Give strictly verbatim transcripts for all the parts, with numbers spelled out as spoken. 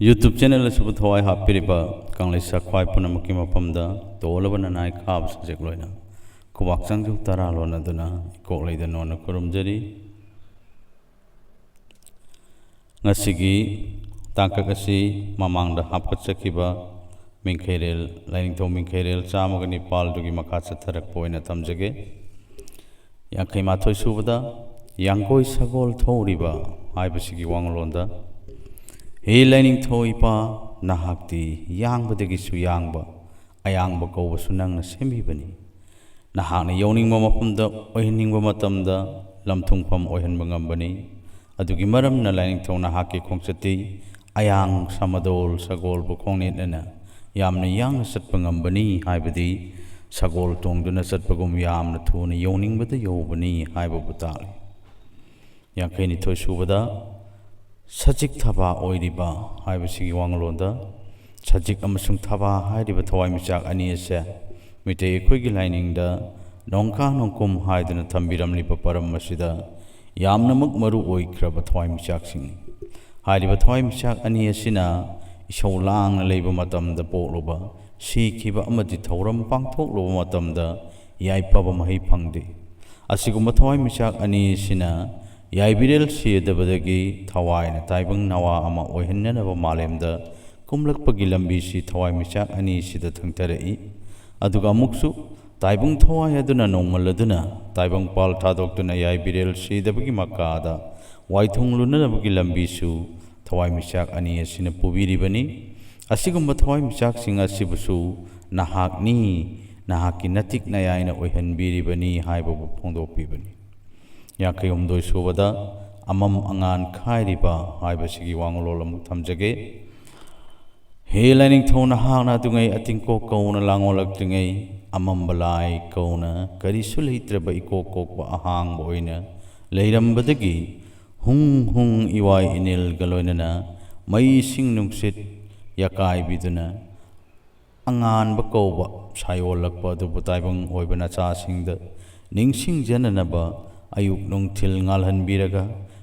YouTube channel ꯑꯁꯤꯕꯨ ꯊꯋꯥꯏ ꯍꯥꯞꯄꯤꯔꯤꯕ ꯀꯪꯂꯩꯁꯥ ꯈ꯭ꯋꯥꯏ ꯄꯨꯝꯅꯃꯛꯀꯤ ꯃꯐꯝꯗ ꯇꯣꯜꯂꯕ ꯅꯅꯥꯏ ꯈꯥꯕ ꯁꯖꯦꯛ ꯂꯣꯏꯅ ꯈꯨꯕꯥꯛ ꯆꯥꯡꯖꯧ ꯇꯔꯥ ꯂꯣꯟꯅꯗꯨꯅ ꯏꯀꯣꯛ ꯂꯩꯗ ꯅꯣꯟꯅ ꯈꯨꯔꯨꯝꯖꯔꯤ꯫ ꯉꯁꯤꯒꯤ ꯇꯥꯡꯀꯛ ꯑꯁꯤ ꯃꯃꯥꯡꯗ ꯍꯥꯞꯀꯠꯆꯈꯤꯕ ꯃꯤꯡꯈꯩꯔꯦꯜ, ꯂꯥꯏꯅꯤꯡꯊꯧ ꯃꯤꯡꯈꯩꯔꯦꯜ ꯆꯥꯝꯃꯒ ꯅꯤꯄꯥꯜꯗꯨꯒꯤ ꯃꯈꯥ ꯆꯠꯊꯔꯛꯄ ꯑꯣꯏꯅ ꯊꯝꯖꯒꯦ꯫ ꯌꯥꯡꯈꯩ ꯃꯥꯊꯣꯏ ꯁꯨꯕꯗ ꯌꯥꯡꯒꯣꯏ ꯁꯒꯣꯜ ꯊꯧꯔꯤꯕ ꯍꯥꯏꯕꯁꯤꯒꯤ ꯋꯥꯉꯂꯣꯟꯗ, ꯍꯦ ꯂꯥꯏꯅꯤꯡꯊꯧ ꯏꯄꯥ, ꯅꯍꯥꯛꯇꯤ ꯌꯥꯡꯕꯗꯒꯤꯁꯨ ꯌꯥꯡꯕ, ꯑꯌꯥꯡꯕ ꯀꯧꯕꯁꯨ ꯅꯪꯅ ꯁꯦꯝꯕꯤꯕꯅꯤ꯫ ꯅꯍꯥꯛꯅ ꯌꯧꯅꯤꯡꯕ ꯃꯐꯝꯗ ꯑꯣꯏꯍꯟꯅꯤꯡꯕ ꯃꯇꯝꯗ ꯂꯝꯊꯨꯡꯐꯝ ꯑꯣꯏꯍꯟꯕ ꯉꯝꯕꯅꯤ꯫ ꯑꯗꯨꯒꯤ ꯃꯔꯝꯅ ꯂꯥꯏꯅꯤꯡꯊꯧ ꯅꯍꯥꯛꯀꯤ ꯈꯣꯡꯆꯠꯇꯤ ꯑꯌꯥꯡ ꯁꯃꯗꯣꯜ ꯁꯒꯣꯜꯕꯨ ꯈꯣꯡꯅꯦꯠꯅꯅ ꯌꯥꯝꯅ ꯌꯥꯡꯅ ꯆꯠꯄ ꯉꯝꯕꯅꯤ ꯍꯥꯏꯕꯗꯤ ꯁꯒꯣꯜ ꯇꯣꯡꯗꯨꯅ ꯆꯠꯄꯒꯨꯝ ꯌꯥꯝꯅ ꯊꯨꯅ ꯌꯧꯅꯤꯡꯕꯗ ꯌꯧꯕꯅꯤ ꯍꯥꯏꯕꯕꯨ ꯇꯥꯛꯂꯤ꯫ ꯌꯥꯡꯈꯩ ꯅꯤꯊꯣꯏ ꯁꯨꯕꯗ ꯁꯖꯤꯛ ꯊꯕꯥ ꯑꯣꯏꯔꯤꯕ ꯍꯥꯏꯕꯁꯤꯒꯤ ꯋꯥꯉꯂꯣꯟꯗ, ꯁꯖꯤꯛ ꯑꯃꯁꯨꯡ ꯊꯕꯥ ꯍꯥꯏꯔꯤꯕ ꯊꯋꯥꯏꯃꯤꯆꯥꯛ ꯑꯅꯤ ꯑꯁꯦ ꯃꯤꯇꯩ ꯑꯩꯈꯣꯏꯒꯤ ꯂꯥꯏꯅꯤꯡꯗ ꯅꯣꯡꯀꯥ ꯅꯣꯡꯀꯨꯝ ꯍꯥꯏꯗꯨꯅ ꯊꯝꯕꯤꯔꯝꯂꯤꯕ ꯄꯔꯝ ꯑꯁꯤꯗ ꯌꯥꯝꯅꯃꯛ ꯃꯔꯨ ꯑꯣꯏꯈ꯭ꯔꯕ ꯊꯋꯥꯏꯃꯤꯆꯥꯛꯁꯤꯡꯅꯤ꯫ ꯍꯥꯏꯔꯤꯕ ꯊꯋꯥꯏꯃꯤꯆꯥꯛ ꯑꯅꯤ ꯑꯁꯤꯅ ꯏꯁꯧ ꯂꯥꯡꯅ ꯂꯩꯕ ꯃꯇꯝꯗ ꯄꯣꯛꯂꯨꯕ, ꯁꯤꯈꯤꯕ ꯑꯃꯗꯤ ꯊꯧꯔꯝ ꯄꯥꯡꯊꯣꯛꯂꯨꯕ ꯃꯇꯝꯗ ꯌꯥꯏꯐꯕ ꯃꯍꯩ ꯐꯪꯗꯦ꯫ ꯑꯁꯤꯒꯨꯝꯕ ꯊꯋꯥꯏꯃꯤꯆꯥꯛ ꯑꯅꯤ ꯑꯁꯤꯅ ꯌꯥꯏꯕꯤꯔꯦꯜ ꯁꯤꯗꯕꯗꯒꯤ ꯊꯋꯥꯏꯅ ꯇꯥꯏꯕꯪ ꯅꯋꯥ ꯑꯃ ꯑꯣꯏꯍꯟꯅꯅꯕ ꯃꯥꯂꯦꯝꯗ ꯀꯨꯝꯂꯛꯄꯒꯤ ꯂꯝꯕꯤꯁꯤ ꯊꯋꯥꯏꯃꯤꯆꯥꯛ ꯑꯅꯤꯁꯤꯗ ꯊꯪꯊꯔꯛꯏ꯫ ꯑꯗꯨꯒ ꯑꯃꯨꯛꯁꯨ ꯇꯥꯏꯕꯪ ꯊꯋꯥꯏ ꯑꯗꯨꯅ ꯅꯣꯡꯃꯜ ꯑꯗꯨꯅ ꯇꯥꯏꯕꯪ ꯄꯥꯜ ꯊꯥꯗꯣꯛꯇꯨꯅ ꯌꯥꯏꯕꯤꯔꯦꯜ ꯁꯤꯗꯕꯒꯤ ꯃꯀꯥꯗ ꯋꯥꯏꯊꯨꯡ ꯂꯨꯅꯅꯕꯒꯤ ꯂꯝꯕꯤꯁꯨ ꯊꯋꯥꯏꯃꯤꯆꯥꯛ ꯑꯅꯤ ꯑꯁꯤꯅ ꯄꯨꯕꯤꯔꯤꯕꯅꯤ꯫ ꯑꯁꯤꯒꯨꯝꯕ ꯊꯋꯥꯏꯃꯤꯆꯥꯛꯁꯤꯡ ꯑꯁꯤꯕꯨꯁꯨ ꯅꯍꯥꯛꯅꯤ, ꯅꯍꯥꯛꯀꯤ ꯅꯇꯤꯛ ꯅꯌꯥꯏꯅ ꯑꯣꯏꯍꯟꯕꯤꯔꯤꯕꯅꯤ ꯍꯥꯏꯕꯕꯨ ꯐꯣꯡꯗꯣꯛꯄꯤꯕꯅꯤ꯫ ꯌꯥꯡꯈꯩ ꯍꯨꯝꯗꯣꯏ ꯁꯨꯕꯗ ꯑꯃꯝ ꯑꯉꯥꯟ ꯈꯥꯏꯔꯤꯕ ꯍꯥꯏꯕꯁꯤꯒꯤ ꯋꯥꯉꯂꯣꯟ ꯑꯃꯨꯛ ꯊꯝꯖꯒꯦ꯫ ꯍꯦ ꯂꯥꯏꯅꯤꯡꯊꯧ, ꯅꯍꯥꯛꯅ ꯑꯗꯨꯉꯩ ꯑꯇꯤꯡꯀꯣꯛ ꯀꯧꯅ ꯂꯥꯡꯑꯣꯜꯂꯛꯇ꯭ꯔꯤꯉꯩ, ꯑꯃꯝꯕ ꯂꯥꯏ ꯀꯧꯅ ꯀꯔꯤꯁꯨ ꯂꯩꯇ꯭ꯔꯕ ꯏꯀꯣꯛ ꯀꯣꯛꯄ ꯑꯍꯥꯡꯕ ꯑꯣꯏꯅ ꯂꯩꯔꯝꯕꯗꯒꯤ ꯍꯨꯡ ꯍꯨꯡ ꯏꯋꯥꯏ ꯏꯅꯤꯜꯒ ꯂꯣꯏꯅꯅ ꯃꯩ ꯏꯁꯤꯡ ꯅꯨꯡꯁꯤꯠ ꯌꯥꯀꯥꯏꯕꯤꯗꯨꯅ ꯑꯉꯥꯟꯕ ꯀꯧꯕ ꯁꯥꯏꯑꯣꯜꯂꯛꯄ ꯑꯗꯨꯕꯨ ꯇꯥꯏꯕꯪ ꯑꯣꯏꯕ ꯅꯆꯥꯁꯤꯡꯗ ꯅꯤꯡꯁꯤꯡꯖꯅꯅꯕ ꯑꯌꯨꯛ ꯅꯨꯡꯊꯤꯜ ꯉꯥꯜꯍꯟꯕꯤꯔꯒ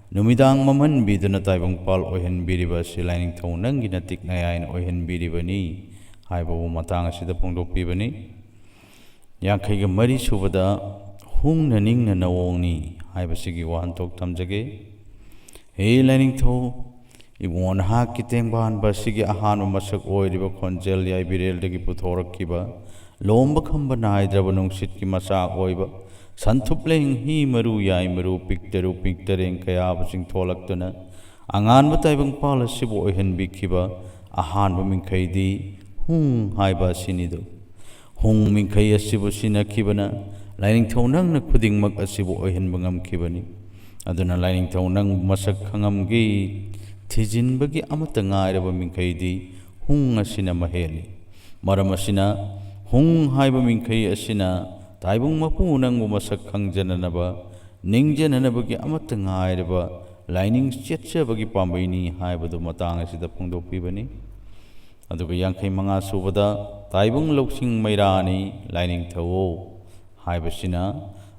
ꯅꯨꯃꯤꯗꯥꯡ ꯃꯝꯍꯟꯕꯤꯗꯨꯅ ꯇꯥꯏꯕꯪꯄꯥꯜ ꯑꯣꯏꯍꯟꯕꯤꯔꯤꯕ ꯑꯁꯤ ꯂꯥꯏꯅꯤꯡꯊꯧ ꯅꯪꯒꯤ ꯅꯇꯤꯛ ꯅꯌꯥꯏꯅ ꯑꯣꯏꯍꯟꯕꯤꯔꯤꯕꯅꯤ ꯍꯥꯏꯕꯕꯨ ꯃꯇꯥꯡ ꯑꯁꯤꯗ ꯐꯣꯡꯗꯣꯛꯄꯤꯕꯅꯤ꯫ ꯌꯥꯡꯈꯩꯒ ꯃꯔꯤ ꯁꯨꯕꯗ ꯍꯨꯡꯅ ꯅꯤꯡꯅ ꯅꯋꯣꯡꯅꯤ ꯍꯥꯏꯕꯁꯤꯒꯤ ꯋꯥꯍꯟꯊꯣꯛ ꯊꯝꯖꯒꯦ꯫ ꯍꯦ ꯂꯥꯏꯅꯤꯡꯊꯧ, ꯏꯕꯨꯡꯉꯣ ꯅꯍꯥꯛꯀꯤ ꯇꯦꯡꯕꯥꯟꯕ ꯑꯁꯤꯒꯤ ꯑꯍꯥꯟꯕ ꯃꯁꯛ ꯑꯣꯏꯔꯤꯕ ꯈꯣꯟꯖꯦꯜ ꯌꯥꯏꯕꯤꯔꯦꯜꯗꯒꯤ ꯄꯨꯊꯣꯔꯛꯈꯤꯕ, ꯂꯣꯝꯕ ꯈꯝꯕ ꯅꯥꯏꯗ꯭ꯔꯕ ꯅꯨꯡꯁꯤꯠꯀꯤ ꯃꯆꯥꯛ ꯑꯣꯏꯕ, ꯁꯟꯊꯨꯞꯂꯦꯡ ꯍꯤ ꯃꯔꯨ ꯌꯥꯏ ꯃꯔꯨ ꯄꯤꯛꯇꯔꯨ ꯄꯤꯛꯇꯔꯦꯡ ꯀꯌꯥꯕꯨ ꯆꯤꯡꯊꯣꯛꯂꯛꯇꯨꯅ ꯑꯉꯥꯟꯕ ꯇꯥꯏꯕꯪꯄꯥꯜ ꯑꯁꯤꯕꯨ ꯑꯣꯏꯍꯟꯕꯤꯈꯤꯕ ꯑꯍꯥꯟꯕ ꯃꯤꯡꯈꯩꯗꯤ ꯍꯨꯡ ꯍꯥꯏꯕ ꯑꯁꯤꯅꯤꯗꯣ꯫ ꯍꯨꯡ ꯃꯤꯡꯈꯩ ꯑꯁꯤꯕꯨ ꯁꯤꯟꯅꯈꯤꯕꯅ ꯂꯥꯏꯅꯤꯡꯊꯧ ꯅꯪꯅ ꯈꯨꯗꯤꯡꯃꯛ ꯑꯁꯤꯕꯨ ꯑꯣꯏꯍꯟꯕ ꯉꯝꯈꯤꯕꯅꯤ꯫ ꯑꯗꯨꯅ ꯂꯥꯏꯅꯤꯡꯊꯧ ꯅꯪꯕꯨ ꯃꯁꯛ ꯈꯪꯉꯝꯒꯦ ꯊꯤꯖꯤꯟꯕꯒꯤ ꯑꯃꯠꯇ ꯉꯥꯏꯔꯕ ꯃꯤꯡꯈꯩꯗꯤ ꯍꯨꯡ ꯑꯁꯤꯅ ꯃꯍꯦꯜꯂꯤ꯫ ꯃꯔꯝ ꯑꯁꯤꯅ ꯍꯨꯡ ꯍꯥꯏꯕ ꯃꯤꯡꯈꯩ ꯑꯁꯤꯅ ꯇꯥꯏꯕꯪ ꯃꯄꯨ ꯅꯪꯕꯨ ꯃꯁꯛ ꯈꯪꯖꯅꯅꯕ, ꯅꯤꯡꯖꯅꯅꯕꯒꯤ ꯑꯃꯠꯇ ꯉꯥꯏꯔꯕ ꯂꯥꯏꯅꯤꯡ ꯆꯦꯠꯆꯕꯒꯤ ꯄꯥꯝꯕꯩꯅꯤ ꯍꯥꯏꯕꯗꯨ ꯃꯇꯥꯡ ꯑꯁꯤꯗ ꯐꯣꯡꯗꯣꯛꯄꯤꯕꯅꯤ꯫ ꯑꯗꯨꯒ ꯌꯥꯡꯈꯩ ꯃꯉꯥ ꯁꯨꯕꯗ ꯇꯥꯏꯕꯪ ꯂꯧꯁꯤꯡ ꯃꯩꯔꯥꯅꯤ ꯂꯥꯏꯅꯤꯡꯊꯧ ꯑꯣ ꯍꯥꯏꯕꯁꯤꯅ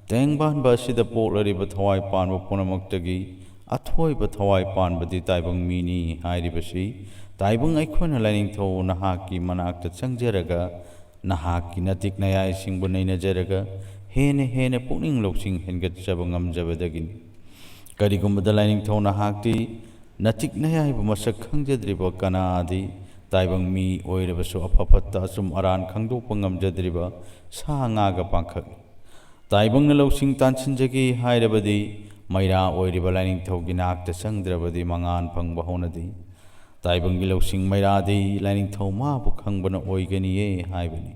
ꯇꯦꯡꯕꯥꯟꯕ ꯑꯁꯤꯗ ꯄꯣꯛꯂꯔꯤꯕ ꯊꯋꯥꯏ ꯄꯥꯟꯕ ꯄꯨꯝꯅꯃꯛꯇꯒꯤ ꯑꯊꯣꯏꯕ ꯊꯋꯥꯏ ꯄꯥꯟꯕꯗꯤ ꯇꯥꯏꯕꯪ ꯃꯤꯅꯤ ꯍꯥꯏꯔꯤꯕꯁꯤ ꯇꯥꯏꯕꯪ ꯑꯩꯈꯣꯏꯅ ꯂꯥꯏꯅꯤꯡꯊꯧ ꯅꯍꯥꯛꯀꯤ ꯃꯅꯥꯛꯇ ꯆꯪꯖꯔꯒ ꯅꯍꯥꯛꯀꯤ ꯅꯇꯤꯛ ꯅꯌꯥꯏꯁꯤꯡꯕꯨ ꯅꯩꯅꯖꯔꯒ ꯍꯦꯟꯅ ꯍꯦꯟꯅ ꯄꯨꯛꯅꯤꯡ ꯂꯧꯁꯤꯡ ꯍꯦꯟꯒꯠꯆꯕ ꯉꯝꯖꯕꯗꯒꯤꯅꯤ꯫ ꯀꯔꯤꯒꯨꯝꯕꯗ ꯂꯥꯏꯅꯤꯡꯊꯧ ꯅꯍꯥꯛꯇꯤ ꯅꯇꯤꯛ ꯅꯌꯥꯏꯕꯨ ꯃꯁꯛ ꯈꯪꯖꯗ꯭ꯔꯤꯕ ꯀꯅꯥꯗꯤ ꯇꯥꯏꯕꯪ ꯃꯤ ꯑꯣꯏꯔꯕꯁꯨ ꯑꯐ ꯐꯠꯇ ꯑꯆꯨꯝ ꯑꯔꯥꯟ ꯈꯪꯗꯣꯛꯄ ꯉꯝꯖꯗ꯭ꯔꯤꯕ ꯁꯥ ꯉꯥꯒ ꯄꯥꯡꯈꯛꯅꯤ꯫ ꯇꯥꯏꯕꯪꯅ ꯂꯧꯁꯤꯡ ꯇꯥꯟꯁꯤꯟꯖꯒꯦ ꯍꯥꯏꯔꯕꯗꯤ ꯃꯩꯔꯥ ꯑꯣꯏꯔꯤꯕ ꯂꯥꯏꯅꯤꯡꯊꯧꯒꯤ ꯅꯥꯛꯇ ꯆꯪꯗ꯭ꯔꯕꯗꯤ ꯃꯉꯥꯟ ꯐꯪꯕ ꯍꯧꯅꯗꯦ꯫ ꯇꯥꯏꯕꯪꯒꯤ ꯂꯧꯁꯤꯡ ꯃꯩꯔꯥꯗꯤ ꯂꯥꯏꯅꯤꯡꯊꯧ ꯃꯥꯕꯨ ꯈꯪꯕꯅ ꯑꯣꯏꯒꯅꯤꯌꯦ ꯍꯥꯏꯕꯅꯤ꯫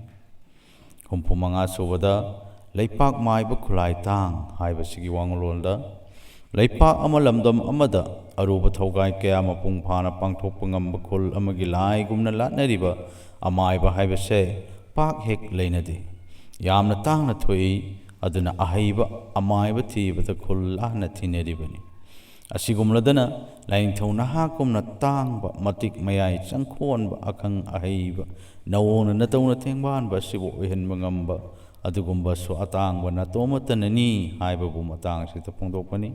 ꯍꯨꯝꯐꯨ ꯃꯉꯥ ꯁꯨꯕꯗ ꯂꯩꯄꯥꯛ ꯃꯥꯏꯕ ꯈꯨꯂꯥꯏ ꯇꯥꯡ ꯍꯥꯏꯕꯁꯤꯒꯤ ꯋꯥꯉꯨꯂꯣꯟꯗ ꯂꯩꯄꯥꯛ ꯑꯃ ꯂꯝꯗꯝ ꯑꯃꯗ ꯑꯔꯨꯕ ꯊꯧꯒꯥꯏ ꯀꯌꯥ ꯃꯄꯨꯡ ꯐꯥꯅ ꯄꯥꯡꯊꯣꯛꯄ ꯉꯝꯕ ꯈꯨꯜ ꯑꯃꯒꯤ ꯂꯥꯏꯒꯨꯝꯅ ꯂꯥꯠꯅꯔꯤꯕ ꯑꯃꯥꯏꯕ ꯍꯥꯏꯕꯁꯦ ꯄꯥꯛ ꯍꯦꯛ ꯂꯩꯅꯗꯦ꯫ ꯌꯥꯝꯅ ꯇꯥꯡꯅ ꯊꯣꯛꯏ꯫ ꯑꯗꯨꯅ ꯑꯍꯩꯕ ꯑꯃꯥꯏꯕ ꯊꯤꯕꯗ ꯈꯨꯜ ꯂꯥꯟꯅ ꯊꯤꯅꯔꯤꯕꯅꯤ꯫ ꯑꯁꯤꯒꯨꯝꯂꯗꯅ ꯂꯥꯏꯅꯤꯡꯊꯧ ꯅꯍꯥꯛꯀꯨꯝꯅ ꯇꯥꯡꯕ, ꯃꯇꯤꯛ ꯃꯌꯥꯏ ꯆꯪꯈꯣꯟꯕ, ꯑꯈꯪ ꯑꯍꯩꯕ, ꯅꯋꯣꯡꯅ ꯅꯇꯧꯅ ꯊꯦꯡꯕꯥꯟꯕ ꯑꯁꯤꯕꯨ ꯑꯣꯏꯍꯟꯕ ꯉꯝꯕ ꯑꯗꯨꯒꯨꯝꯕꯁꯨ ꯑꯇꯥꯡꯕ ꯅꯇꯣꯝꯇꯅꯅꯤ ꯍꯥꯏꯕꯕꯨ ꯃꯇꯥꯡ ꯑꯁꯤꯗ ꯐꯣꯡꯗꯣꯛꯄꯅꯤ꯫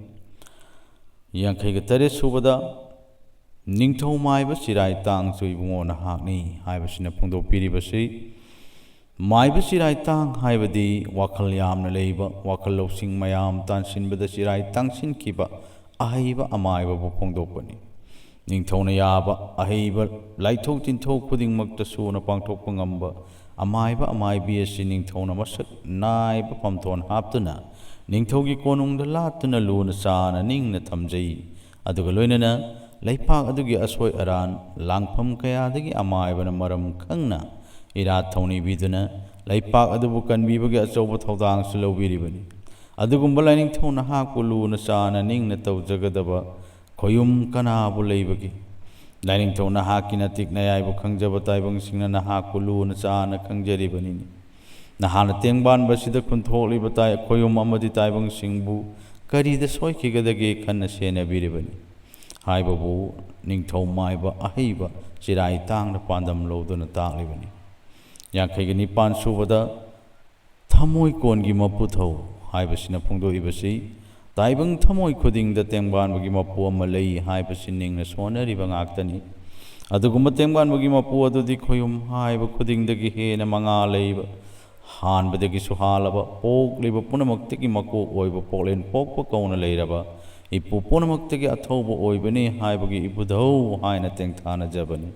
ꯌꯥꯡꯈꯩꯒ ꯇꯔꯦꯠ ꯁꯨꯕꯗ, "ꯅꯤꯡꯊꯧ ꯃꯥꯏꯕ ꯆꯤꯔꯥꯏ ꯇꯥꯡꯁꯨ ꯏꯕꯨꯡꯉꯣ ꯅꯍꯥꯛꯅꯤ" ꯍꯥꯏꯕꯁꯤꯅ ꯐꯣꯡꯗꯣꯛꯄꯤꯔꯤꯕꯁꯤ, ꯃꯥꯏꯕ ꯆꯤꯔꯥꯏ ꯇꯥꯡ ꯍꯥꯏꯕꯗꯤ ꯋꯥꯈꯜ ꯌꯥꯝꯅ ꯂꯩꯕ, ꯋꯥꯈꯜ ꯂꯧꯁꯤꯡ ꯃꯌꯥꯝ ꯇꯥꯟꯁꯤꯟꯕꯗ ꯆꯤꯔꯥꯏ ꯇꯥꯡꯁꯤꯟꯈꯤꯕ ꯑꯍꯩꯕ ꯑꯃꯥꯏꯕꯕꯨ ꯐꯣꯡꯗꯣꯛꯄꯅꯤ꯫ ꯅꯤꯡꯊꯧꯅ ꯌꯥꯕ ꯑꯍꯩꯕ, ꯂꯥꯏꯊꯣꯛ ꯇꯤꯟꯊꯧ ꯈꯨꯗꯤꯡꯃꯛꯇ ꯁꯨꯅ ꯄꯥꯡꯊꯣꯛꯄ ꯉꯝꯕ ꯑꯃꯥꯏꯕ ꯑꯃꯥꯏꯕꯤ ꯑꯁꯤ ꯅꯤꯡꯊꯧꯅ ꯃꯁꯛ ꯅꯥꯏꯕ ꯐꯝꯊꯣꯟ ꯍꯥꯞꯇꯨꯅ ꯅꯤꯡꯊꯧꯒꯤ ꯀꯣꯅꯨꯡꯗ ꯂꯥꯠꯇꯨꯅ ꯂꯨꯅ ꯆꯥꯅ ꯅꯤꯡꯅ ꯊꯝꯖꯩ꯫ ꯑꯗꯨꯒ ꯂꯣꯏꯅꯅ ꯂꯩꯄꯥꯛ ꯑꯗꯨꯒꯤ ꯑꯁꯣꯏ ꯑꯔꯥꯟ ꯂꯥꯡꯐꯝ ꯀꯌꯥꯗꯒꯤ ꯑꯃꯥꯏꯕꯅ ꯃꯔꯝ ꯈꯪꯅ ꯏꯔꯥꯠ ꯊꯧꯅꯤꯕꯤꯗꯨꯅ ꯂꯩꯄꯥꯛ ꯑꯗꯨꯕꯨ ꯀꯟꯕꯤꯕꯒꯤ ꯑꯆꯧꯕ ꯊꯧꯗꯥꯡꯁꯨ ꯂꯧꯕꯤꯔꯤꯕꯅꯤ꯫ ꯑꯗꯨꯒꯨꯝꯕ ꯂꯥꯏꯅꯤꯡꯊꯧ ꯅꯍꯥꯛꯄꯨ ꯂꯨꯅ ꯆꯥꯅ ꯅꯤꯡꯅ ꯇꯧꯖꯒꯗꯕ ꯈꯣꯌꯨꯝ ꯀꯅꯥꯕꯨ ꯂꯩꯕꯒꯦ? ꯂꯥꯏꯅꯤꯡꯊꯧ ꯅꯍꯥꯛꯀꯤ ꯅꯇꯤꯛ ꯅꯌꯥꯏꯕꯨ ꯈꯪꯖꯕ ꯇꯥꯏꯕꯪꯁꯤꯡꯅ ꯅꯍꯥꯛꯄꯨ ꯂꯨꯅ ꯆꯥꯅ ꯈꯪꯖꯔꯤꯕꯅꯤꯅꯤ꯫ ꯅꯍꯥꯛꯅ ꯇꯦꯡꯕꯥꯟꯕꯁꯤꯗ ꯈꯨꯟꯊꯣꯛꯂꯤꯕ ꯇꯥꯏ-, ꯈꯣꯌꯨꯝ ꯑꯃꯗꯤ ꯇꯥꯏꯕꯪꯁꯤꯡꯕꯨ ꯀꯔꯤꯗ ꯁꯣꯏꯈꯤꯒꯗꯒꯦ ꯈꯟꯅ ꯁꯦꯟꯅꯕꯤꯔꯤꯕꯅꯤ ꯍꯥꯏꯕꯕꯨ ꯅꯤꯡꯊꯧ ꯃꯥꯏꯕ ꯑꯍꯩꯕ ꯆꯤꯔꯥꯏ ꯇꯥꯡꯅ ꯄꯥꯟꯗꯝ ꯂꯧꯗꯨꯅ ꯇꯥꯛꯂꯤꯕꯅꯤ꯫ ꯌꯥꯡꯈꯩꯒ ꯅꯤꯄꯥꯟ ꯁꯨꯕꯗ, "ꯊꯃꯣꯏ ꯀꯣꯟꯒꯤ ꯃꯄꯨꯊꯧ" ꯍꯥꯏꯕꯁꯤꯅ ꯐꯣꯡꯗꯣꯛꯏꯕꯁꯤ, ꯇꯥꯏꯕꯪ ꯊꯃꯣꯏ ꯈꯨꯗꯤꯡꯗ ꯇꯦꯡꯕꯥꯟꯕꯒꯤ ꯃꯄꯨ ꯑꯃ ꯂꯩ ꯍꯥꯏꯕꯁꯤ ꯅꯤꯡꯅ ꯁꯣꯟꯅꯔꯤꯕ ꯉꯥꯛꯇꯅꯤ꯫ ꯑꯗꯨꯒꯨꯝꯕ ꯇꯦꯡꯕꯥꯟꯕꯒꯤ ꯃꯄꯨ ꯑꯗꯨꯗꯤ ꯈꯣꯌꯨꯝ ꯍꯥꯏꯕ ꯈꯨꯗꯤꯡꯗꯒꯤ ꯍꯦꯟꯅ ꯃꯉꯥ ꯂꯩꯕ, ꯍꯥꯟꯕꯗꯒꯤꯁꯨ ꯍꯥꯜꯂꯕ, ꯄꯣꯛꯂꯤꯕ ꯄꯨꯝꯅꯃꯛꯇꯒꯤ ꯃꯀꯣꯛ ꯑꯣꯏꯕ ꯄꯣꯛꯂꯦꯟ ꯄꯣꯛꯄ ꯀꯧꯅ ꯂꯩꯔꯕ, ꯏꯄꯨ ꯄꯨꯝꯅꯃꯛꯇꯒꯤ ꯑꯊꯧꯕ ꯑꯣꯏꯕꯅꯤ ꯍꯥꯏꯕꯒꯤ ꯏꯄꯨꯊꯧ ꯍꯥꯏꯅ ꯇꯦꯡꯊꯥꯅꯖꯕꯅꯤ꯫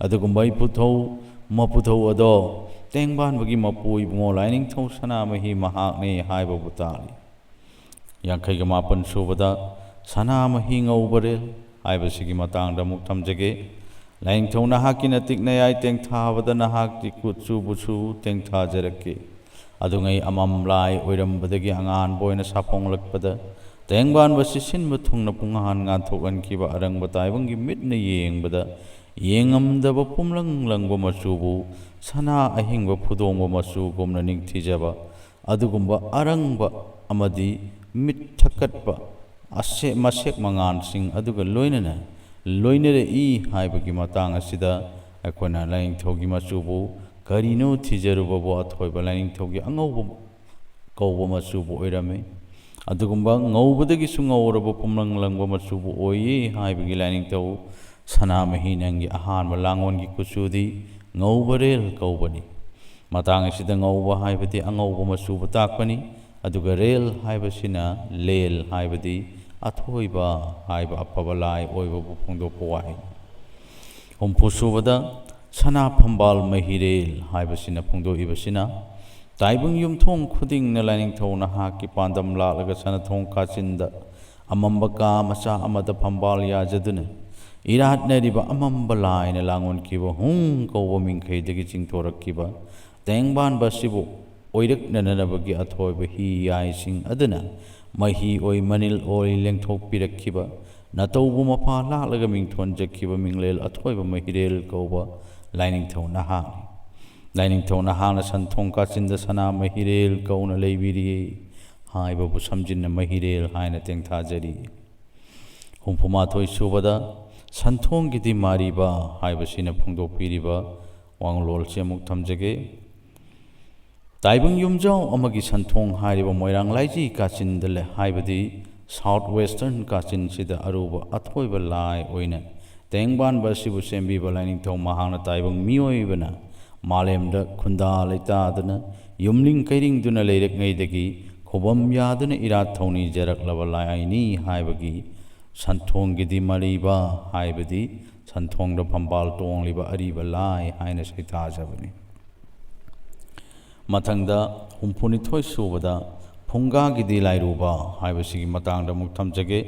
ꯑꯗꯨꯒꯨꯝꯕ ꯏꯄꯨꯊꯧ, ꯃꯄꯨꯊꯧ ꯑꯗꯣ ꯇꯦꯡꯕꯥꯟꯕꯒꯤ ꯃꯄꯨ ꯏꯕꯨꯡꯉꯣ ꯂꯥꯏꯅꯤꯡꯊꯧ ꯁꯅꯥꯃꯍꯤ ꯃꯍꯥꯛꯅꯤ ꯍꯥꯏꯕꯕꯨ ꯇꯥꯛꯂꯤ꯫ ꯌꯥꯡꯈꯩꯒ ꯃꯥꯄꯟ ꯁꯨꯕꯗ, "ꯁꯅꯥꯃꯍꯤ ꯉꯧꯕꯔꯦꯜ" ꯍꯥꯏꯕꯁꯤꯒꯤ ꯃꯇꯥꯡꯗ ꯑꯃꯨꯛ ꯊꯝꯖꯒꯦ꯫ ꯂꯥꯏꯅꯤꯡꯊꯧ ꯅꯍꯥꯛꯀꯤ ꯅꯇꯤꯛ ꯅꯌꯥꯏ ꯇꯦꯡꯊꯥꯕꯗ ꯅꯍꯥꯛꯀꯤ ꯀꯨꯠꯆꯨꯕꯨꯁꯨ ꯇꯦꯡꯊꯥꯖꯔꯛꯀꯦ꯫ ꯑꯗꯨꯉꯩ ꯑꯃꯝ ꯂꯥꯏ ꯑꯣꯏꯔꯝꯕꯗꯒꯤ ꯑꯉꯥꯟꯕ ꯑꯣꯏꯅ ꯁꯥꯐꯣꯡꯂꯛꯄꯗ, ꯇꯦꯡꯕꯥꯟꯕꯁꯤ ꯁꯤꯟꯕ ꯊꯨꯡꯅ ꯄꯨꯡꯉꯥꯟ ꯉꯥꯟꯊꯣꯛꯍꯟꯈꯤꯕ ꯑꯔꯪꯕ ꯇꯥꯏꯕꯪꯒꯤ ꯃꯤꯠꯅ ꯌꯦꯡꯕꯗ ꯌꯦꯡꯉꯝꯗꯕ ꯄꯨꯝꯂꯪ ꯂꯪꯕ ꯃꯆꯨꯕꯨ ꯁꯅꯥ ꯑꯍꯤꯡꯕ ꯐꯨꯗꯣꯡꯕ ꯃꯆꯨꯒꯨꯝꯅ ꯅꯤꯡꯊꯤꯖꯕ, ꯑꯗꯨꯒꯨꯝꯕ ꯑꯔꯪꯕ ꯑꯃꯗꯤ ꯃꯤꯠ ꯊꯛꯀꯠꯄ ꯑꯁꯦ-, ꯃꯁꯦꯛ ꯃꯉꯥꯜꯁꯤꯡ ꯑꯗꯨꯒ ꯂꯣꯏꯅꯅ ꯂꯣꯏꯅꯔꯛꯏ ꯍꯥꯏꯕꯒꯤ ꯃꯇꯥꯡ ꯑꯁꯤꯗ ꯑꯩꯈꯣꯏꯅ ꯂꯥꯏꯅꯤꯡꯊꯧꯒꯤ ꯃꯆꯨꯕꯨ ꯀꯔꯤꯅꯣ ꯊꯤꯖꯔꯨꯕꯕꯨ ꯑꯊꯣꯏꯕ ꯂꯥꯏꯅꯤꯡꯊꯧꯒꯤ ꯑꯉꯧꯕ ꯀꯧꯕ ꯃꯆꯨꯕꯨ ꯑꯣꯏꯔꯝꯃꯤ꯫ ꯑꯗꯨꯒꯨꯝꯕ ꯉꯧꯕꯗꯒꯤꯁꯨ ꯉꯧꯔꯕ ꯄꯨꯝꯂꯪ ꯂꯪꯕ ꯃꯆꯨꯕꯨ ꯑꯣꯏꯌꯦ ꯍꯥꯏꯕꯒꯤ ꯂꯥꯏꯅꯤꯡꯊꯧ ꯁꯅꯥꯃꯍꯤ ꯅꯪꯒꯤ ꯑꯍꯥꯟꯕ ꯂꯥꯡꯑꯣꯟꯒꯤ ꯀꯨꯆꯨꯗꯤ ꯉꯧꯕꯔꯦꯜ ꯀꯧꯕꯅꯤ꯫ ꯃꯇꯥꯡ ꯑꯁꯤꯗ ꯉꯧꯕ ꯍꯥꯏꯕꯗꯤ ꯑꯉꯧꯕ ꯃꯆꯨꯕꯨ ꯇꯥꯛꯄꯅꯤ, ꯑꯗꯨꯒ ꯔꯦꯜ ꯍꯥꯏꯕꯁꯤꯅ ꯂꯦꯜ ꯍꯥꯏꯕꯗꯤ ꯑꯊꯣꯏꯕ ꯍꯥꯏꯕ ꯑꯐꯕ ꯂꯥꯏ ꯑꯣꯏꯕꯕꯨ ꯐꯣꯡꯗꯣꯛꯄ ꯋꯥꯍꯩꯅꯤ꯫ ꯍꯨꯝꯐꯨ ꯁꯨꯕꯗ ꯁꯅꯥ ꯐꯝꯕꯥꯜ ꯃꯍꯤꯔꯦꯜ ꯍꯥꯏꯕꯁꯤꯅ ꯐꯣꯡꯗꯣꯛꯏꯕꯁꯤꯅ, ꯇꯥꯏꯕꯪ ꯌꯨꯝꯊꯣꯡ ꯈꯨꯗꯤꯡꯅ ꯂꯥꯏꯅꯤꯡꯊꯧ ꯅꯍꯥꯛꯀꯤ ꯄꯥꯟꯗꯝ ꯂꯥꯛꯂꯒ ꯁꯅꯥꯊꯣꯡ ꯀꯥꯆꯤꯟꯗ ꯑꯃꯝꯕ ꯀꯥ ꯃꯆꯥ ꯑꯃꯗ ꯐꯝꯕꯥꯜ ꯌꯥꯖꯗꯨꯅ ꯏꯔꯥꯠꯅꯔꯤꯕ ꯑꯃꯝꯕ ꯂꯥꯏꯅ ꯂꯥꯡꯑꯣꯟꯈꯤꯕ ꯍꯨꯝ ꯀꯧꯕ ꯃꯤꯡꯈꯩꯗꯒꯤ ꯆꯤꯡꯊꯣꯔꯛꯈꯤꯕ ꯇꯦꯡꯕꯥꯟꯕ ꯑꯁꯤꯕꯨ ꯑꯣꯏꯔꯛꯅꯅꯕꯒꯤ ꯑꯊꯣꯏꯕ ꯍꯤ ꯌꯥꯏꯁꯤꯡ ꯑꯗꯨꯅ ꯃꯍꯤ ꯑꯣꯏ ꯃꯅꯤꯜ ꯑꯣꯏ ꯂꯦꯡꯊꯣꯛꯄꯤꯔꯛꯈꯤꯕ ꯅꯇꯧꯕꯨ ꯃꯄꯥ ꯂꯥꯛꯂꯒ ꯃꯤꯡꯊꯣꯟꯖꯈꯤꯕ ꯃꯤꯡꯂꯦꯜ ꯑꯊꯣꯏꯕ ꯃꯍꯤꯔꯦꯜ ꯀꯧꯕ ꯂꯥꯏꯅꯤꯡꯊꯧ ꯅꯍꯥꯛꯅꯤ꯫ ꯂꯥꯏꯅꯤꯡꯊꯧ ꯅꯍꯥꯛꯅ ꯁꯟꯊꯣꯡ ꯀꯥꯆꯤꯟꯗ ꯁꯅꯥ ꯃꯍꯤꯔꯦꯜ ꯀꯧꯅ ꯂꯩꯕꯤꯔꯤ ꯍꯥꯏꯕꯕꯨ ꯁꯝꯖꯤꯟꯅ ꯃꯍꯤꯔꯦꯜ ꯍꯥꯏꯅ ꯇꯦꯡꯊꯥꯖꯔꯤ꯫ ꯍꯨꯝꯐꯨꯃꯥꯊꯣꯏ ꯁꯨꯕꯗ ꯁꯟꯊꯣꯡꯒꯤꯗꯤ ꯃꯥꯔꯤꯕ ꯍꯥꯏꯕꯁꯤꯅ ꯐꯣꯡꯗꯣꯛꯄꯤꯔꯤꯕ ꯋꯥꯡꯂꯣꯜꯁꯤ ꯑꯃꯨꯛ ꯊꯝꯖꯒꯦ꯫ ꯇꯥꯏꯕꯪ ꯌꯨꯝꯖꯥꯎ ꯑꯃꯒꯤ ꯁꯟꯊꯣꯡ ꯍꯥꯏꯔꯤꯕ ꯃꯣꯏꯔꯥꯡ ꯂꯥꯏꯖꯤ ꯀꯥꯆꯤꯟꯗ ꯂꯩ ꯍꯥꯏꯕꯗꯤ ꯁꯥꯎꯠ ꯋꯦꯁꯇꯔꯟ ꯀꯥꯆꯤꯟꯁꯤꯗ ꯑꯔꯨꯕ ꯑꯊꯣꯏꯕ ꯂꯥꯏ ꯑꯣꯏꯅ ꯇꯦꯡꯕꯥꯟꯕ ꯑꯁꯤꯕꯨ ꯁꯦꯝꯕꯤꯕ ꯂꯥꯏꯅꯤꯡꯊꯧ ꯃꯍꯥꯛꯅ ꯇꯥꯏꯕꯪ ꯃꯤꯑꯣꯏꯕꯅ ꯃꯥꯂꯦꯝꯗ ꯈꯨꯟꯗꯥ ꯂꯩꯇꯥꯗꯨꯅ ꯌꯨꯝꯂꯤꯡ ꯀꯩꯔꯤꯡꯗꯨꯅ ꯂꯩꯔꯛꯉꯩꯗꯒꯤ ꯈꯨꯕꯝ ꯌꯥꯗꯨꯅ ꯏꯔꯥꯠ ꯊꯧꯅꯤꯖꯔꯛꯂꯕ ꯂꯥꯏꯅꯤ ꯍꯥꯏꯕꯒꯤ ꯁꯟꯊꯣꯡꯒꯤꯗꯤ ꯃꯔꯤꯕ ꯍꯥꯏꯕꯗꯤ ꯁꯟꯊꯣꯡꯗ ꯐꯝꯕꯥꯜ ꯇꯣꯡꯂꯤꯕ ꯑꯔꯤꯕ ꯂꯥꯏ ꯍꯥꯏꯅ ꯁꯩꯊꯥꯖꯕꯅꯤ꯫ ꯃꯊꯪꯗ ꯍꯨꯝꯐꯨꯅꯤꯊꯣꯏ ꯁꯨꯕꯗ ꯐꯨꯡꯒꯥꯒꯤꯗꯤ ꯂꯥꯏꯔꯨꯕ ꯍꯥꯏꯕꯁꯤꯒꯤ ꯃꯇꯥꯡꯗ ꯑꯃꯨꯛ ꯊꯝꯖꯒꯦ꯫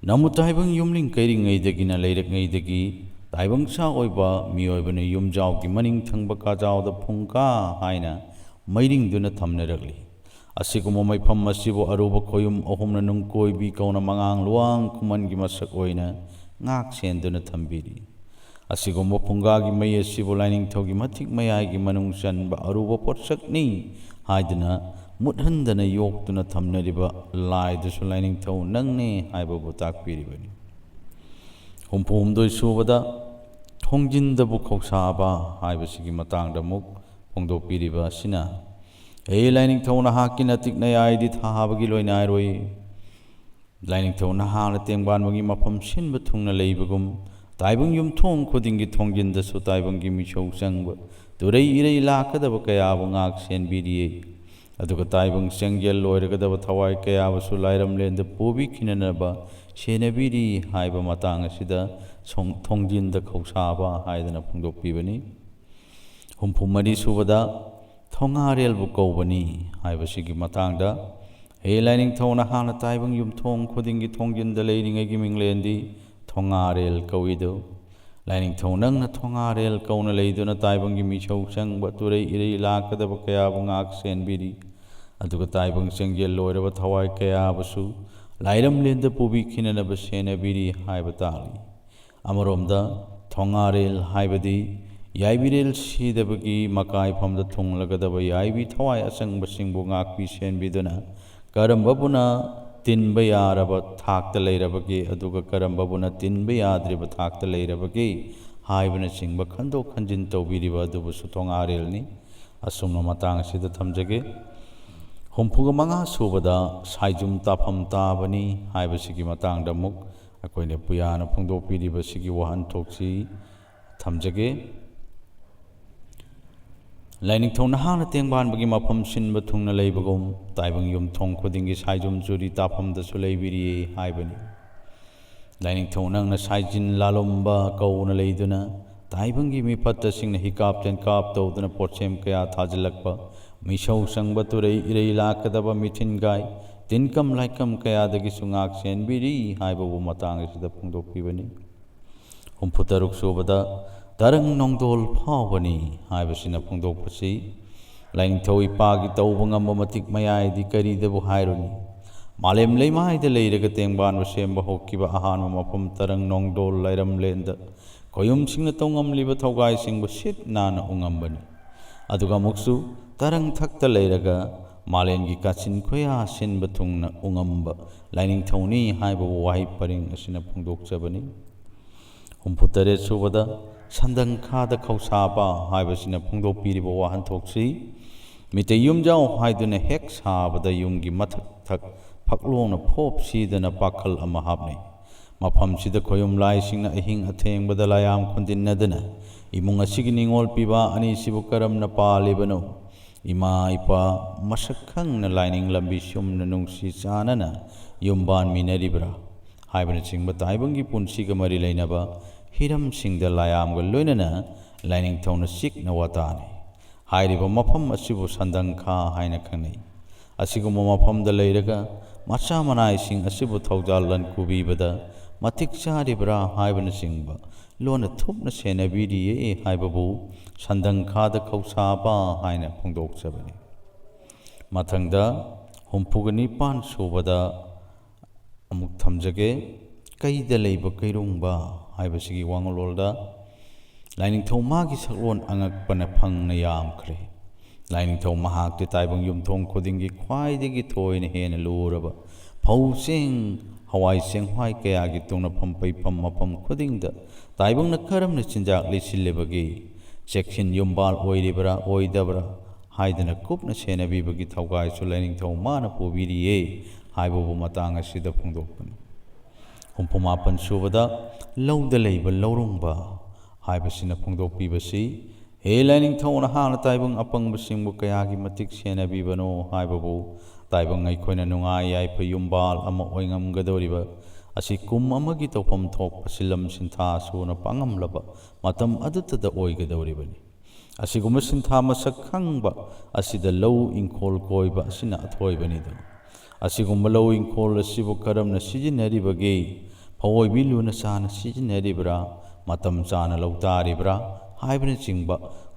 ꯅꯃꯨ ꯇꯥꯏꯕꯪ ꯌꯨꯝꯂꯤꯡ ꯀꯩꯔꯤꯉꯩꯗꯒꯤꯅ ꯂꯩꯔꯛꯉꯩꯗꯒꯤ ꯇꯥꯏꯕꯪ ꯁꯥ ꯑꯣꯏꯕ ꯃꯤꯑꯣꯏꯕꯅ ꯌꯨꯝꯖꯥꯎꯒꯤ ꯃꯅꯤꯡ ꯊꯪꯕ ꯀꯥꯖꯥꯎꯗ ꯐꯨꯡꯒꯥ ꯍꯥꯏꯅ ꯃꯩꯔꯤꯡꯗꯨꯅ ꯊꯝꯅꯔꯛꯂꯤ꯫ ꯑꯁꯤꯒꯨꯝꯕ ꯃꯩꯐꯝ ꯑꯁꯤꯕꯨ ꯑꯔꯨꯕ ꯈꯣꯌꯨꯝ ꯑꯍꯨꯝꯅ ꯅꯨꯡꯀꯣꯏꯕꯤ ꯀꯧꯅ ꯃꯉꯥꯡ ꯂꯨꯋꯥꯡ ꯈꯨꯃꯟꯒꯤ ꯃꯁꯛ ꯑꯣꯏꯅ ꯉꯥꯛ ꯁꯦꯟꯗꯨꯅ ꯊꯝꯕꯤꯔꯤ꯫ ꯑꯁꯤꯒꯨꯝꯕ ꯐꯨꯡꯒꯥꯒꯤ ꯃꯩ ꯑꯁꯤꯕꯨ ꯂꯥꯏꯅꯤꯡꯊꯧꯒꯤ ꯃꯊꯤꯛ ꯃꯌꯥꯏꯒꯤ ꯃꯅꯨꯡ ꯆꯟꯕ ꯑꯔꯨꯕ ꯄꯣꯠꯁꯛꯅꯤ ꯍꯥꯏꯗꯨꯅ ꯃꯨꯠꯍꯟꯗꯅ ꯌꯣꯛꯇꯨꯅ ꯊꯝꯅꯔꯤꯕ ꯂꯥꯏꯗꯨꯁꯨ ꯂꯥꯏꯅꯤꯡꯊꯧ ꯅꯪꯅꯤ ꯍꯥꯏꯕꯕꯨ ꯇꯥꯛꯄꯤꯔꯤꯕꯅꯤ꯫ ꯍꯨꯝꯐꯨ ꯍꯨꯝꯗꯣꯏ ꯁꯨꯕꯗ ꯊꯣꯡꯖꯤꯟꯗꯕꯨ ꯈꯧꯁꯥꯕ ꯍꯥꯏꯕꯁꯤꯒꯤ ꯃꯇꯥꯡꯗ ꯑꯃꯨꯛ ꯐꯣꯡꯗꯣꯛꯄꯤꯔꯤꯕ ꯑꯁꯤꯅ, ꯍꯦ ꯂꯥꯏꯅꯤꯡꯊꯧ, ꯅꯍꯥꯛꯀꯤ ꯅꯇꯤꯛ ꯅꯌꯥꯏꯗꯤ ꯊꯥꯕꯒꯤ ꯂꯣꯏꯅꯥꯏꯔꯣꯏ꯫ ꯂꯥꯏꯅꯤꯡꯊꯧ, ꯅꯍꯥꯛꯅ ꯇꯦꯡꯕꯥꯟꯕꯒꯤ ꯃꯐꯝ ꯁꯤꯟꯕ ꯊꯨꯡꯅ ꯂꯩꯕꯒꯨꯝ, ꯇꯥꯏꯕꯪ ꯌꯨꯝꯊꯣꯡ ꯈꯨꯗꯤꯡꯒꯤ ꯊꯣꯡꯖꯤꯟꯗꯁꯨ ꯇꯥꯏꯕꯪꯒꯤ ꯃꯤꯁꯧ ꯆꯪꯕ ꯇꯨꯔꯩ ꯏꯔꯩ ꯂꯥꯛꯀꯗꯕ ꯀꯌꯥꯕꯨ ꯉꯥꯛ ꯁꯦꯟꯕꯤꯔꯤꯌꯦ꯫ ꯑꯗꯨꯒ ꯇꯥꯏꯕꯪ ꯆꯪꯖꯦꯜ ꯂꯣꯏꯔꯒꯗꯕ ꯊꯋꯥꯏ ꯀꯌꯥꯕꯨꯁꯨ ꯂꯥꯏꯔꯝꯂꯦꯟꯗ ꯄꯨꯕꯤꯈꯤꯅꯅꯕ ꯁꯦꯟꯅꯕꯤꯔꯤ ꯍꯥꯏꯕ ꯃꯇꯥꯡ ꯑꯁꯤꯗ ꯁꯣꯡ-, ꯊꯣꯡꯖꯤꯟꯗ ꯈꯧꯁꯥꯕ ꯍꯥꯏꯗꯅ ꯐꯣꯡꯗꯣꯛꯄꯤꯕꯅꯤ꯫ ꯍꯨꯝꯐꯨ ꯃꯔꯤ ꯁꯨꯕꯗ ꯊꯣꯉꯥꯔꯦꯜꯕꯨ ꯀꯧꯕꯅꯤ ꯍꯥꯏꯕꯁꯤꯒꯤ ꯃꯇꯥꯡꯗ, ꯍꯦ ꯂꯥꯏꯅꯤꯡꯊꯧ, ꯅꯍꯥꯛꯅ ꯇꯥꯏꯕꯪ ꯌꯨꯝꯊꯣꯡ ꯈꯨꯗꯤꯡꯒꯤ ꯊꯣꯡꯖꯤꯟꯗ ꯂꯩꯔꯤꯉꯩꯒꯤ ꯃꯤꯡꯂꯦꯟꯗꯤ ꯊꯣꯉꯥꯔꯦꯜ ꯀꯧꯏꯗꯨ꯫ ꯂꯥꯏꯅꯤꯡꯊꯧ, ꯅꯪꯅ ꯊꯣꯉꯥꯔꯦꯜ ꯀꯧꯅ ꯂꯩꯗꯨꯅ ꯇꯥꯏꯕꯪꯒꯤ ꯃꯤꯁꯧ ꯆꯪꯕ ꯇꯨꯔꯩ ꯏꯔꯩ ꯂꯥꯛꯀꯗꯕ ꯀꯌꯥꯕꯨ ꯉꯥꯛ ꯁꯦꯟꯕꯤꯔꯤ꯫ ꯑꯗꯨꯒ ꯇꯥꯏꯕꯪ ꯆꯪꯖꯦꯜ ꯂꯣꯏꯔꯕ ꯊꯋꯥꯏ ꯀꯌꯥꯕꯨꯁꯨ ꯂꯥꯏꯔꯝꯂꯦꯟꯗ ꯄꯨꯕꯤꯈꯤꯅꯅꯕ ꯁꯦꯟꯅꯕꯤꯔꯤ ꯍꯥꯏꯕ ꯇꯥꯛꯂꯤ꯫ ꯑꯃꯔꯣꯝꯗ ꯊꯣꯉꯥꯔꯦꯜ ꯍꯥꯏꯕꯗꯤ ꯌꯥꯏꯕꯤꯔꯦꯜ ꯁꯤꯗꯕꯒꯤ ꯃꯀꯥꯏꯐꯝꯗ ꯊꯨꯡꯂꯒꯗꯕ ꯌꯥꯏꯕꯤ ꯊꯋꯥꯏ ꯑꯆꯪꯕꯁꯤꯡꯕꯨ ꯉꯥꯛꯄꯤ ꯁꯦꯟꯕꯤꯗꯨꯅ ꯀꯔꯝꯕꯕꯨꯅ ꯇꯤꯟꯕ ꯌꯥꯔꯕ ꯊꯥꯛꯇ ꯂꯩꯔꯕꯒꯦ, ꯑꯗꯨꯒ ꯀꯔꯝꯕꯕꯨꯅ ꯇꯤꯟꯕ ꯌꯥꯗ꯭ꯔꯤꯕ ꯊꯥꯛꯇ ꯂꯩꯔꯕꯒꯦ ꯍꯥꯏꯕꯅꯆꯤꯡꯕ ꯈꯟꯗꯣꯛ ꯈꯟꯖꯤꯟ ꯇꯧꯕꯤꯔꯤꯕ ꯑꯗꯨꯕꯨꯁꯨ ꯊꯣꯉꯥꯔꯦꯜꯅꯤ꯫ ꯑꯁꯨꯝꯅ ꯃꯇꯥꯡ ꯑꯁꯤꯗ ꯊꯝꯖꯒꯦ꯫ ꯍꯨꯝꯐꯨꯒ ꯃꯉꯥ ꯁꯨꯕꯗ ꯁꯥꯏꯖꯨꯝ ꯇꯥꯐꯝ ꯇꯥꯕꯅꯤ ꯍꯥꯏꯕꯁꯤꯒꯤ ꯃꯇꯥꯡꯗ ꯑꯃꯨꯛ ꯑꯩꯈꯣꯏꯅ ꯄꯨꯌꯥꯅ ꯐꯣꯡꯗꯣꯛꯄꯤꯔꯤꯕꯁꯤꯒꯤ ꯋꯥꯍꯟꯊꯣꯛꯁꯤ ꯊꯝꯖꯒꯦ꯫ ꯂꯥꯏꯅꯤꯡꯊꯧ, ꯅꯍꯥꯛꯅ ꯇꯦꯡꯕꯥꯟꯕꯒꯤ ꯃꯐꯝ ꯁꯤꯟꯕ ꯊꯨꯡꯅ ꯂꯩꯕꯒꯨꯝ, ꯇꯥꯏꯕꯪ ꯌꯨꯝꯊꯣꯡ ꯈꯨꯗꯤꯡꯒꯤ ꯁꯥꯏꯖꯨꯝ ꯆꯨꯔꯤ ꯇꯥꯐꯝꯗꯁꯨ ꯂꯩꯕꯤꯔꯤ ꯍꯥꯏꯕꯅꯤ꯫ ꯂꯥꯏꯅꯤꯡꯊꯧ, ꯅꯪꯅ ꯁꯥꯏꯖꯤꯟ ꯂꯥꯂꯣꯝꯕ ꯀꯧꯅ ꯂꯩꯗꯨꯅ ꯇꯥꯏꯕꯪꯒꯤ ꯃꯤꯐꯠꯇꯁꯤꯡꯅ ꯍꯤꯀꯥꯞ ꯇꯦꯟꯀꯥꯞ ꯇꯧꯗꯨꯅ ꯄꯣꯠꯁꯦꯝ ꯀꯌꯥ ꯊꯥꯖꯤꯜꯂꯛꯄ, ꯃꯤꯁꯧ ꯆꯪꯕ ꯇꯨꯔꯩ ꯏꯔꯩ ꯂꯥꯛꯀꯗꯕ ꯃꯤꯊꯤꯟꯒꯥꯏ, ꯇꯤꯟꯀꯝ ꯂꯥꯏꯀꯝ ꯀꯌꯥꯗꯒꯤꯁꯨ ꯉꯥꯛ ꯁꯦꯟꯕꯤꯔꯤ ꯍꯥꯏꯕꯕꯨ ꯃꯇꯥꯡ ꯑꯁꯤꯗ ꯐꯣꯡꯗꯣꯛꯄꯤꯕꯅꯤ꯫ ꯍꯨꯝꯐꯨꯇꯔꯨꯛ ꯁꯨꯕꯗ ꯇꯔꯪ ꯅꯣꯡꯗꯣꯜ ꯐꯥꯎꯕꯅꯤ ꯍꯥꯏꯕꯁꯤꯅ ꯐꯣꯡꯗꯣꯛꯄꯁꯤ, ꯂꯥꯏꯅꯤꯡꯊꯧ ꯏꯄꯥꯒꯤ ꯇꯧꯕ ꯉꯝꯕ ꯃꯇꯤꯛ ꯃꯌꯥꯏꯗꯤ ꯀꯔꯤꯗꯕꯨ ꯍꯥꯏꯔꯨꯅꯤ? ꯃꯥꯂꯦꯝ ꯂꯩꯃꯥꯏꯗ ꯂꯩꯔꯒ ꯇꯦꯡꯕꯥꯟꯕ ꯁꯦꯝꯕ ꯍꯧꯈꯤꯕ ꯑꯍꯥꯟꯕ ꯃꯐꯝ ꯇꯔꯪ ꯅꯣꯡꯗꯣꯜ ꯂꯥꯏꯔꯝꯂꯦꯟꯗ ꯈꯣꯌꯨꯝꯁꯤꯡꯅ ꯇꯧꯉꯝꯂꯤꯕ ꯊꯧꯒꯥꯏꯁꯤꯡꯕꯨ ꯁꯤꯠ ꯅꯥꯟꯅ ꯎꯉꯝꯕꯅꯤ꯫ ꯑꯗꯨꯒ ꯑꯃꯨꯛꯁꯨ ꯇꯔꯪ ꯊꯛꯇ ꯂꯩꯔꯒ ꯃꯥꯂꯦꯝꯒꯤ ꯀꯥꯆꯤꯟ ꯈꯣꯌꯥ ꯁꯤꯟꯕ ꯊꯨꯡꯅ ꯎꯉꯝꯕ ꯂꯥꯏꯅꯤꯡꯊꯧꯅꯤ ꯍꯥꯏꯕ ꯋꯥꯍꯩ ꯄꯔꯦꯡ ꯑꯁꯤꯅ ꯐꯣꯡꯗꯣꯛꯆꯕꯅꯤ꯫ ꯍꯨꯝꯐꯨꯇꯔꯦꯠ ꯁꯨꯕꯗ ꯁꯟꯗꯪꯈꯥꯗ ꯈꯧꯁꯥꯕ ꯍꯥꯏꯕꯁꯤꯅ ꯐꯣꯡꯗꯣꯛꯄꯤꯔꯤꯕ ꯋꯥꯍꯟꯊꯣꯛꯁꯤ, ꯃꯤꯇꯩ ꯌꯨꯝꯖꯥꯎ ꯍꯥꯏꯗꯨꯅ ꯍꯦꯛ ꯁꯥꯕꯗ ꯌꯨꯝꯒꯤ ꯃꯊꯛ ꯊꯛ ꯐꯛꯂꯣꯡꯅ ꯐꯣꯞ ꯁꯤꯗꯅ ꯄꯥꯈꯜ ꯑꯃ ꯍꯥꯞꯅꯩ꯫ ꯃꯐꯝꯁꯤꯗ ꯈꯣꯌꯨꯝ ꯂꯥꯏꯁꯤꯡꯅ ꯑꯍꯤꯡ ꯑꯊꯦꯡꯕꯗ ꯂꯥꯏꯌꯥꯝ ꯈꯨꯟꯗꯤꯟꯅꯗꯨꯅ ꯏꯃꯨꯡ ꯑꯁꯤꯒꯤ ꯅꯤꯡꯉꯣꯜ ꯄꯤꯕ ꯑꯅꯤꯁꯤꯕꯨ ꯀꯔꯝꯅ ꯄꯥꯜꯂꯤꯕꯅꯣ? ꯏꯃꯥ ꯏꯄꯥ ꯃꯁꯛ ꯈꯪꯅ ꯂꯥꯏꯅꯤꯡ ꯂꯝꯕꯤ ꯆꯨꯝꯅ ꯅꯨꯡꯁꯤ ꯆꯥꯟꯅꯅ ꯌꯨꯝ ꯄꯥꯟꯃꯤꯟꯅꯔꯤꯕ꯭ꯔꯥ? ꯍꯥꯏꯕꯅꯆꯤꯡꯕ ꯇꯥꯏꯕꯪꯒꯤ ꯄꯨꯟꯁꯤꯒ ꯃꯔꯤ ꯂꯩꯅꯕ ꯍꯤꯔꯝꯁꯤꯡꯗ ꯂꯥꯏꯌꯥꯝꯒ ꯂꯣꯏꯅꯅ ꯂꯥꯏꯅꯤꯡꯊꯧꯅ ꯆꯤꯛꯅ ꯋꯥꯇꯥꯅꯩ꯫ ꯍꯥꯏꯔꯤꯕ ꯃꯐꯝ ꯑꯁꯤꯕꯨ ꯁꯟꯗꯪꯈꯥ ꯍꯥꯏꯅ ꯈꯪꯅꯩ꯫ ꯑꯁꯤꯒꯨꯝꯕ ꯃꯐꯝꯗ ꯂꯩꯔꯒ ꯃꯆꯥ ꯃꯅꯥꯏꯁꯤꯡ ꯑꯁꯤꯕꯨ ꯊꯧꯖꯥꯜ ꯂꯟ ꯀꯨꯕꯤꯕꯗ ꯃꯇꯤꯛ ꯆꯥꯔꯤꯕ꯭ꯔꯥ ꯍꯥꯏꯕꯅꯆꯤꯡꯕ ꯂꯣꯟꯅ ꯊꯨꯞꯅ ꯁꯦꯟꯅꯕꯤꯔꯤꯌꯦ ꯍꯥꯏꯕꯕꯨ ꯁꯟꯗꯪꯈꯥꯗ ꯈꯧꯁꯥꯕ ꯍꯥꯏꯅ ꯐꯣꯡꯗꯣꯛꯆꯕꯅꯤ꯫ ꯃꯊꯪꯗ ꯍꯨꯝꯐꯨꯒ ꯅꯤꯄꯥꯟ ꯁꯨꯕꯗ ꯑꯃꯨꯛ ꯊꯝꯖꯒꯦ꯫ ꯀꯩꯗ ꯂꯩꯕ ꯀꯩꯔꯣꯡꯕ ꯍꯥꯏꯕꯁꯤꯒꯤ ꯋꯥꯉꯂꯣꯜꯗ ꯂꯥꯏꯅꯤꯡꯊꯧ ꯃꯥꯒꯤ ꯁꯛꯂꯣꯟ ꯑꯉꯛꯄꯅ ꯐꯪꯅ ꯌꯥꯝꯈ꯭ꯔꯦ꯫ ꯂꯥꯏꯅꯤꯡꯊꯧ ꯃꯍꯥꯛꯇꯤ ꯇꯥꯏꯕꯪ ꯌꯨꯝꯊꯣꯡ ꯈꯨꯗꯤꯡꯒꯤ ꯈ꯭ꯋꯥꯏꯗꯒꯤ ꯊꯣꯏꯅ ꯍꯦꯟꯅ ꯂꯨꯔꯕ ꯐꯧ ꯆꯦꯡ, ꯍꯋꯥꯏ ꯆꯦꯡꯋꯥꯏ ꯀꯌꯥꯒꯤ ꯇꯨꯡꯅꯐꯝ ꯄꯩꯐꯝ ꯃꯐꯝ ꯈꯨꯗꯤꯡꯗ ꯇꯥꯏꯕꯪꯅ ꯀꯔꯝꯅ ꯆꯤꯟꯖꯥꯛ ꯂꯩꯁꯤꯜꯂꯤꯕꯒꯦ, ꯆꯦꯛꯁꯤꯟ ꯌꯨꯝꯕꯥꯜ ꯑꯣꯏꯔꯤꯕ꯭ꯔꯥ ꯑꯣꯏꯗꯕ꯭ꯔꯥ ꯍꯥꯏꯗꯅ ꯀꯨꯞꯅ ꯁꯦꯟꯅꯕꯤꯕꯒꯤ ꯊꯧꯒꯥꯏꯁꯨ ꯂꯥꯏꯅꯤꯡꯊꯧ ꯃꯥꯅ ꯄꯨꯕꯤꯔꯤꯌꯦ ꯍꯥꯏꯕꯕꯨ ꯃꯇꯥꯡ ꯑꯁꯤꯗ ꯐꯣꯡꯗꯣꯛꯄꯅꯤ꯫ ꯍꯨꯝꯐꯨ ꯃꯥꯄꯟ ꯁꯨꯕꯗ ꯂꯧꯗ ꯂꯩꯕ ꯂꯧꯔꯨꯡꯕ ꯍꯥꯏꯕꯁꯤꯅ ꯐꯣꯡꯗꯣꯛꯄꯤꯕꯁꯤ, ꯍꯦ ꯂꯥꯏꯅꯤꯡꯊꯧ, ꯅꯍꯥꯛꯅ ꯇꯥꯏꯕꯪ ꯑꯄꯪꯕꯁꯤꯡꯕꯨ ꯀꯌꯥꯒꯤ ꯃꯇꯤꯛ ꯁꯦꯟꯅꯕꯤꯕꯅꯣ ꯍꯥꯏꯕꯕꯨ ꯇꯥꯏꯕꯪ ꯑꯩꯈꯣꯏꯅ ꯅꯨꯡꯉꯥꯏ ꯌꯥꯏꯐ ꯌꯨꯝꯕꯥꯜ ꯑꯃ ꯑꯣꯏꯉꯝꯒꯗꯧꯔꯤꯕ ꯑꯁꯤ ꯀꯨꯝ ꯑꯃꯒꯤ ꯇꯧꯐꯝ ꯊꯣꯛꯄ ꯁꯤꯜꯂꯝ ꯁꯤꯟꯊꯥ ꯁꯨꯅ ꯄꯥꯡꯉꯝꯂꯕ ꯃꯇꯝ ꯑꯗꯨꯇꯗ ꯑꯣꯏꯒꯗꯧꯔꯤꯕꯅꯤ꯫ ꯑꯁꯤꯒꯨꯝꯕ ꯁꯤꯟꯊꯥ ꯃꯁꯛ ꯈꯪꯕ ꯑꯁꯤꯗ ꯂꯧ ꯏꯪꯈꯣꯜ ꯀꯣꯏꯕ ꯑꯁꯤꯅ ꯑꯊꯣꯏꯕꯅꯤꯗꯣ꯫ ꯑꯁꯤꯒꯨꯝꯕ ꯂꯧ ꯏꯪꯈꯣꯜ ꯑꯁꯤꯕꯨ ꯀꯔꯝꯅ ꯁꯤꯖꯤꯟꯅꯔꯤꯕꯒꯦ? ꯐꯧ ꯑꯣꯏꯕꯤ ꯂꯨꯅ ꯆꯥꯅ ꯁꯤꯖꯤꯟꯅꯔꯤꯕ꯭ꯔꯥ? ꯃꯇꯝ ꯆꯥꯅ ꯂꯧ ꯇꯥꯔꯤꯕ꯭ꯔꯥ? ꯍꯥꯏꯕꯅꯆꯤꯡꯕ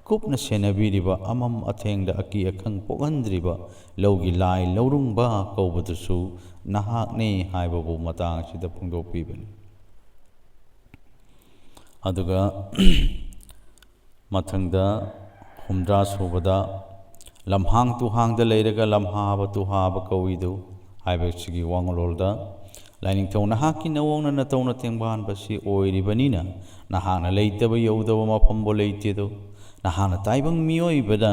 ꯀꯨꯞꯅ ꯁꯦꯟꯅꯕꯤꯔꯤꯕ, ꯑꯃꯝ ꯑꯊꯦꯡꯗ ꯑꯀꯤ ꯑꯈꯪ ꯄꯣꯛꯍꯟꯗ꯭ꯔꯤꯕ ꯂꯧꯒꯤ ꯂꯥꯏ ꯂꯧꯔꯨꯡꯕ ꯀꯧꯕꯗꯨꯁꯨ ꯅꯍꯥꯛꯅꯤ ꯍꯥꯏꯕꯕꯨ ꯃꯇꯥꯡ ꯑꯁꯤꯗ ꯐꯣꯡꯗꯣꯛꯄꯤꯕꯅꯤ꯫ ꯑꯗꯨꯒ ꯃꯊꯪꯗ ꯍꯨꯝꯗ꯭ꯔꯥ ꯁꯨꯕꯗ ꯂꯝꯍꯥꯡ ꯇꯨꯍꯥꯡꯗ ꯂꯩꯔꯒ ꯂꯝꯍꯥꯕ ꯇꯨꯍꯥꯕ ꯀꯧꯏꯗꯨ ꯍꯥꯏꯕꯁꯤꯒꯤ ꯋꯥꯉꯂꯣꯜꯗ, ꯂꯥꯏꯅꯤꯡꯊꯧ, ꯅꯍꯥꯛꯀꯤ ꯅꯋꯣꯡꯅ ꯅꯇꯧꯅ ꯇꯦꯡꯕꯥꯟꯕꯁꯤ ꯑꯣꯏꯔꯤꯕꯅꯤꯅ ꯅꯍꯥꯛꯅ ꯂꯩꯇꯕ ꯌꯧꯗꯕ ꯃꯐꯝꯕꯨ ꯂꯩꯇꯦꯗꯣ꯫ ꯅꯍꯥꯛꯅ ꯇꯥꯏꯕꯪ ꯃꯤꯑꯣꯏꯕꯗ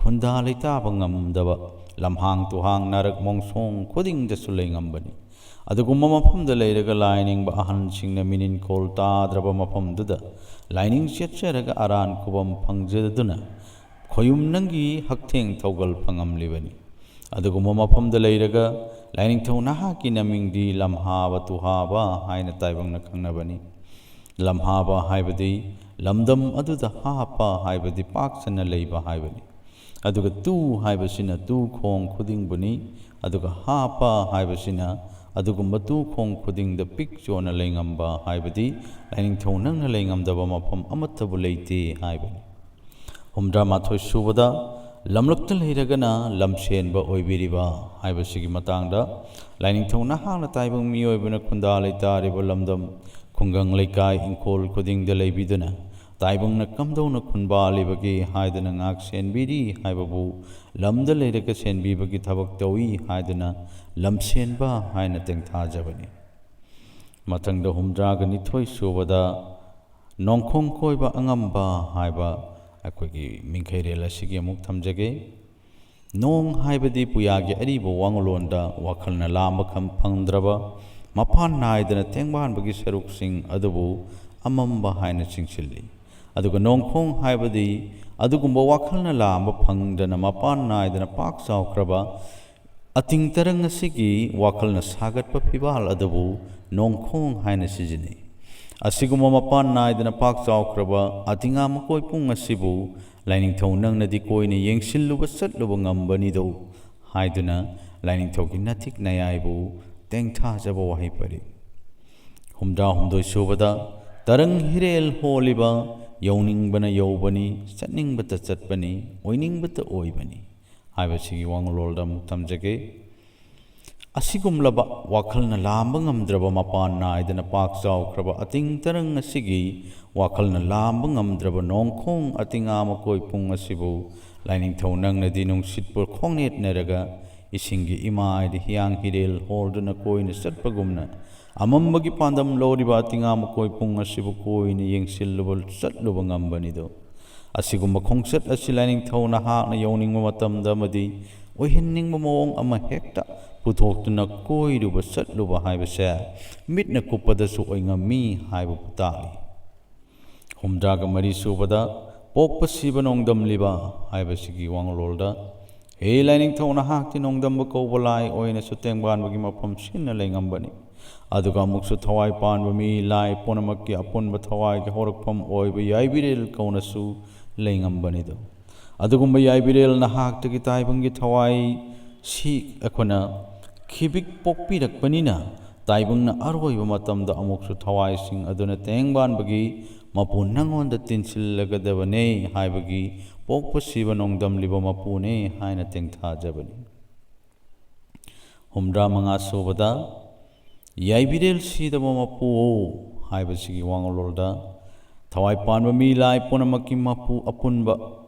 ꯈꯨꯟꯗꯥ ꯂꯩꯇꯥꯕ ꯉꯝꯗꯕ ꯂꯝꯍꯥꯡ ꯇꯨꯍꯥꯡ ꯅꯥꯔꯛ ꯃꯣꯡꯁꯣꯡ ꯈꯨꯗꯤꯡꯗꯁꯨ ꯂꯩꯉꯝꯕꯅꯤ꯫ ꯑꯗꯨꯒꯨꯝꯕ ꯃꯐꯝꯗ ꯂꯩꯔꯒ ꯂꯥꯏꯅꯤꯡꯕ ꯑꯍꯜꯁꯤꯡꯅ ꯃꯤꯅꯤꯟꯈꯣꯜ ꯇꯥꯗ꯭ꯔꯕ ꯃꯐꯝꯗꯨꯗ ꯂꯥꯏꯅꯤꯡ ꯆꯦꯠꯆꯔꯒ ꯑꯔꯥꯟ ꯈꯨꯕꯝ ꯐꯪꯖꯗꯨꯅ ꯈꯣꯌꯨꯝ ꯅꯪꯒꯤ ꯍꯛꯊꯦꯡ ꯊꯧꯒꯜ ꯐꯪꯉꯝꯂꯤꯕꯅꯤ꯫ ꯑꯗꯨꯒꯨꯝꯕ ꯃꯐꯝꯗ ꯂꯩꯔꯒ ꯂꯥꯏꯅꯤꯡꯊꯧ ꯅꯍꯥꯛꯀꯤ ꯅꯃꯤꯡꯗꯤ ꯂꯝꯍꯥꯕ ꯇꯨꯍꯥꯕ ꯍꯥꯏꯅ ꯇꯥꯏꯕꯪꯅ ꯈꯪꯅꯕꯅꯤ꯫ ꯂꯝꯍꯥꯕ ꯍꯥꯏꯕꯗꯤ ꯂꯝꯗꯝ ꯑꯗꯨꯗ ꯍꯥꯞꯄ ꯍꯥꯏꯕꯗꯤ ꯄꯥꯛ ꯁꯟꯅ ꯂꯩꯕ ꯍꯥꯏꯕꯅꯤ꯫ ꯑꯗꯨꯒ ꯇꯨ ꯍꯥꯏꯕꯁꯤꯅ ꯇꯨ ꯈꯣꯡ ꯈꯨꯗꯤꯡꯕꯨꯅꯤ꯫ ꯑꯗꯨꯒ ꯍꯥꯞꯄ ꯍꯥꯏꯕꯁꯤꯅ ꯑꯗꯨꯒꯨꯝꯕ ꯇꯨ ꯈꯣꯡ ꯈꯨꯗꯤꯡꯗ ꯄꯤꯛ ꯆꯣꯟꯅ ꯂꯩꯉꯝꯕ ꯍꯥꯏꯕꯗꯤ ꯂꯥꯏꯅꯤꯡꯊꯧ ꯅꯪꯅ ꯂꯩꯉꯝꯗꯕ ꯃꯐꯝ ꯑꯃꯠꯇꯕꯨ ꯂꯩꯇꯦ ꯍꯥꯏꯕꯅꯤ꯫ ꯍꯨꯝꯗ꯭ꯔꯥ ꯃꯥꯊꯣꯏ ꯁꯨꯕꯗ ꯂꯝꯂꯛꯇ ꯂꯩꯔꯒꯅ ꯂꯝꯁꯦꯟꯕ ꯑꯣꯏꯕꯤꯔꯤꯕ ꯍꯥꯏꯕꯁꯤꯒꯤ ꯃꯇꯥꯡꯗ ꯂꯥꯏꯅꯤꯡꯊꯧ ꯅꯍꯥꯛꯅ ꯇꯥꯏꯕꯪ ꯃꯤꯑꯣꯏꯕꯅ ꯈꯨꯟꯗꯥ ꯂꯩꯇꯥꯔꯤꯕ ꯂꯝꯗꯝ ꯈꯨꯡꯒꯪ ꯂꯩꯀꯥꯏ ꯏꯪꯈꯣꯜ ꯈꯨꯗꯤꯡꯗ ꯂꯩꯕꯤꯗꯨꯅ ꯇꯥꯏꯕꯪꯅ ꯀꯝꯗꯧꯅ ꯈꯨꯟꯕꯥꯜꯂꯤꯕꯒꯦ ꯍꯥꯏꯗꯨꯅ ꯉꯥꯛ ꯁꯦꯟꯕꯤꯔꯤ ꯍꯥꯏꯕꯕꯨ ꯂꯝꯗ ꯂꯩꯔꯒ ꯁꯦꯟꯕꯤꯕꯒꯤ ꯊꯕꯛ ꯇꯧꯏ ꯍꯥꯏꯗꯨꯅ ꯂꯝꯁꯦꯟꯕ ꯍꯥꯏꯅ ꯇꯦꯡꯊꯥꯖꯕꯅꯤ꯫ ꯃꯊꯪꯗ ꯍꯨꯝꯗ꯭ꯔꯥꯒ ꯅꯤꯊꯣꯏ ꯁꯨꯕꯗ ꯅꯣꯡꯈꯣꯡ ꯀꯣꯏꯕ ꯑꯉꯝꯕ ꯍꯥꯏꯕ ꯑꯩꯈꯣꯏꯒꯤ ꯃꯤꯡꯈꯩꯔꯦꯜ ꯑꯁꯤꯒꯤ ꯑꯃꯨꯛ ꯊꯝꯖꯒꯦ꯫ ꯅꯣꯡ ꯍꯥꯏꯕꯗꯤ ꯄꯨꯌꯥꯒꯤ ꯑꯔꯤꯕ ꯋꯥꯉꯨꯂꯣꯟꯗ ꯋꯥꯈꯜꯅ ꯂꯥꯝꯕ ꯈꯝ ꯐꯪꯗ꯭ꯔꯕ ꯃꯄꯥꯟ ꯅꯥꯏꯗꯅ ꯇꯦꯡꯕꯥꯟꯕꯒꯤ ꯁꯔꯨꯛꯁꯤꯡ ꯑꯗꯨꯕꯨ ꯑꯃꯝꯕ ꯍꯥꯏꯅ ꯆꯤꯡꯁꯤꯜꯂꯤ꯫ ꯑꯗꯨꯒ ꯅꯣꯡꯈꯣꯡ ꯍꯥꯏꯕꯗꯤ ꯑꯗꯨꯒꯨꯝꯕ ꯋꯥꯈꯜꯅ ꯂꯥꯝꯕ ꯐꯪꯗꯅ ꯃꯄꯥꯟ ꯅꯥꯏꯗꯅ ꯄꯥꯛ ꯆꯥꯎꯈ꯭ꯔꯕ ꯑꯇꯤꯡ ꯇꯔꯪ ꯑꯁꯤꯒꯤ ꯋꯥꯈꯜꯅ ꯁꯥꯒꯠꯄ ꯐꯤꯕꯥꯜ ꯑꯗꯨꯕꯨ ꯅꯣꯡꯈꯣꯡ ꯍꯥꯏꯅ ꯁꯤꯖꯤꯟꯅꯩ꯫ ꯑꯁꯤꯒꯨꯝꯕ ꯃꯄꯥꯟ ꯅꯥꯏꯗꯅ ꯄꯥꯛ ꯆꯥꯎꯈ꯭ꯔꯕ ꯑꯇꯤꯉꯥ ꯃꯀꯣꯏ ꯄꯨꯡ ꯑꯁꯤꯕꯨ ꯂꯥꯏꯅꯤꯡꯊꯧ ꯅꯪꯅꯗꯤ ꯀꯣꯏꯅ ꯌꯦꯡꯁꯤꯜꯂꯨꯕ ꯆꯠꯂꯨꯕ ꯉꯝꯕꯅꯤꯗꯣ ꯍꯥꯏꯗꯨꯅ ꯂꯥꯏꯅꯤꯡꯊꯧꯒꯤ ꯅꯥꯊꯤꯛ ꯅꯌꯥꯏꯕꯨ ꯇꯦꯡꯊꯥꯖꯕ ꯋꯥꯍꯩ ꯄꯔꯦꯡ꯫ ꯍꯨꯝꯗ꯭ꯔꯥ ꯍꯨꯝꯗꯣꯏ ꯁꯨꯕꯗ ꯇꯔꯪ ꯍꯤꯔꯦꯜ ꯍꯣꯜꯂꯤꯕ ꯌꯧꯅꯤꯡꯕꯅ ꯌꯧꯕꯅꯤ, ꯆꯠꯅꯤꯡꯕꯇ ꯆꯠꯄꯅꯤ, ꯑꯣꯏꯅꯤꯡꯕꯇ ꯑꯣꯏꯕꯅꯤ ꯍꯥꯏꯕꯁꯤꯒꯤ ꯋꯥꯉꯂꯣꯜꯗ ꯑꯃꯨꯛ ꯊꯝꯖꯒꯦ꯫ ꯑꯁꯤꯒꯨꯝꯂꯕ ꯋꯥꯈꯜꯅ ꯂꯥꯝꯕ ꯉꯝꯗ꯭ꯔꯕ ꯃꯄꯥꯟ ꯅꯥꯏꯗꯅ ꯄꯥꯛ ꯆꯥꯎꯈ꯭ꯔꯕ ꯑꯇꯤꯡ ꯇꯔꯪ ꯑꯁꯤꯒꯤ ꯋꯥꯈꯜꯅ ꯂꯥꯝꯕ ꯉꯝꯗ꯭ꯔꯕ ꯅꯣꯡꯈꯣꯡ ꯑꯇꯤꯉꯥ ꯃꯀꯣꯏ ꯄꯨꯡ ꯑꯁꯤꯕꯨ ꯂꯥꯏꯅꯤꯡꯊꯧ ꯅꯪꯅꯗꯤ ꯅꯨꯡꯁꯤꯠꯄꯨ ꯈꯣꯡꯅꯦꯠꯅꯔꯒ ꯏꯁꯤꯡꯒꯤ ꯏꯃꯥꯏꯗ ꯍꯤꯌꯥꯡ ꯍꯤꯔꯦꯜ ꯍꯣꯜꯗꯨꯅ ꯀꯣꯏꯅ ꯆꯠꯄꯒꯨꯝꯅ ꯑꯃꯝꯕꯒꯤ ꯄꯥꯟꯗꯝ ꯂꯧꯔꯤꯕ ꯑꯇꯤꯉꯥ ꯃꯀꯣꯏ ꯄꯨꯡ ꯑꯁꯤꯕꯨ ꯀꯣꯏꯅ ꯌꯦꯡꯁꯤꯜꯂꯨꯕ ꯆꯠꯂꯨꯕ ꯉꯝꯕꯅꯤꯗꯣ꯫ ꯑꯁꯤꯒꯨꯝꯕ ꯈꯣꯡꯆꯠ ꯑꯁꯤ ꯂꯥꯏꯅꯤꯡꯊꯧ ꯅꯍꯥꯛꯅ ꯌꯧꯅꯤꯡꯕ ꯃꯇꯝꯗ ꯑꯃꯗꯤ ꯑꯣꯏꯍꯟꯅꯤꯡꯕ ꯃꯑꯣꯡ ꯑꯃ ꯍꯦꯛꯇ ꯄꯨꯊꯣꯛꯇꯨꯅ ꯀꯣꯏꯔꯨꯕ ꯆꯠꯂꯨꯕ ꯍꯥꯏꯕꯁꯦ ꯃꯤꯠꯅ ꯀꯨꯞꯄꯗꯁꯨ ꯑꯣꯏꯉꯝꯃꯤ ꯍꯥꯏꯕꯕꯨ ꯇꯥꯛꯂꯤ꯫ ꯍꯨꯝꯗ꯭ꯔꯥꯒ ꯃꯔꯤ ꯁꯨꯕꯗ, ꯄꯣꯛꯄ ꯁꯤꯕ ꯅꯣꯡꯗꯝꯂꯤꯕ ꯍꯥꯏꯕꯁꯤꯒꯤ ꯋꯥꯉꯂꯣꯜꯗ, ꯍꯦ ꯂꯥꯏꯅꯤꯡꯊꯧ, ꯅꯍꯥꯛꯇꯤ ꯅꯣꯡꯗꯝꯕ ꯀꯧꯕ ꯂꯥꯏ ꯑꯣꯏꯅꯁꯨ ꯇꯦꯡꯕꯥꯟꯕꯒꯤ ꯃꯐꯝ ꯁꯤꯟꯅ ꯂꯩꯉꯝꯕꯅꯤ꯫ ꯑꯗꯨꯒ ꯑꯃꯨꯛꯁꯨ ꯊꯋꯥꯏ ꯄꯥꯟꯕ ꯃꯤ, ꯂꯥꯏ ꯄꯨꯝꯅꯃꯛꯀꯤ ꯑꯄꯨꯟꯕ ꯊꯋꯥꯏꯒꯤ ꯍꯧꯔꯛꯐꯝ ꯑꯣꯏꯕ ꯌꯥꯏꯕꯤꯔꯦꯜ ꯀꯧꯅꯁꯨ ꯂꯩꯉꯝꯕꯅꯤꯗꯣ꯫ ꯑꯗꯨꯒꯨꯝꯕ ꯌꯥꯏꯕꯤꯔꯦꯜ ꯅꯍꯥꯛꯇꯒꯤ ꯇꯥꯏꯕꯪꯒꯤ ꯊꯋꯥꯏ ꯁꯤ ꯑꯩꯈꯣꯏꯅ ꯈꯤꯕꯤꯛ ꯄꯣꯛꯄꯤꯔꯛꯄꯅꯤꯅ, ꯇꯥꯏꯕꯪꯅ ꯑꯔꯣꯏꯕ ꯃꯇꯝꯗ ꯑꯃꯨꯛꯁꯨ ꯊꯋꯥꯏꯁꯤꯡ ꯑꯗꯨꯅ ꯇꯦꯡꯕꯥꯟꯕꯒꯤ ꯃꯄꯨ ꯅꯪꯉꯣꯟꯗ ꯇꯤꯟꯁꯤꯜꯂꯒꯗꯕꯅꯦ ꯍꯥꯏꯕꯒꯤ ꯄꯣꯛꯄ ꯁꯤꯕ ꯅꯣꯡꯗꯝꯂꯤꯕ ꯃꯄꯨꯅꯦ ꯍꯥꯏꯅ ꯇꯦꯡꯊꯥꯖꯕꯅꯤ꯫ ꯍꯨꯝꯗ꯭ꯔꯥ ꯃꯉꯥ ꯁꯨꯕꯗ, ꯌꯥꯏꯕꯤꯔꯦꯜ ꯁꯤꯗꯕ ꯃꯄꯨ ꯍꯥꯏꯕꯁꯤꯒꯤ ꯋꯥꯉꯂꯣꯜꯗ, ꯊꯋꯥꯏ ꯄꯥꯟꯕ ꯃꯤ ꯂꯥꯏ ꯄꯨꯝꯅꯃꯛꯀꯤ ꯃꯄꯨ ꯑꯄꯨꯟꯕ,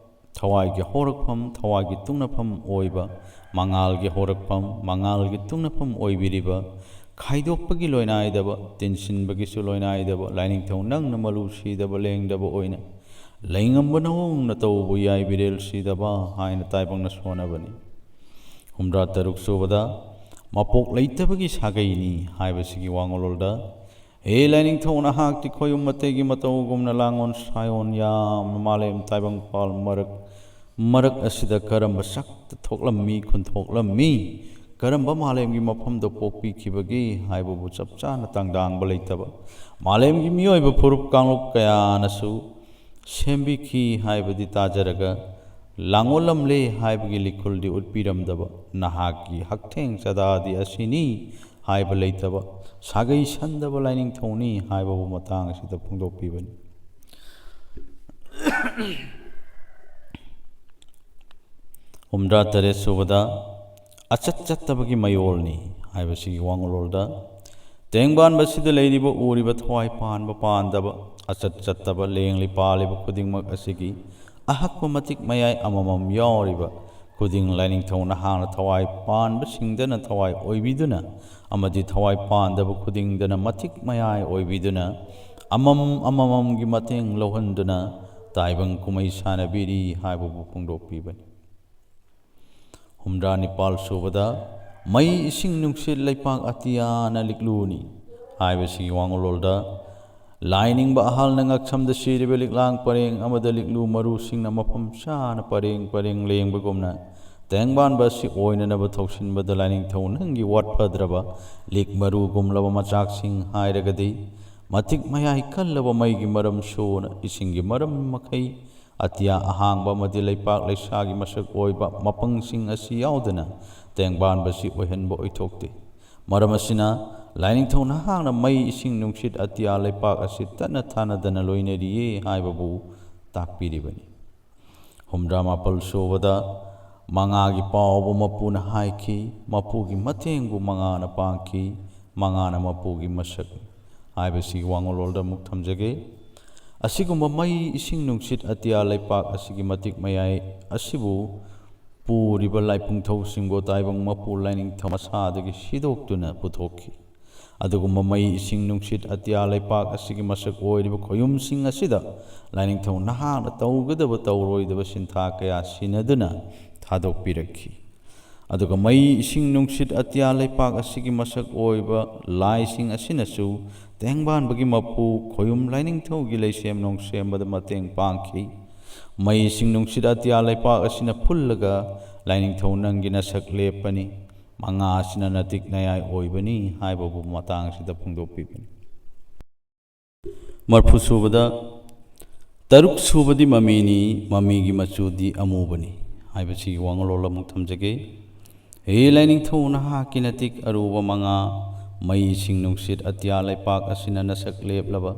ꯊꯋꯥꯏꯒꯤ ꯍꯧꯔꯛꯐꯝ, ꯊꯋꯥꯏꯒꯤ ꯇꯨꯡꯅꯐꯝ ꯑꯣꯏꯕ, ꯃꯉꯥꯜꯒꯤ ꯍꯧꯔꯛꯐꯝ, ꯃꯉꯥꯜꯒꯤ ꯇꯨꯡꯅꯐꯝ ꯑꯣꯏꯕꯤꯔꯤꯕ, ꯈꯥꯏꯗꯣꯛꯄꯒꯤ ꯂꯣꯏꯅꯥꯏꯗꯕ, ꯇꯤꯟꯁꯤꯟꯕꯒꯤꯁꯨ ꯂꯣꯏꯅꯥꯏꯗꯕ, ꯂꯥꯏꯅꯤꯡꯊꯧ ꯅꯪꯅ ꯃꯂꯨ ꯁꯤꯗꯕ ꯂꯦꯡꯗꯕ ꯑꯣꯏꯅ ꯂꯩꯉꯝꯕ ꯅꯋꯣꯡ ꯅꯇꯧꯕꯨ ꯌꯥꯏꯕꯤꯔꯦꯜ ꯁꯤꯗꯕ ꯍꯥꯏꯅ ꯇꯥꯏꯕꯪꯅ ꯁꯣꯟꯅꯕꯅꯤ꯫ ꯍꯨꯝꯗ꯭ꯔꯥ ꯇꯔꯨꯛ ꯁꯨꯕꯗ, ꯃꯄꯣꯛ ꯂꯩꯇꯕꯒꯤ ꯁꯥꯒꯩꯅꯤ ꯍꯥꯏꯕꯁꯤꯒꯤ ꯋꯥꯉꯂꯣꯜꯗ, ꯍꯦ ꯂꯥꯏꯅꯤꯡꯊꯧ, ꯅꯍꯥꯛꯇꯤ ꯈꯣꯌꯨꯝ ꯃꯇꯩꯒꯤ ꯃꯇꯧꯒꯨꯝꯅ ꯂꯥꯡꯑꯣꯟ ꯁꯥꯏꯑꯣꯟ ꯌꯥꯝꯅ ꯃꯥꯂꯦꯝ ꯇꯥꯏꯕꯪꯄꯥꯜ ꯃꯔꯛ, ꯃꯔꯛ ꯑꯁꯤꯗ ꯀꯔꯝꯕ ꯁꯛꯇ ꯊꯣꯛꯂꯝꯃꯤ, ꯈꯨꯟꯊꯣꯛꯂꯝꯃꯤ, ꯀꯔꯝꯕ ꯃꯥꯂꯦꯝꯒꯤ ꯃꯐꯝꯗ ꯄꯣꯛꯄꯤꯈꯤꯕꯒꯦ ꯍꯥꯏꯕꯕꯨ ꯆꯞ ꯆꯥꯅ ꯇꯥꯡꯗꯥꯡꯕ ꯂꯩꯇꯕ, ꯃꯥꯂꯦꯝꯒꯤ ꯃꯤꯑꯣꯏꯕ ꯐꯨꯔꯨꯞ ꯀꯥꯡꯂꯨꯞ ꯀꯌꯥꯅꯁꯨ ꯁꯦꯝꯕꯤꯈꯤ ꯍꯥꯏꯕꯗꯤ ꯇꯥꯖꯔꯒ, ꯂꯥꯡꯑꯣꯜꯂꯝꯂꯦ ꯍꯥꯏꯕꯒꯤ ꯂꯤꯈꯨꯜꯗꯤ ꯎꯠꯄꯤꯔꯝꯗꯕ ꯅꯍꯥꯛꯀꯤ ꯍꯛꯊꯦꯡ ꯆꯗꯥꯗꯤ ꯑꯁꯤꯅꯤ ꯍꯥꯏꯕ ꯂꯩꯇꯕ, ꯁꯥꯒꯩ ꯁꯟꯗꯕ ꯂꯥꯏꯅꯤꯡꯊꯧꯅꯤ ꯍꯥꯏꯕꯕꯨ ꯃꯇꯥꯡ ꯑꯁꯤꯗ ꯐꯣꯡꯗꯣꯛꯄꯤꯕꯅꯤ꯫ ꯍꯨꯝꯗ꯭ꯔꯥ ꯇꯔꯦꯠ ꯁꯨꯕꯗ, ꯑꯆꯠ ꯆꯠꯇꯕꯒꯤ ꯃꯌꯣꯜꯅꯤ ꯍꯥꯏꯕꯁꯤꯒꯤ ꯋꯥꯉꯂꯣꯜꯗ, ꯇꯦꯡꯕꯥꯟꯕꯁꯤꯗ ꯂꯩꯔꯤꯕ ꯎꯔꯤꯕ ꯊꯋꯥꯏ ꯄꯥꯟꯕ ꯄꯥꯟꯗꯕ, ꯑꯆꯠ ꯆꯠꯇꯕ ꯂꯦꯡꯂꯤ ꯄꯥꯜꯂꯤꯕ ꯈꯨꯗꯤꯡꯃꯛ ꯑꯁꯤꯒꯤ ꯑꯍꯛꯄ ꯃꯇꯤꯛ ꯃꯌꯥꯏ ꯑꯃꯃꯝ ꯌꯥꯎꯔꯤꯕ ꯈꯨꯗꯤꯡ ꯂꯥꯏꯅꯤꯡꯊꯧ ꯅꯍꯥꯛꯅ ꯊꯋꯥꯏ ꯄꯥꯟꯕꯁꯤꯡꯗꯅ ꯊꯋꯥꯏ ꯑꯣꯏꯕꯤꯗꯨꯅ ꯑꯃꯗꯤ ꯊꯋꯥꯏ ꯄꯥꯟꯗꯕ ꯈꯨꯗꯤꯡꯗꯅ ꯃꯇꯤꯛ ꯃꯌꯥꯏ ꯑꯣꯏꯕꯤꯗꯨꯅ ꯑꯃꯃꯝ ꯑꯃꯃꯝꯒꯤ ꯃꯇꯦꯡ ꯂꯧꯍꯟꯗꯨꯅ ꯇꯥꯏꯕꯪ ꯀꯨꯝꯍꯩ ꯁꯥꯟꯅꯕꯤꯔꯤ ꯍꯥꯏꯕꯕꯨ ꯐꯣꯡꯗꯣꯛꯄꯤꯕꯅꯤ꯫ ꯍꯨꯝꯗ꯭ꯔꯥ ꯅꯤꯄꯥꯜ ꯁꯨꯕꯗ ꯃꯩ, ꯏꯁꯤꯡ, ꯅꯨꯡꯁꯤꯠ, ꯂꯩꯄꯥꯛ ꯑꯇꯤꯌꯥꯅ ꯂꯤꯛꯂꯨꯅꯤ ꯍꯥꯏꯕꯁꯤꯒꯤ ꯋꯥꯉꯣꯂꯣꯜꯗ, ꯂꯥꯏꯅꯤꯡꯕ ꯑꯍꯜꯅ ꯉꯛꯁꯝꯗ ꯁꯤꯔꯤꯕ ꯂꯤꯛꯂꯥꯡ ꯄꯔꯦꯡ ꯑꯃꯗ ꯂꯤꯛꯂꯨ ꯃꯔꯨꯁꯤꯡꯅ ꯃꯐꯝ ꯆꯥꯅ ꯄꯔꯦꯡ ꯄꯔꯦꯡ ꯂꯦꯡꯕꯒꯨꯝꯅ, ꯇꯦꯡꯕꯥꯟꯕ ꯑꯁꯤ ꯑꯣꯏꯅꯅꯕ ꯊꯧꯁꯤꯟꯕꯗ ꯂꯥꯏꯅꯤꯡꯊꯧ ꯅꯪꯒꯤ ꯋꯥꯠꯐꯗ꯭ꯔꯕ ꯂꯤꯛ ꯃꯔꯨꯒꯨꯝꯂꯕ ꯃꯆꯥꯛꯁꯤꯡ ꯍꯥꯏꯔꯒꯗꯤ, ꯃꯇꯤꯛ ꯃꯌꯥꯏ ꯀꯜꯂꯕ ꯃꯩꯒꯤ ꯃꯔꯝ ꯁꯨꯅ ꯏꯁꯤꯡꯒꯤ ꯃꯔꯝ ꯃꯈꯩ, ꯑꯇꯤꯌꯥ ꯑꯍꯥꯡꯕ ꯑꯃꯗꯤ ꯂꯩꯄꯥꯛ ꯂꯩꯁꯥꯒꯤ ꯃꯁꯛ ꯑꯣꯏꯕ ꯃꯄꯪꯁꯤꯡ ꯑꯁꯤ ꯌꯥꯎꯗꯅ ꯇꯦꯡꯕꯥꯟꯕꯁꯤ ꯑꯣꯏꯍꯟꯕ ꯑꯣꯏꯊꯣꯛꯇꯦ꯫ ꯃꯔꯝ ꯑꯁꯤꯅ, ꯂꯥꯏꯅꯤꯡꯊꯧ ꯅꯍꯥꯛꯅ ꯃꯩ, ꯏꯁꯤꯡ, ꯅꯨꯡꯁꯤꯠ, ꯑꯇꯤꯌꯥ, ꯂꯩꯄꯥꯛ ꯑꯁꯤ ꯇꯠꯅ ꯊꯥꯅꯗꯅ ꯂꯣꯏꯅꯔꯤꯌꯦ ꯍꯥꯏꯕꯕꯨ ꯇꯥꯛꯄꯤꯔꯤꯕꯅꯤ꯫ ꯍꯨꯝꯗ꯭ꯔꯥ ꯃꯥꯄꯜ ꯁꯨꯕꯗ, ꯃꯉꯥꯒꯤ ꯄꯥꯎꯕꯨ ꯃꯄꯨꯅ ꯍꯥꯏꯈꯤ, ꯃꯄꯨꯒꯤ ꯃꯇꯦꯡꯕꯨ ꯃꯉꯥꯅ ꯄꯥꯡꯈꯤ, ꯃꯉꯥꯅ ꯃꯄꯨꯒꯤ ꯃꯁꯛ ꯍꯥꯏꯕꯁꯤꯒꯤ ꯋꯥꯉꯣꯂꯣꯜꯗ ꯑꯃꯨꯛ ꯊꯝꯖꯒꯦ꯫ ꯑꯁꯤꯒꯨꯝꯕ ꯃꯩ, ꯏꯁꯤꯡ, ꯅꯨꯡꯁꯤꯠ, ꯑꯇꯤꯌꯥ, ꯂꯩꯄꯥꯛ ꯑꯁꯤꯒꯤ ꯃꯇꯤꯛ ꯃꯌꯥꯏ ꯑꯁꯤꯕꯨ ꯄꯨꯔꯤꯕ ꯂꯥꯏꯄꯨꯡꯊꯧꯁꯤꯡꯕꯨ ꯇꯥꯏꯕꯪ ꯃꯄꯨ ꯂꯥꯏꯅꯤꯡꯊꯧ ꯃꯁꯥꯗꯒꯤ ꯁꯤꯗꯣꯛꯇꯨꯅ ꯄꯨꯊꯣꯛꯈꯤ꯫ ꯑꯗꯨꯒꯨꯝꯕ ꯃꯩ, ꯏꯁꯤꯡ, ꯅꯨꯡꯁꯤꯠ, ꯑꯇꯤꯌꯥ, ꯂꯩꯄꯥꯛ ꯑꯁꯤꯒꯤ ꯃꯁꯛ ꯑꯣꯏꯔꯤꯕ ꯈꯣꯌꯨꯝꯁꯤꯡ ꯑꯁꯤꯗ ꯂꯥꯏꯅꯤꯡꯊꯧ ꯅꯍꯥꯛꯅ ꯇꯧꯒꯗꯕ ꯇꯧꯔꯣꯏꯗꯕ ꯁꯤꯟꯊꯥ ꯀꯌꯥ ꯁꯤꯟꯅꯗꯨꯅ ꯊꯥꯗꯣꯛꯄꯤꯔꯛꯈꯤ꯫ ꯑꯗꯨꯒ ꯃꯩ, ꯏꯁꯤꯡ, ꯅꯨꯡꯁꯤꯠ, ꯑꯇꯤꯌꯥ, ꯂꯩꯄꯥꯛ ꯑꯁꯤꯒꯤ ꯃꯁꯛ ꯑꯣꯏꯕ ꯂꯥꯏꯁꯤꯡ ꯑꯁꯤꯅꯁꯨ ꯇꯦꯡꯕꯥꯟꯕꯒꯤ ꯃꯄꯨ ꯈꯣꯌꯨꯝ ꯂꯥꯏꯅꯤꯡꯊꯧꯒꯤ ꯂꯩꯁꯦꯝ ꯅꯣꯡꯁꯦꯝꯕꯗ ꯃꯇꯦꯡ ꯄꯥꯡꯈꯤ꯫ ꯃꯩ, ꯏꯁꯤꯡ, ꯅꯨꯡꯁꯤꯠ, ꯑꯇꯤꯌꯥ, ꯂꯩꯄꯥꯛ ꯑꯁꯤꯅ ꯐꯨꯜꯂꯒ ꯂꯥꯏꯅꯤꯡꯊꯧ ꯅꯪꯒꯤ ꯅꯁꯛ ꯂꯦꯞꯄꯅꯤ꯫ ꯃꯉꯥ ꯑꯁꯤꯅ ꯅꯇꯤꯛ ꯅꯌꯥꯏ ꯑꯣꯏꯕꯅꯤ ꯍꯥꯏꯕꯕꯨ ꯃꯇꯥꯡ ꯑꯁꯤꯗ ꯐꯣꯡꯗꯣꯛꯄꯤꯕꯅꯤ꯫ ꯃꯔꯐꯨ ꯁꯨꯕꯗ, ꯇꯔꯨꯛ ꯁꯨꯕꯗꯤ ꯃꯃꯤꯅꯤ, ꯃꯃꯤꯒꯤ ꯃꯆꯨꯗꯤ ꯑꯃꯨꯕꯅꯤ ꯍꯥꯏꯕꯁꯤꯒꯤ ꯋꯥꯉꯣꯂꯣꯜ ꯑꯃꯨꯛ ꯊꯝꯖꯒꯦ꯫ ꯍꯦ ꯂꯥꯏꯅꯤꯡꯊꯧ, ꯅꯍꯥꯛꯀꯤ ꯅꯇꯤꯛ ꯑꯔꯨꯕ ꯃꯉꯥ, ꯃꯩ, ꯏꯁꯤꯡ, ꯅꯨꯡꯁꯤꯠ, ꯑꯇꯤꯌꯥ, ꯂꯩꯄꯥꯛ ꯑꯁꯤꯅ ꯅꯁꯛ ꯂꯦꯞꯂꯕ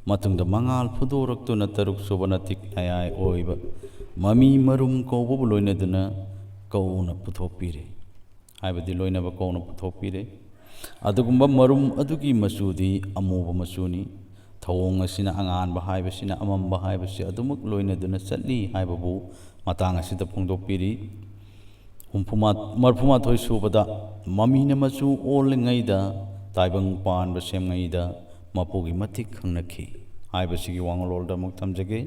ꯃꯇꯨꯡꯗ, ꯃꯉꯥꯜ ꯐꯨꯗꯣꯔꯛꯇꯨꯅ ꯇꯔꯨꯛ ꯁꯨꯕ ꯅꯇꯤꯛ ꯅꯌꯥꯏ ꯑꯣꯏꯕ ꯃꯃꯤ ꯃꯔꯨꯝ ꯀꯧꯕꯕꯨ ꯂꯣꯏꯅꯗꯨꯅ ꯀꯧꯅ ꯄꯨꯊꯣꯛꯄꯤꯔꯦ꯫ ꯍꯥꯏꯕꯗꯤ ꯂꯣꯏꯅꯕ ꯀꯧꯅ ꯄꯨꯊꯣꯛꯄꯤꯔꯦ꯫ ꯑꯗꯨꯒꯨꯝꯕ ꯃꯔꯨꯝ ꯑꯗꯨꯒꯤ ꯃꯆꯨꯗꯤ ꯑꯃꯨꯕ ꯃꯆꯨꯅꯤ꯫ ꯊꯧꯑꯣꯡ ꯑꯁꯤꯅ ꯑꯉꯥꯟꯕ ꯍꯥꯏꯕꯁꯤꯅ ꯑꯃꯝꯕ ꯍꯥꯏꯕꯁꯤ ꯑꯗꯨꯃꯛ ꯂꯣꯏꯅꯗꯨꯅ ꯆꯠꯂꯤ ꯍꯥꯏꯕꯕꯨ ꯃꯇꯥꯡ ꯑꯁꯤꯗ ꯐꯣꯡꯗꯣꯛꯄꯤꯔꯤ꯫ ꯍꯨꯝꯐꯨꯃꯥ-, ꯃꯔꯐꯨꯃꯥꯊꯣꯏ ꯁꯨꯕꯗ, ꯃꯃꯤꯅ ꯃꯆꯨ ꯑꯣꯜꯂꯤꯉꯩꯗ, ꯇꯥꯏꯕꯪ ꯄꯥꯟꯕ ꯁꯦꯝꯉꯩꯗ ꯃꯄꯨꯒꯤ ꯃꯇꯤꯛ ꯈꯪꯅꯈꯤ ꯍꯥꯏꯕꯁꯤꯒꯤ ꯋꯥꯉꯣꯂꯣꯜꯗ ꯑꯃꯨꯛ ꯊꯝꯖꯒꯦ꯫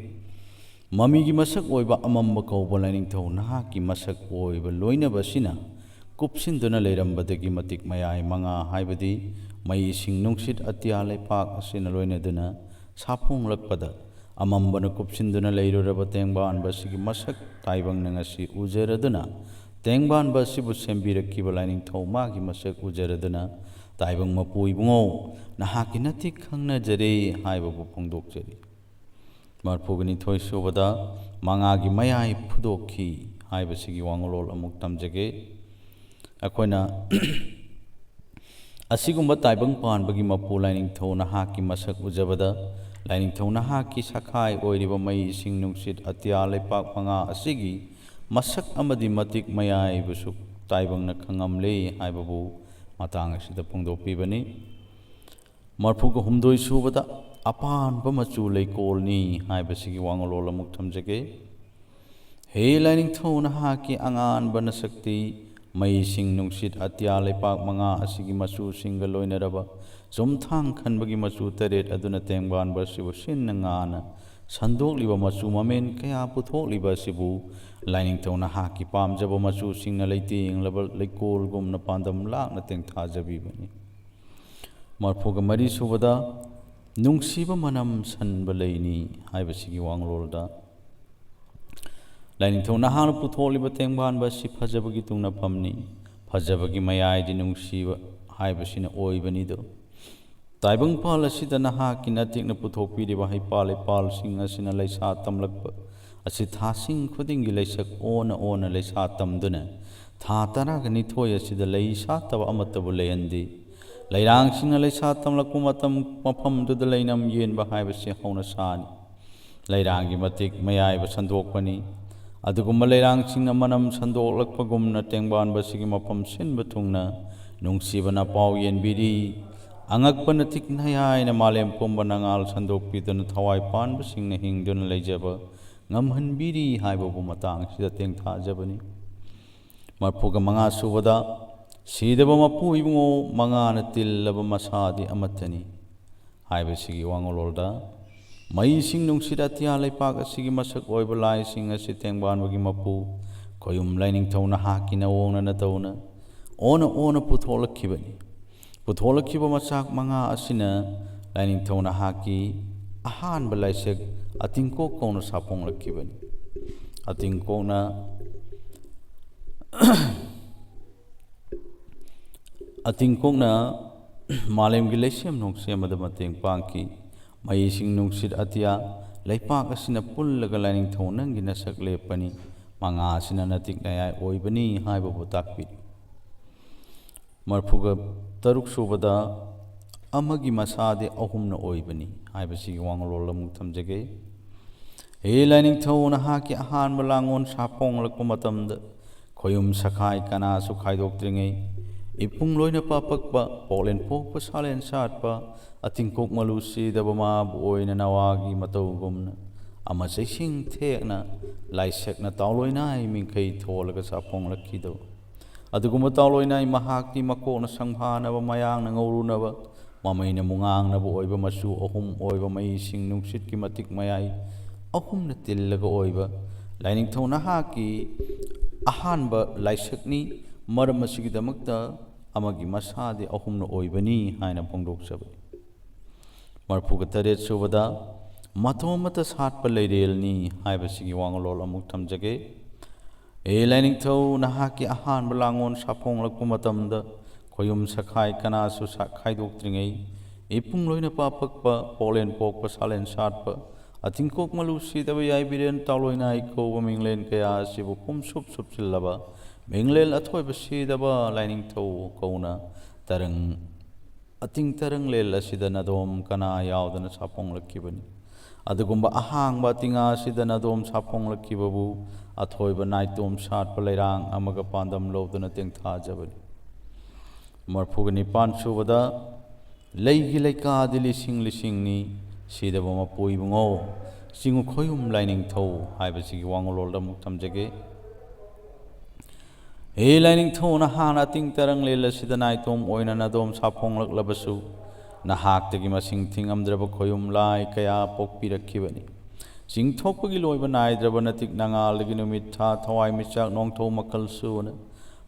ꯃꯃꯤꯒꯤ ꯃꯁꯛ ꯑꯣꯏꯕ ꯑꯃꯝꯕ ꯀꯧꯕ ꯂꯥꯏꯅꯤꯡꯊꯧ ꯅꯍꯥꯛꯀꯤ ꯃꯁꯛ ꯑꯣꯏꯕ ꯂꯣꯏꯅꯕ ꯑꯁꯤꯅ ꯀꯨꯞꯁꯤꯟꯗꯨꯅ ꯂꯩꯔꯝꯕꯗꯒꯤ ꯃꯇꯤꯛ ꯃꯌꯥꯏ ꯃꯉꯥ, ꯍꯥꯏꯕꯗꯤ ꯃꯩ, ꯏꯁꯤꯡ, ꯅꯨꯡꯁꯤꯠ, ꯑꯇꯤꯌꯥ, ꯂꯩꯄꯥꯛ ꯑꯁꯤꯅ ꯂꯣꯏꯅꯗꯨꯅ ꯁꯥꯐꯣꯡꯂꯛꯄꯗ, ꯑꯃꯝꯕꯅ ꯀꯨꯞꯁꯤꯟꯗꯨꯅ ꯂꯩꯔꯨꯔꯕ ꯇꯦꯡꯕꯥꯟꯕ ꯑꯁꯤꯒꯤ ꯃꯁꯛ ꯇꯥꯏꯕꯪꯅ ꯉꯁꯤ ꯎꯖꯔꯗꯨꯅ, ꯇꯦꯡꯕꯥꯟꯕ ꯑꯁꯤꯕꯨ ꯁꯦꯝꯕꯤꯔꯛꯈꯤꯕ ꯂꯥꯏꯅꯤꯡꯊꯧ ꯃꯥꯒꯤ ꯃꯁꯛ ꯎꯖꯔꯗꯨꯅ, ꯇꯥꯏꯕꯪ ꯃꯄꯨ ꯏꯕꯨꯡꯉꯣ, ꯅꯍꯥꯛꯀꯤ ꯅꯇꯤꯛ ꯈꯪꯅꯖꯔꯦ ꯍꯥꯏꯕꯕꯨ ꯐꯣꯡꯗꯣꯛꯆꯔꯤ꯫ ꯃꯔꯐꯨꯒ ꯅꯤꯊꯣꯏ ꯁꯨꯕꯗ ꯃꯉꯥꯒꯤ ꯃꯌꯥꯏ ꯐꯨꯗꯣꯛꯈꯤ ꯍꯥꯏꯕꯁꯤꯒꯤ ꯋꯥꯉꯂꯣꯜ ꯑꯃꯨꯛ ꯇꯝꯖꯒꯦ꯫ ꯑꯩꯈꯣꯏꯅ ꯑꯁꯤꯒꯨꯝꯕ ꯇꯥꯏꯕꯪ ꯄꯥꯟꯕꯒꯤ ꯃꯄꯨ ꯂꯥꯏꯅꯤꯡꯊꯧ ꯅꯍꯥꯛꯀꯤ ꯃꯁꯛ ꯎꯖꯕꯗ, ꯂꯥꯏꯅꯤꯡꯊꯧ ꯅꯍꯥꯛꯀꯤ ꯁꯈꯥꯏ ꯑꯣꯏꯔꯤꯕ ꯃꯩ, ꯏꯁꯤꯡ, ꯅꯨꯡꯁꯤꯠ, ꯑꯇꯤꯌꯥ, ꯂꯩꯄꯥꯛ ꯃꯉꯥ ꯑꯁꯤꯒꯤ ꯃꯁꯛ ꯑꯃꯗꯤ ꯃꯇꯤꯛ ꯃꯌꯥꯏꯕꯨꯁꯨ ꯇꯥꯏꯕꯪꯅ ꯈꯪꯉꯝꯂꯦ ꯍꯥꯏꯕꯕꯨ ꯃꯇꯥꯡ ꯑꯁꯤꯗ ꯐꯣꯡꯗꯣꯛꯄꯤꯕꯅꯤ꯫ ꯃꯔꯐꯨꯒ ꯍꯨꯝꯗꯣꯏ ꯁꯨꯕꯗ ꯑꯄꯥꯟꯕ ꯃꯆꯨ ꯂꯩꯀꯣꯜꯅꯤ ꯍꯥꯏꯕꯁꯤꯒꯤ ꯋꯥꯉꯂꯣꯜ ꯑꯃꯨꯛ ꯊꯝꯖꯒꯦ꯫ ꯍꯦ ꯂꯥꯏꯅꯤꯡꯊꯧ, ꯅꯍꯥꯛꯀꯤ ꯑꯉꯥꯟꯕ ꯅꯁꯛꯇꯤ ꯃꯩꯁꯤꯡ, ꯅꯨꯡꯁꯤꯠ, ꯑꯇꯤꯌꯥ, ꯂꯩꯄꯥꯛ ꯃꯉꯥ ꯑꯁꯤꯒꯤ ꯃꯆꯨꯁꯤꯡꯒ ꯂꯣꯏꯅꯔꯕ ꯆꯨꯝꯊꯥꯡ ꯈꯟꯕꯒꯤ ꯃꯆꯨ ꯇꯔꯦꯠ ꯑꯗꯨꯅ ꯇꯦꯡꯕꯥꯟꯕ ꯑꯁꯤꯕꯨ ꯁꯤꯟꯅ ꯉꯥꯅ ꯁꯟꯗꯣꯛꯂꯤꯕ ꯃꯆꯨ ꯃꯃꯦꯟ ꯀꯌꯥ ꯄꯨꯊꯣꯛꯂꯤꯕ ꯑꯁꯤꯕꯨ ꯂꯥꯏꯅꯤꯡꯊꯧ ꯅꯍꯥꯛꯀꯤ ꯄꯥꯝꯖꯕ ꯃꯆꯨꯁꯤꯡꯅ ꯂꯩꯇꯦꯡꯂꯕ ꯂꯩꯀꯣꯜꯒꯨꯝꯅ ꯄꯥꯟꯗꯝ ꯂꯥꯛꯅ ꯇꯦꯡꯊꯥꯖꯕꯤꯕꯅꯤ꯫ ꯃꯔꯐꯨꯒ ꯃꯔꯤ ꯁꯨꯕꯗ ꯅꯨꯡꯁꯤꯕ ꯃꯅꯝ ꯁꯟꯕ ꯂꯩꯅꯤ ꯍꯥꯏꯕꯁꯤꯒꯤ ꯋꯥꯉꯂꯣꯜꯗ, ꯂꯥꯏꯅꯤꯡꯊꯧ ꯅꯍꯥꯛꯅ ꯄꯨꯊꯣꯛꯂꯤꯕ ꯇꯦꯡꯕꯥꯟꯕ ꯑꯁꯤ ꯐꯖꯕꯒꯤ ꯇꯨꯡꯅꯐꯝꯅꯤ, ꯐꯖꯕꯒꯤ ꯃꯌꯥꯏꯗꯤ ꯅꯨꯡꯁꯤꯕ ꯍꯥꯏꯕꯁꯤꯅ ꯑꯣꯏꯕꯅꯤꯗꯣ꯫ ꯇꯥꯏꯕꯪꯄꯥꯜ ꯑꯁꯤꯗ ꯅꯍꯥꯛꯀꯤ ꯅꯇꯤꯛꯅ ꯄꯨꯊꯣꯛꯄꯤꯔꯤꯕ ꯍꯩꯄꯥꯜ ꯂꯩꯄꯥꯜꯁꯤꯡ ꯑꯁꯤꯅ ꯂꯩꯁꯥ ꯇꯝꯂꯛꯄ ꯑꯁꯤ ꯊꯥꯁꯤꯡ ꯈꯨꯗꯤꯡꯒꯤ ꯂꯩꯁꯛ ꯑꯣꯟꯅ ꯑꯣꯟꯅ ꯂꯩꯁꯥ ꯇꯝꯗꯨꯅ, ꯊꯥ ꯇꯔꯥꯒ ꯅꯤꯊꯣꯏ ꯑꯁꯤꯗ ꯂꯩ ꯁꯥꯠꯇꯕ ꯑꯃꯠꯇꯕꯨ ꯂꯩꯍꯟꯗꯦ꯫ ꯂꯩꯔꯥꯡꯁꯤꯡꯅ ꯂꯩꯁꯥ ꯇꯝꯂꯛꯄ ꯃꯇꯝ, ꯃꯐꯝꯗꯨꯗ ꯂꯩꯅꯝ ꯌꯦꯟꯕ ꯍꯥꯏꯕꯁꯤ ꯍꯧꯅ ꯁꯥꯅꯤ꯫ ꯂꯩꯔꯥꯡꯒꯤ ꯃꯇꯤꯛ ꯃꯌꯥꯏꯕ ꯁꯟꯗꯣꯛꯄꯅꯤ꯫ ꯑꯗꯨꯒꯨꯝꯕ ꯂꯩꯔꯥꯡꯁꯤꯡꯅ ꯃꯅꯝ ꯁꯟꯗꯣꯛꯂꯛꯄꯒꯨꯝꯅ ꯇꯦꯡꯕꯥꯟꯕꯁꯤꯒꯤ ꯃꯐꯝ ꯁꯤꯟꯕ ꯊꯨꯡꯅ ꯅꯨꯡꯁꯤꯕꯅ ꯄꯥꯎ ꯌꯦꯟꯕꯤꯔꯤ꯫ ꯑꯉꯛꯄ ꯅꯇꯤꯛ ꯅꯌꯥꯏꯅ ꯃꯥꯂꯦꯝ ꯄꯨꯝꯕ ꯅꯉꯥꯜ ꯁꯟꯗꯣꯛꯄꯤꯗꯨꯅ ꯊꯋꯥꯏ ꯄꯥꯟꯕꯁꯤꯡꯅ ꯍꯤꯡꯗꯨꯅ ꯂꯩꯖꯕ ꯉꯝꯍꯟꯕꯤꯔꯤ ꯍꯥꯏꯕꯕꯨ ꯃꯇꯥꯡ ꯑꯁꯤꯗ ꯇꯦꯡꯊꯥꯖꯕꯅꯤ꯫ ꯃꯔꯐꯨꯒ ꯃꯉꯥ ꯁꯨꯕꯗ ꯁꯤꯗꯕ ꯃꯄꯨ ꯏꯕꯨꯡꯉꯣ, ꯃꯉꯥꯅ ꯇꯤꯜꯂꯕ ꯃꯁꯥꯗꯤ ꯑꯃꯠꯇꯅꯤ ꯍꯥꯏꯕꯁꯤꯒꯤ ꯋꯥꯉꯂꯣꯜꯗ, ꯃꯩꯁꯤꯡ ꯅꯨꯡꯁꯤꯠ ꯑꯇꯤꯌꯥ ꯂꯩꯄꯥꯛ ꯑꯁꯤꯒꯤ ꯃꯁꯛ ꯑꯣꯏꯕ ꯂꯥꯏꯁꯤꯡ ꯑꯁꯤ ꯇꯦꯡꯕꯥꯟꯕꯒꯤ ꯃꯄꯨ ꯈꯣꯌꯨꯝ ꯂꯥꯏꯅꯤꯡꯊꯧ ꯅꯍꯥꯛꯀꯤ ꯅꯋꯣꯡꯅ ꯅꯇꯧꯅ ꯑꯣꯟꯅ ꯑꯣꯟꯅ ꯄꯨꯊꯣꯛꯂꯛꯈꯤꯕꯅꯤ꯫ ꯄꯨꯊꯣꯛꯂꯛꯈꯤꯕ ꯃꯆꯥꯛ ꯃꯉꯥ ꯑꯁꯤꯅ ꯂꯥꯏꯅꯤꯡꯊꯧ ꯅꯍꯥꯛꯀꯤ ꯑꯍꯥꯟꯕ ꯂꯥꯏꯁꯛ ꯑꯇꯤꯡꯀꯣꯛ ꯀꯧꯅ ꯁꯥꯐꯣꯡꯂꯛꯈꯤꯕꯅꯤ꯫ ꯑꯇꯤꯡꯀꯣꯛꯅ ꯑꯇꯤꯡꯀꯣꯛꯅ ꯃꯥꯂꯦꯝꯒꯤ ꯂꯩꯁꯦꯝ ꯅꯣꯡꯁꯦꯝꯕꯗ ꯃꯇꯦꯡ ꯄꯥꯡꯈꯤ꯫ ꯃꯩꯁꯤꯡ ꯅꯨꯡꯁꯤꯠ ꯑꯇꯤꯌꯥ ꯂꯩꯄꯥꯛ ꯑꯁꯤꯅ ꯄꯨꯜꯂꯒ ꯂꯥꯏꯅꯤꯡꯊꯧ ꯅꯪꯒꯤ ꯅꯁꯛ ꯂꯦꯞꯄꯅꯤ꯫ ꯃꯉꯥ ꯑꯁꯤꯅ ꯅꯇꯤꯛ ꯅꯌꯥꯏ ꯑꯣꯏꯕꯅꯤ ꯍꯥꯏꯕꯕꯨ ꯇꯥꯛꯄꯤꯔꯤ꯫ ꯃꯔꯐꯨꯒ ꯇꯔꯨꯛ ꯁꯨꯕꯗ ꯑꯃꯒꯤ ꯃꯁꯥꯗꯤ ꯑꯍꯨꯝꯅ ꯑꯣꯏꯕꯅꯤ ꯍꯥꯏꯕꯁꯤꯒꯤ ꯋꯥꯉꯂꯣꯟ ꯑꯃꯨꯛ ꯊꯝꯖꯒꯦ꯫ ꯍꯦ ꯂꯥꯏꯅꯤꯡꯊꯧ, ꯅꯍꯥꯛꯀꯤ ꯑꯍꯥꯟꯕ ꯂꯥꯡꯑꯣꯟ ꯁꯥꯐꯣꯡꯂꯛꯄ ꯃꯇꯝꯗ ꯈꯣꯌꯨꯝ ꯁꯈꯥꯏ ꯀꯅꯥꯁꯨ ꯈꯥꯏꯗꯣꯛꯇ꯭ꯔꯤꯉꯩ ꯏꯄꯨꯡ ꯂꯣꯏꯅ ꯄꯥꯄꯛꯄ, ꯄꯣꯛꯂꯦꯟ ꯄꯣꯛꯄ ꯁꯥꯂꯦꯟ ꯁꯥꯠꯄ, ꯑꯇꯤꯡꯀꯣꯛ ꯃꯂꯨ ꯁꯤꯗꯕ ꯃꯥꯕꯨ ꯑꯣꯏꯅ ꯅꯋꯥꯒꯤ ꯃꯇꯧꯒꯨꯝꯅ ꯑꯃ ꯆꯩꯁꯤꯡ ꯊꯦꯛꯅ ꯂꯥꯏꯁꯛꯅ ꯇꯥꯎꯂꯣꯏꯅꯥꯏ ꯃꯤꯡꯈꯩ ꯊꯣꯜꯂꯒ ꯁꯥꯐꯣꯡꯂꯛꯈꯤꯗꯧ꯫ ꯑꯗꯨꯒꯨꯝꯕ ꯇꯥꯎꯂꯣꯏꯅꯥꯏ ꯃꯍꯥꯛꯀꯤ ꯃꯀꯣꯛꯅ ꯁꯪꯐꯥꯅꯕ, ꯃꯌꯥꯡꯅ ꯉꯧꯔꯨꯅꯕ, ꯃꯃꯩꯅ ꯃꯨꯉꯥꯡꯅꯕ ꯑꯣꯏꯕ, ꯃꯆꯨ ꯑꯍꯨꯝ ꯑꯣꯏꯕ, ꯃꯩꯁꯤꯡ ꯅꯨꯡꯁꯤꯠꯀꯤ ꯃꯇꯤꯛ ꯃꯌꯥꯏ ꯑꯍꯨꯝꯅ ꯇꯤꯜꯂꯒ ꯑꯣꯏꯕ ꯂꯥꯏꯅꯤꯡꯊꯧ ꯅꯍꯥꯛꯀꯤ ꯑꯍꯥꯟꯕ ꯂꯥꯏꯁꯛꯅꯤ꯫ ꯃꯔꯝ ꯑꯁꯤꯒꯤꯗꯃꯛꯇ ꯑꯃꯒꯤ ꯃꯁꯥꯗꯤ ꯑꯍꯨꯝꯅ ꯑꯣꯏꯕꯅꯤ ꯍꯥꯏꯅ ꯐꯣꯡꯗꯣꯛꯆꯕꯅꯤ꯫ ꯃꯔꯐꯨꯒ ꯇꯔꯦꯠ ꯁꯨꯕꯗ ꯃꯇꯣꯝ ꯑꯃꯇ ꯁꯥꯠꯄ ꯂꯩꯔꯦꯜꯅꯤ ꯍꯥꯏꯕꯁꯤꯒꯤ ꯋꯥꯉꯂꯣꯟ ꯑꯃꯨꯛ ꯊꯝꯖꯒꯦ꯫ ꯑꯦ ꯂꯥꯏꯅꯤꯡꯊꯧ, ꯅꯍꯥꯛꯀꯤ ꯑꯍꯥꯟꯕ ꯂꯥꯡꯑꯣꯟ ꯁꯥꯐꯣꯡꯂꯛꯄ ꯃꯇꯝꯗ ꯈꯣꯌꯨꯝ ꯁꯈꯥꯏ ꯀꯅꯥꯁꯨ ꯁꯥ-, ꯈꯥꯏꯗꯣꯛꯇ꯭ꯔꯤꯉꯩ ꯏꯄꯨꯡ ꯂꯣꯏꯅ ꯄꯥꯄꯛꯄ, ꯄꯣꯛꯂꯦꯟ ꯄꯣꯛꯄ ꯁꯥꯂꯦꯟ ꯁꯥꯠꯄ, ꯑꯇꯤꯡꯀꯣꯛ ꯃꯂꯨ ꯁꯤꯗꯕ ꯌꯥꯏꯕꯤꯔꯦꯟ ꯇꯥꯎꯂꯣꯏꯅꯥꯏ ꯀꯧꯕ ꯃꯤꯡꯂꯦꯟ ꯀꯌꯥ ꯑꯁꯤꯕꯨ ꯄꯨꯝꯁꯨꯞ ꯁꯨꯞꯆꯤꯜꯂꯕ ꯃꯤꯡꯂꯦꯟ ꯑꯊꯣꯏꯕ ꯁꯤꯗꯕ ꯂꯥꯏꯅꯤꯡꯊꯧ ꯀꯧꯅ ꯇꯔꯪ ꯑꯇꯤꯡ ꯇꯔꯪꯂꯦꯜ ꯑꯁꯤꯗ ꯅꯥꯗꯣꯝ ꯀꯅꯥ ꯌꯥꯎꯗꯅ ꯁꯥꯐꯣꯡꯂꯛꯈꯤꯕꯅꯤ꯫ ꯑꯗꯨꯒꯨꯝꯕ ꯑꯍꯥꯡꯕ ꯑꯇꯤꯉꯥ ꯑꯁꯤꯗ ꯅꯥꯗꯣꯝ ꯁꯥꯐꯣꯡꯂꯛꯈꯤꯕꯕꯨ ꯑꯊꯣꯏꯕ ꯅꯥꯏꯇꯣꯝ ꯁꯥꯠꯄ ꯂꯩꯔꯥꯡ ꯑꯃꯒ ꯄꯥꯟꯗꯝ ꯂꯧꯗꯨꯅ ꯇꯦꯡꯊꯥꯖꯕꯅꯤ꯫ ꯃꯔꯐꯨꯒ ꯅꯤꯄꯥꯟ ꯁꯨꯕꯗ ꯂꯩꯒꯤ ꯂꯩꯀꯥꯗꯤ ꯂꯤꯁꯤꯡ ꯂꯤꯁꯤꯡꯅꯤ, ꯁꯤꯗꯕ ꯃꯄꯨ ꯏꯕꯨꯡꯉꯣ, ꯆꯤꯡꯉꯨ ꯈꯣꯌꯨꯝ ꯂꯥꯏꯅꯤꯡꯊꯧ ꯍꯥꯏꯕꯁꯤꯒꯤ ꯋꯥꯉꯂꯣꯟꯗ ꯑꯃꯨꯛ ꯊꯝꯖꯒꯦ꯫ ꯍꯦ ꯂꯥꯏꯅꯤꯡꯊꯧ, ꯅꯍꯥꯛꯅ ꯑꯇꯤꯡ ꯇꯔꯪꯂꯦꯜ ꯑꯁꯤꯗ ꯅꯥꯏꯇꯣꯝ ꯑꯣꯏꯅ ꯅꯥꯗꯣꯝ ꯁꯥꯐꯣꯡꯂꯛꯂꯕꯁꯨ, ꯅꯍꯥꯛꯇꯒꯤ ꯃꯁꯤꯡ ꯊꯤꯉꯝꯗ꯭ꯔꯕ ꯈꯣꯌꯨꯝ ꯂꯥꯏ ꯀꯌꯥ ꯄꯣꯛꯄꯤꯔꯛꯈꯤꯕꯅꯤ꯫ ꯆꯤꯡꯊꯣꯛꯄꯒꯤ ꯂꯣꯏꯕ ꯅꯥꯏꯗ꯭ꯔꯕ ꯅꯥꯇꯤꯛ ꯅꯉꯥꯜꯗꯒꯤ ꯅꯨꯃꯤꯠ, ꯊꯥ, ꯊꯋꯥꯏ ꯃꯤꯆꯥꯛ, ꯅꯣꯡꯊꯧ ꯃꯈꯜ ꯁꯨꯅ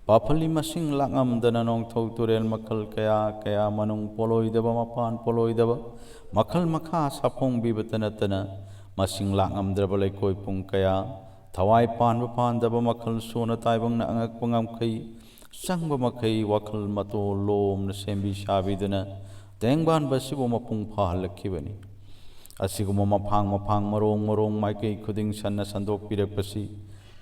ꯄꯥꯐꯂꯤ ꯃꯁꯤꯡ ꯂꯥꯛꯉꯝꯗꯅ ꯅꯣꯡꯊꯧ ꯇꯨꯔꯦꯜ ꯃꯈꯜ ꯀꯌꯥ ꯀꯌꯥ, ꯃꯅꯨꯡ ꯄꯣꯂꯣꯏꯗꯕ, ꯃꯄꯥꯟ ꯄꯣꯂꯣꯏꯗꯕ, ꯃꯈꯜ ꯃꯈꯥ ꯁꯥꯐꯣꯡꯕꯤꯕꯇ ꯅꯠꯇꯅ ꯃꯁꯤꯡ ꯂꯥꯛꯉꯝꯗ꯭ꯔꯕ ꯂꯩꯀꯣꯏ ꯄꯨꯡ ꯀꯌꯥ, ꯊꯋꯥꯏ ꯄꯥꯟꯕ ꯄꯥꯟꯗꯕ ꯃꯈꯜ ꯁꯨꯅ ꯇꯥꯏꯕꯪꯅ ꯑꯉꯛꯄ ꯉꯝꯈꯩ ꯆꯪꯕ ꯃꯈꯩ ꯋꯥꯈꯜ ꯃꯇꯣꯜ ꯂꯣꯝꯅ ꯁꯦꯝꯕꯤ ꯁꯥꯕꯤꯗꯨꯅ ꯇꯦꯡꯕꯥꯟꯕ ꯑꯁꯤꯕꯨ ꯃꯄꯨꯡ ꯐꯥꯍꯜꯂꯛꯈꯤꯕꯅꯤ꯫ ꯑꯁꯤꯒꯨꯝꯕ ꯃꯐꯥꯡ ꯃꯐꯥꯡ, ꯃꯔꯣꯡ ꯃꯔꯣꯡ, ꯃꯥꯏꯀꯩ ꯈꯨꯗꯤꯡ ꯁꯟꯅ ꯁꯟꯗꯣꯛꯄꯤꯔꯛꯄꯁꯤ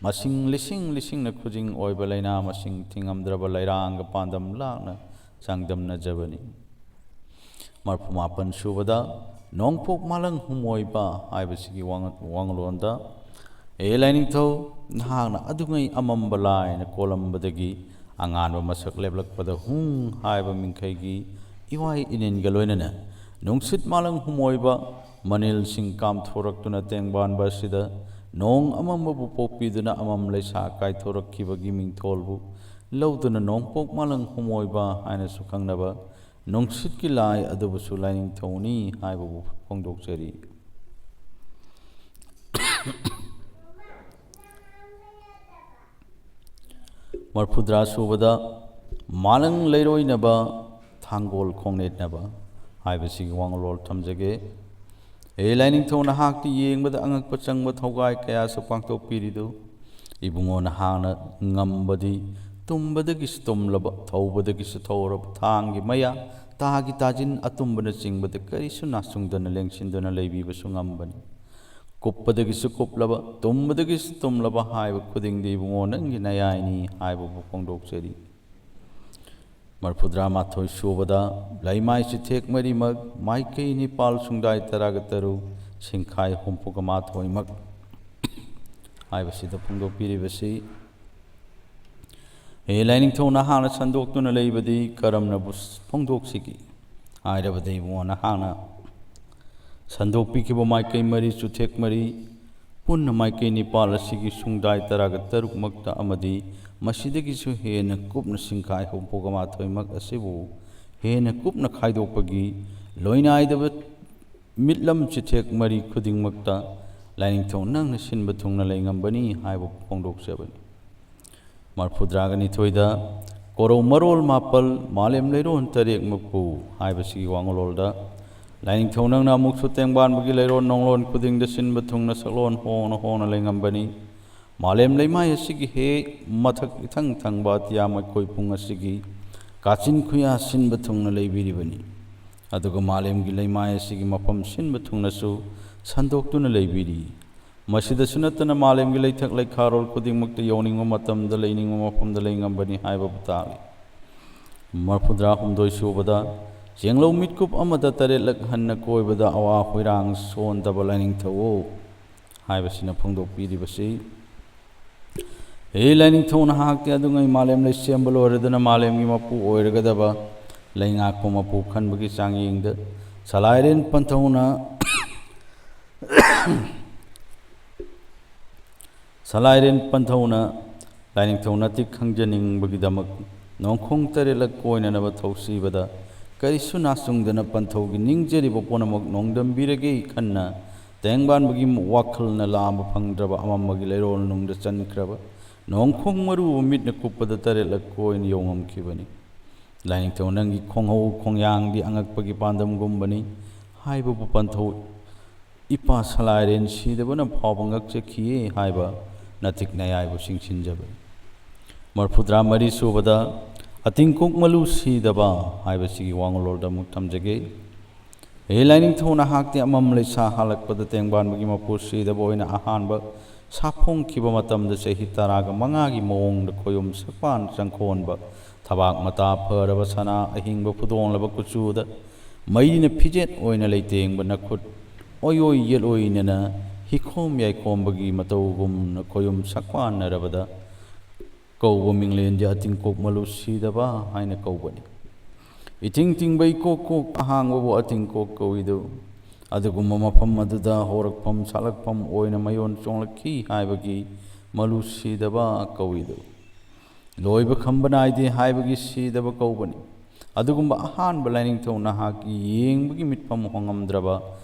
ꯃꯁꯤꯡ ꯂꯤꯁꯤꯡ ꯂꯤꯁꯤꯡꯅ ꯈꯨꯖꯤꯡ ꯑꯣꯏꯕ ꯂꯥꯏꯅꯥ ꯃꯁꯤꯡ ꯊꯤꯉꯝꯗ꯭ꯔꯕ ꯂꯩꯔꯥꯡꯒ ꯄꯥꯟꯗꯝ ꯂꯥꯛꯅ ꯆꯥꯡꯗꯝꯅꯖꯕꯅꯤ꯫ ꯃꯔꯐꯨ ꯃꯥꯄꯟ ꯁꯨꯕꯗ ꯅꯣꯡꯄꯣꯛ ꯃꯥꯂꯪ ꯍꯨꯝꯃꯣꯏꯕ ꯍꯥꯏꯕꯁꯤꯒꯤ ꯋꯥꯉ-, ꯋꯥꯉꯂꯣꯟꯗ, "ꯍꯦ ꯂꯥꯏꯅꯤꯡꯊꯧ, ꯅꯍꯥꯛꯅ ꯑꯗꯨꯉꯩ ꯑꯃꯝꯕ ꯂꯥꯏꯅ ꯀꯣꯜꯂꯝꯕꯗꯒꯤ ꯑꯉꯥꯟꯕ ꯃꯁꯛ ꯂꯦꯞꯂꯛꯄꯗ ꯍꯨꯡ ꯍꯥꯏꯕ ꯃꯤꯡꯈꯩꯒꯤ ꯏꯋꯥꯏ ꯏꯅꯤꯟꯒ ꯂꯣꯏꯅꯅ ꯅꯨꯡꯁꯤꯠ ꯃꯥꯂꯪ ꯍꯨꯝꯃꯣꯏꯕ ꯃꯅꯤꯜꯁꯤꯡ ꯀꯥꯝꯊꯣꯔꯛꯇꯨꯅ ꯇꯦꯡꯕꯥꯟꯕ ꯑꯁꯤꯗ ꯅꯣꯡ ꯑꯃꯝꯕꯕꯨ ꯄꯣꯛꯄꯤꯗꯨꯅ ꯑꯃꯝ ꯂꯩꯁꯥ ꯀꯥꯏꯊꯣꯔꯛꯈꯤꯕꯒꯤ ꯃꯤꯡꯊꯣꯜꯕꯨ ꯂꯧꯗꯨꯅ ꯅꯣꯡꯄꯣꯛ ꯃꯥꯂꯪ ꯍꯨꯝꯃꯣꯏꯕ ꯍꯥꯏꯅꯁꯨ ꯈꯪꯅꯕ ꯅꯨꯡꯁꯤꯠꯀꯤ ꯂꯥꯏ ꯑꯗꯨꯕꯨꯁꯨ ꯂꯥꯏꯅꯤꯡꯊꯧꯅꯤ ꯍꯥꯏꯕꯕꯨ ꯐꯣꯡꯗꯣꯛꯆꯔꯤ"꯫ ꯃꯔꯐꯨꯇꯔꯥ ꯁꯨꯕꯗ ꯃꯥꯂꯪ ꯂꯩꯔꯣꯏꯅꯕ, ꯊꯥꯡꯒꯣꯜ ꯈꯣꯡꯅꯦꯠꯅꯕ ꯍꯥꯏꯕꯁꯤꯒꯤ ꯋꯥꯉꯂꯣꯟ ꯊꯝꯖꯒꯦ꯫ ꯍꯦ ꯂꯥꯏꯅꯤꯡꯊꯧ, ꯅꯍꯥꯛꯇꯤ ꯌꯦꯡꯕꯗ ꯑꯉꯛꯄ ꯆꯪꯕ ꯊꯧꯒꯥꯏ ꯀꯌꯥꯁꯨ ꯄꯥꯡꯊꯣꯛꯄꯤꯔꯤꯗꯨ, ꯏꯕꯨꯡꯉꯣ, ꯅꯍꯥꯛꯅ ꯉꯝꯕꯗꯤ ꯇꯨꯝꯕꯗꯒꯤꯁꯨ ꯇꯨꯝꯂꯕ, ꯊꯧꯕꯗꯒꯤꯁꯨ ꯊꯧꯔꯕ, ꯊꯥꯡꯒꯤ ꯃꯌꯥ, ꯇꯥꯒꯤ ꯇꯥꯖꯤꯟ, ꯑꯇꯨꯝꯕꯅꯆꯤꯡꯕꯗ ꯀꯔꯤꯁꯨ ꯅꯥꯆꯨꯡꯗꯅ ꯂꯦꯡꯁꯤꯟꯗꯨꯅ ꯂꯩꯕꯤꯕꯁꯨ ꯉꯝꯕꯅꯤ꯫ ꯀꯨꯞꯄꯗꯒꯤꯁꯨ ꯀꯨꯞꯂꯕ, ꯇꯨꯝꯕꯗꯒꯤꯁꯨ ꯇꯨꯝꯂꯕ ꯍꯥꯏꯕ ꯈꯨꯗꯤꯡꯗꯤ ꯏꯕꯨꯡꯉꯣ ꯅꯪꯒꯤ ꯅꯌꯥꯏꯅꯤ ꯍꯥꯏꯕꯕꯨ ꯐꯣꯡꯗꯣꯛꯆꯔꯤ꯫ ꯃꯔꯐꯨꯇꯔꯥ ꯃꯥꯊꯣꯏ ꯁꯨꯕꯗ ꯂꯩꯃꯥꯏ ꯆꯤꯊꯦꯛ ꯃꯔꯤꯃꯛ, ꯃꯥꯏꯀꯩ ꯅꯤꯄꯥꯜ, ꯁꯨꯡꯗꯥꯏ ꯇꯔꯥꯒ ꯇꯔꯨꯛ, ꯁꯤꯡꯈꯥꯏ ꯍꯨꯝꯐꯨꯒ ꯃꯥꯊꯣꯏꯃꯛ ꯍꯥꯏꯕꯁꯤꯗ ꯐꯣꯡꯗꯣꯛꯄꯤꯔꯤꯕꯁꯤ, ꯍꯦ ꯂꯥꯏꯅꯤꯡꯊꯧ, ꯅꯍꯥꯛꯅ ꯁꯟꯗꯣꯛꯇꯨꯅ ꯂꯩꯕꯗꯤ ꯀꯔꯝꯅꯕꯨ ꯐꯣꯡꯗꯣꯛꯁꯤꯒꯦ ꯍꯥꯏꯔꯕꯗ, ꯏꯕꯨꯡꯉꯣ, ꯅꯍꯥꯛꯅ ꯁꯟꯗꯣꯛꯄꯤꯈꯤꯕ ꯃꯥꯏꯀꯩ ꯃꯔꯤ, ꯆꯨꯊꯦꯛ ꯃꯔꯤ, ꯄꯨꯟꯅ ꯃꯥꯏꯀꯩ ꯅꯤꯄꯥꯜ ꯑꯁꯤꯒꯤ ꯁꯨꯡꯗꯥꯏ ꯇꯔꯥꯒ ꯇꯔꯨꯛꯃꯛꯇ ꯑꯃꯗꯤ ꯃꯁꯤꯗꯒꯤꯁꯨ ꯍꯦꯟꯅ ꯀꯨꯞꯅ ꯁꯤꯡꯈꯥꯏ ꯍꯨꯝꯐꯨꯒ ꯃꯥꯊꯣꯏꯃꯛ ꯑꯁꯤꯕꯨ ꯍꯦꯟꯅ ꯀꯨꯞꯅ ꯈꯥꯏꯗꯣꯛꯄꯒꯤ ꯂꯣꯏꯅꯥꯏꯗꯕ ꯃꯤꯠꯂꯝ ꯆꯤꯊꯦꯛ ꯃꯔꯤ ꯈꯨꯗꯤꯡꯃꯛꯇ ꯂꯥꯏꯅꯤꯡꯊꯧ ꯅꯪꯅ ꯁꯤꯟꯕ ꯊꯨꯡꯅ ꯂꯩꯉꯝꯕꯅꯤ ꯍꯥꯏꯕ ꯐꯣꯡꯗꯣꯛꯆꯕꯅꯤ꯫ ꯃꯔꯐꯨꯇꯔꯥꯒ ꯅꯤꯊꯣꯏꯗ ꯀꯣꯔꯧ ꯃꯔꯣꯜ ꯃꯥꯄꯜ ꯃꯥꯂꯦꯝ ꯂꯩꯔꯣꯟ ꯇꯔꯦꯠꯃꯛꯄꯨ ꯍꯥꯏꯕꯁꯤꯒꯤ ꯋꯥꯉꯂꯣꯜꯗ ꯂꯥꯏꯅꯤꯡꯊꯧ ꯅꯪꯅ ꯑꯃꯨꯛꯁꯨ ꯇꯦꯡꯕꯥꯟꯕꯒꯤ ꯂꯩꯔꯣꯟ ꯅꯣꯡꯂꯣꯟ ꯈꯨꯗꯤꯡꯗ ꯁꯤꯟꯕ ꯊꯨꯡꯅ ꯁꯛꯂꯣꯟ ꯍꯣꯡꯅ ꯍꯣꯡꯅ ꯂꯩꯉꯝꯕꯅꯤ꯫ ꯃꯥꯂꯦꯝ ꯂꯩꯃꯥꯏ ꯑꯁꯤꯒꯤ ꯍꯦꯛ ꯃꯊꯛ ꯏꯊꯪ ꯊꯪꯕ ꯑꯇꯤꯌꯥ ꯃꯩꯈꯣꯏ ꯄꯨꯡ ꯑꯁꯤꯒꯤ ꯀꯥꯆꯤꯟ ꯈꯨꯌꯥ ꯁꯤꯟꯕ ꯊꯨꯡꯅ ꯂꯩꯕꯤꯔꯤꯕꯅꯤ꯫ ꯑꯗꯨꯒ ꯃꯥꯂꯦꯝꯒꯤ ꯂꯩꯃꯥꯏ ꯑꯁꯤꯒꯤ ꯃꯐꯝ ꯁꯤꯟꯕ ꯊꯨꯡꯅꯁꯨ ꯁꯟꯗꯣꯛꯇꯨꯅ ꯂꯩꯕꯤꯔꯤ꯫ ꯃꯁꯤꯗꯁꯨ ꯅꯠꯇꯅ ꯃꯥꯂꯦꯝꯒꯤ ꯂꯩꯊꯛ ꯂꯩꯈꯥꯔꯣꯜ ꯈꯨꯗꯤꯡꯃꯛꯇ ꯌꯧꯅꯤꯡꯕ ꯃꯇꯝꯗ ꯂꯩꯅꯤꯡꯕ ꯃꯐꯝꯗ ꯂꯩꯉꯝꯕꯅꯤ ꯍꯥꯏꯕꯕꯨ ꯇꯥꯛꯂꯤ꯫ ꯃꯔꯐꯨꯇꯔꯥ ꯍꯨꯝꯗꯣꯏ ꯁꯨꯕꯗ ꯆꯦꯡꯂꯧ ꯃꯤꯠꯀꯨꯞ ꯑꯃꯗ ꯇꯔꯦꯠꯂꯛ ꯍꯟꯅ ꯀꯣꯏꯕꯗ ꯑꯋꯥ ꯍꯣꯏꯔꯥꯡ ꯁꯣꯟꯗꯕ ꯂꯥꯏꯅꯤꯡꯊꯧ ꯍꯥꯏꯕꯁꯤꯅ ꯐꯣꯡꯗꯣꯛꯄꯤꯔꯤꯕꯁꯤ, ꯍꯦ ꯂꯥꯏꯅꯤꯡꯊꯧ, ꯅꯍꯥꯛꯇꯤ ꯑꯗꯨꯉꯩ ꯃꯥꯂꯦꯝ ꯂꯩ ꯁꯦꯝꯕ ꯂꯣꯏꯔꯗꯨꯅ ꯃꯥꯂꯦꯝꯒꯤ ꯃꯄꯨ ꯑꯣꯏꯔꯒꯗꯕ ꯂꯩꯉꯥꯛꯄ ꯃꯄꯨ ꯈꯟꯕꯒꯤ ꯆꯥꯡꯌꯦꯡꯗ ꯁꯂꯥꯏꯔꯦꯟ ꯄꯟꯊꯧꯅ ꯁꯂꯥꯏꯔꯦꯟ ꯄꯟꯊꯧꯅ ꯂꯥꯏꯅꯤꯡꯊꯧ ꯅꯥꯇꯤꯛ ꯈꯪꯖꯅꯤꯡꯕꯒꯤꯗꯃꯛ ꯅꯣꯡꯈꯣꯡ ꯇꯔꯦꯠꯂꯛ ꯀꯣꯏꯅꯅꯕ ꯊꯧꯁꯤꯕꯗ ꯀꯔꯤꯁꯨ ꯅꯥꯆꯨꯡꯗꯅ ꯄꯟꯊꯧꯒꯤ ꯅꯤꯡꯖꯔꯤꯕ ꯄꯨꯝꯅꯃꯛ ꯅꯣꯡꯗꯝꯕꯤꯔꯒꯦ ꯈꯟꯅ ꯇꯦꯡꯕꯥꯟꯕꯒꯤ ꯋꯥꯈꯜꯅ ꯂꯥꯝꯕ ꯐꯪꯗ꯭ꯔꯕ ꯑꯃꯝꯕꯒꯤ ꯂꯩꯔꯣꯜ ꯅꯨꯡꯗ ꯆꯟꯈ꯭ꯔꯕ ꯅꯣꯡꯈꯣꯡ ꯃꯔꯨꯕ ꯃꯤꯠꯅ ꯀꯨꯞꯄꯗ ꯇꯔꯦꯠꯂꯛ ꯀꯣꯏꯅ ꯌꯧꯉꯝꯈꯤꯕꯅꯤ꯫ ꯂꯥꯏꯅꯤꯡꯊꯧ ꯅꯪꯒꯤ ꯈꯣꯡꯍꯧ ꯈꯣꯡꯌꯥꯡꯗꯤ ꯑꯉꯛꯄꯒꯤ ꯄꯥꯟꯗꯝꯒꯨꯝꯕꯅꯤ ꯍꯥꯏꯕꯕꯨ ꯄꯟꯊꯧ ꯏꯄꯥ ꯁꯂꯥꯏꯔꯦꯟ ꯁꯤꯗꯕꯅ ꯐꯥꯎꯕ ꯉꯛꯆꯈꯤꯌꯦ ꯍꯥꯏꯕ ꯅꯥꯇꯤꯛ ꯅꯌꯥꯏꯕꯨ ꯆꯤꯡꯁꯤꯟꯖꯕꯅꯤ꯫ ꯃꯔꯐꯨꯇꯔꯥ ꯃꯔꯤ ꯁꯨꯕꯗ ꯑꯇꯤꯡꯀꯣꯛ ꯃꯂꯨ ꯁꯤꯗꯕ ꯍꯥꯏꯕꯁꯤꯒꯤ ꯋꯥꯉꯂꯣꯜꯗ ꯑꯃꯨꯛ ꯊꯝꯖꯒꯦ꯫ ꯍꯦ ꯂꯥꯏꯅꯤꯡꯊꯧ, ꯅꯍꯥꯛꯇꯤ ꯑꯃꯝ ꯂꯩꯁꯥ ꯍꯥꯜꯂꯛꯄꯗ ꯇꯦꯡꯕꯥꯟꯕꯒꯤ ꯃꯄꯨ ꯁꯤꯗꯕ ꯑꯣꯏꯅ ꯑꯍꯥꯟꯕ ꯁꯥꯐꯣꯡꯈꯤꯕ ꯃꯇꯝꯗ ꯆꯍꯤ ꯇꯔꯥꯒ ꯃꯉꯥꯒꯤ ꯃꯑꯣꯡꯗ ꯈꯣꯌꯨꯝ ꯁꯛꯄꯥꯟ ꯆꯪꯈꯣꯟꯕ, ꯊꯕꯥꯛ ꯃꯇꯥ ꯐꯔꯕ ꯁꯅꯥ ꯑꯍꯤꯡꯕ ꯐꯨꯗꯣꯡꯂꯕ ꯀꯨꯆꯨꯗ ꯃꯩꯅ ꯐꯤꯖꯦꯠ ꯑꯣꯏꯅ ꯂꯩꯇꯦꯡꯕ ꯅꯈꯨꯠ ꯑꯣꯏ ꯑꯣꯏ ꯌꯦꯠ ꯑꯣꯏꯅꯅ ꯍꯤꯈꯣꯝ ꯌꯥꯏꯈꯣꯝꯕꯒꯤ ꯃꯇꯧꯒꯨꯝꯅ ꯈꯣꯌꯨꯝ ꯁꯛꯄꯥꯟꯅꯔꯕꯗ ꯀꯧꯕ ꯃꯤꯡꯂꯦꯟꯗꯤ ꯑꯇꯤꯡꯀꯣꯛ ꯃꯂꯨ ꯁꯤꯗꯕ ꯍꯥꯏꯅ ꯀꯧꯕꯅꯤ꯫ ꯏꯇꯤꯡ ꯇꯤꯡꯕ ꯏꯀꯣꯛ ꯀꯣꯛ ꯑꯍꯥꯡꯕꯕꯨ ꯑꯇꯤꯡꯀꯣꯛ ꯀꯧꯏꯗꯨ꯫ ꯑꯗꯨꯒꯨꯝꯕ ꯃꯐꯝ ꯑꯗꯨꯗ ꯍꯧꯔꯛꯐꯝ ꯁꯥꯠꯂꯛꯐꯝ ꯑꯣꯏꯅ ꯃꯌꯣꯟ ꯆꯣꯡꯂꯛꯈꯤ ꯍꯥꯏꯕꯒꯤ ꯃꯂꯨ ꯁꯤꯗꯕ ꯀꯧꯏꯗꯨ꯫ ꯂꯣꯏꯕ ꯈꯝꯕ ꯅꯥꯏꯗꯦ ꯍꯥꯏꯕꯒꯤ ꯁꯤꯗꯕ ꯀꯧꯕꯅꯤ꯫ ꯑꯗꯨꯒꯨꯝꯕ ꯑꯍꯥꯟꯕ ꯂꯥꯏꯅꯤꯡꯊꯧ ꯅꯍꯥꯛꯀꯤ ꯌꯦꯡꯕꯒꯤ ꯃꯤꯠꯐꯝ ꯍꯣꯡꯉꯝꯗ꯭ꯔꯕ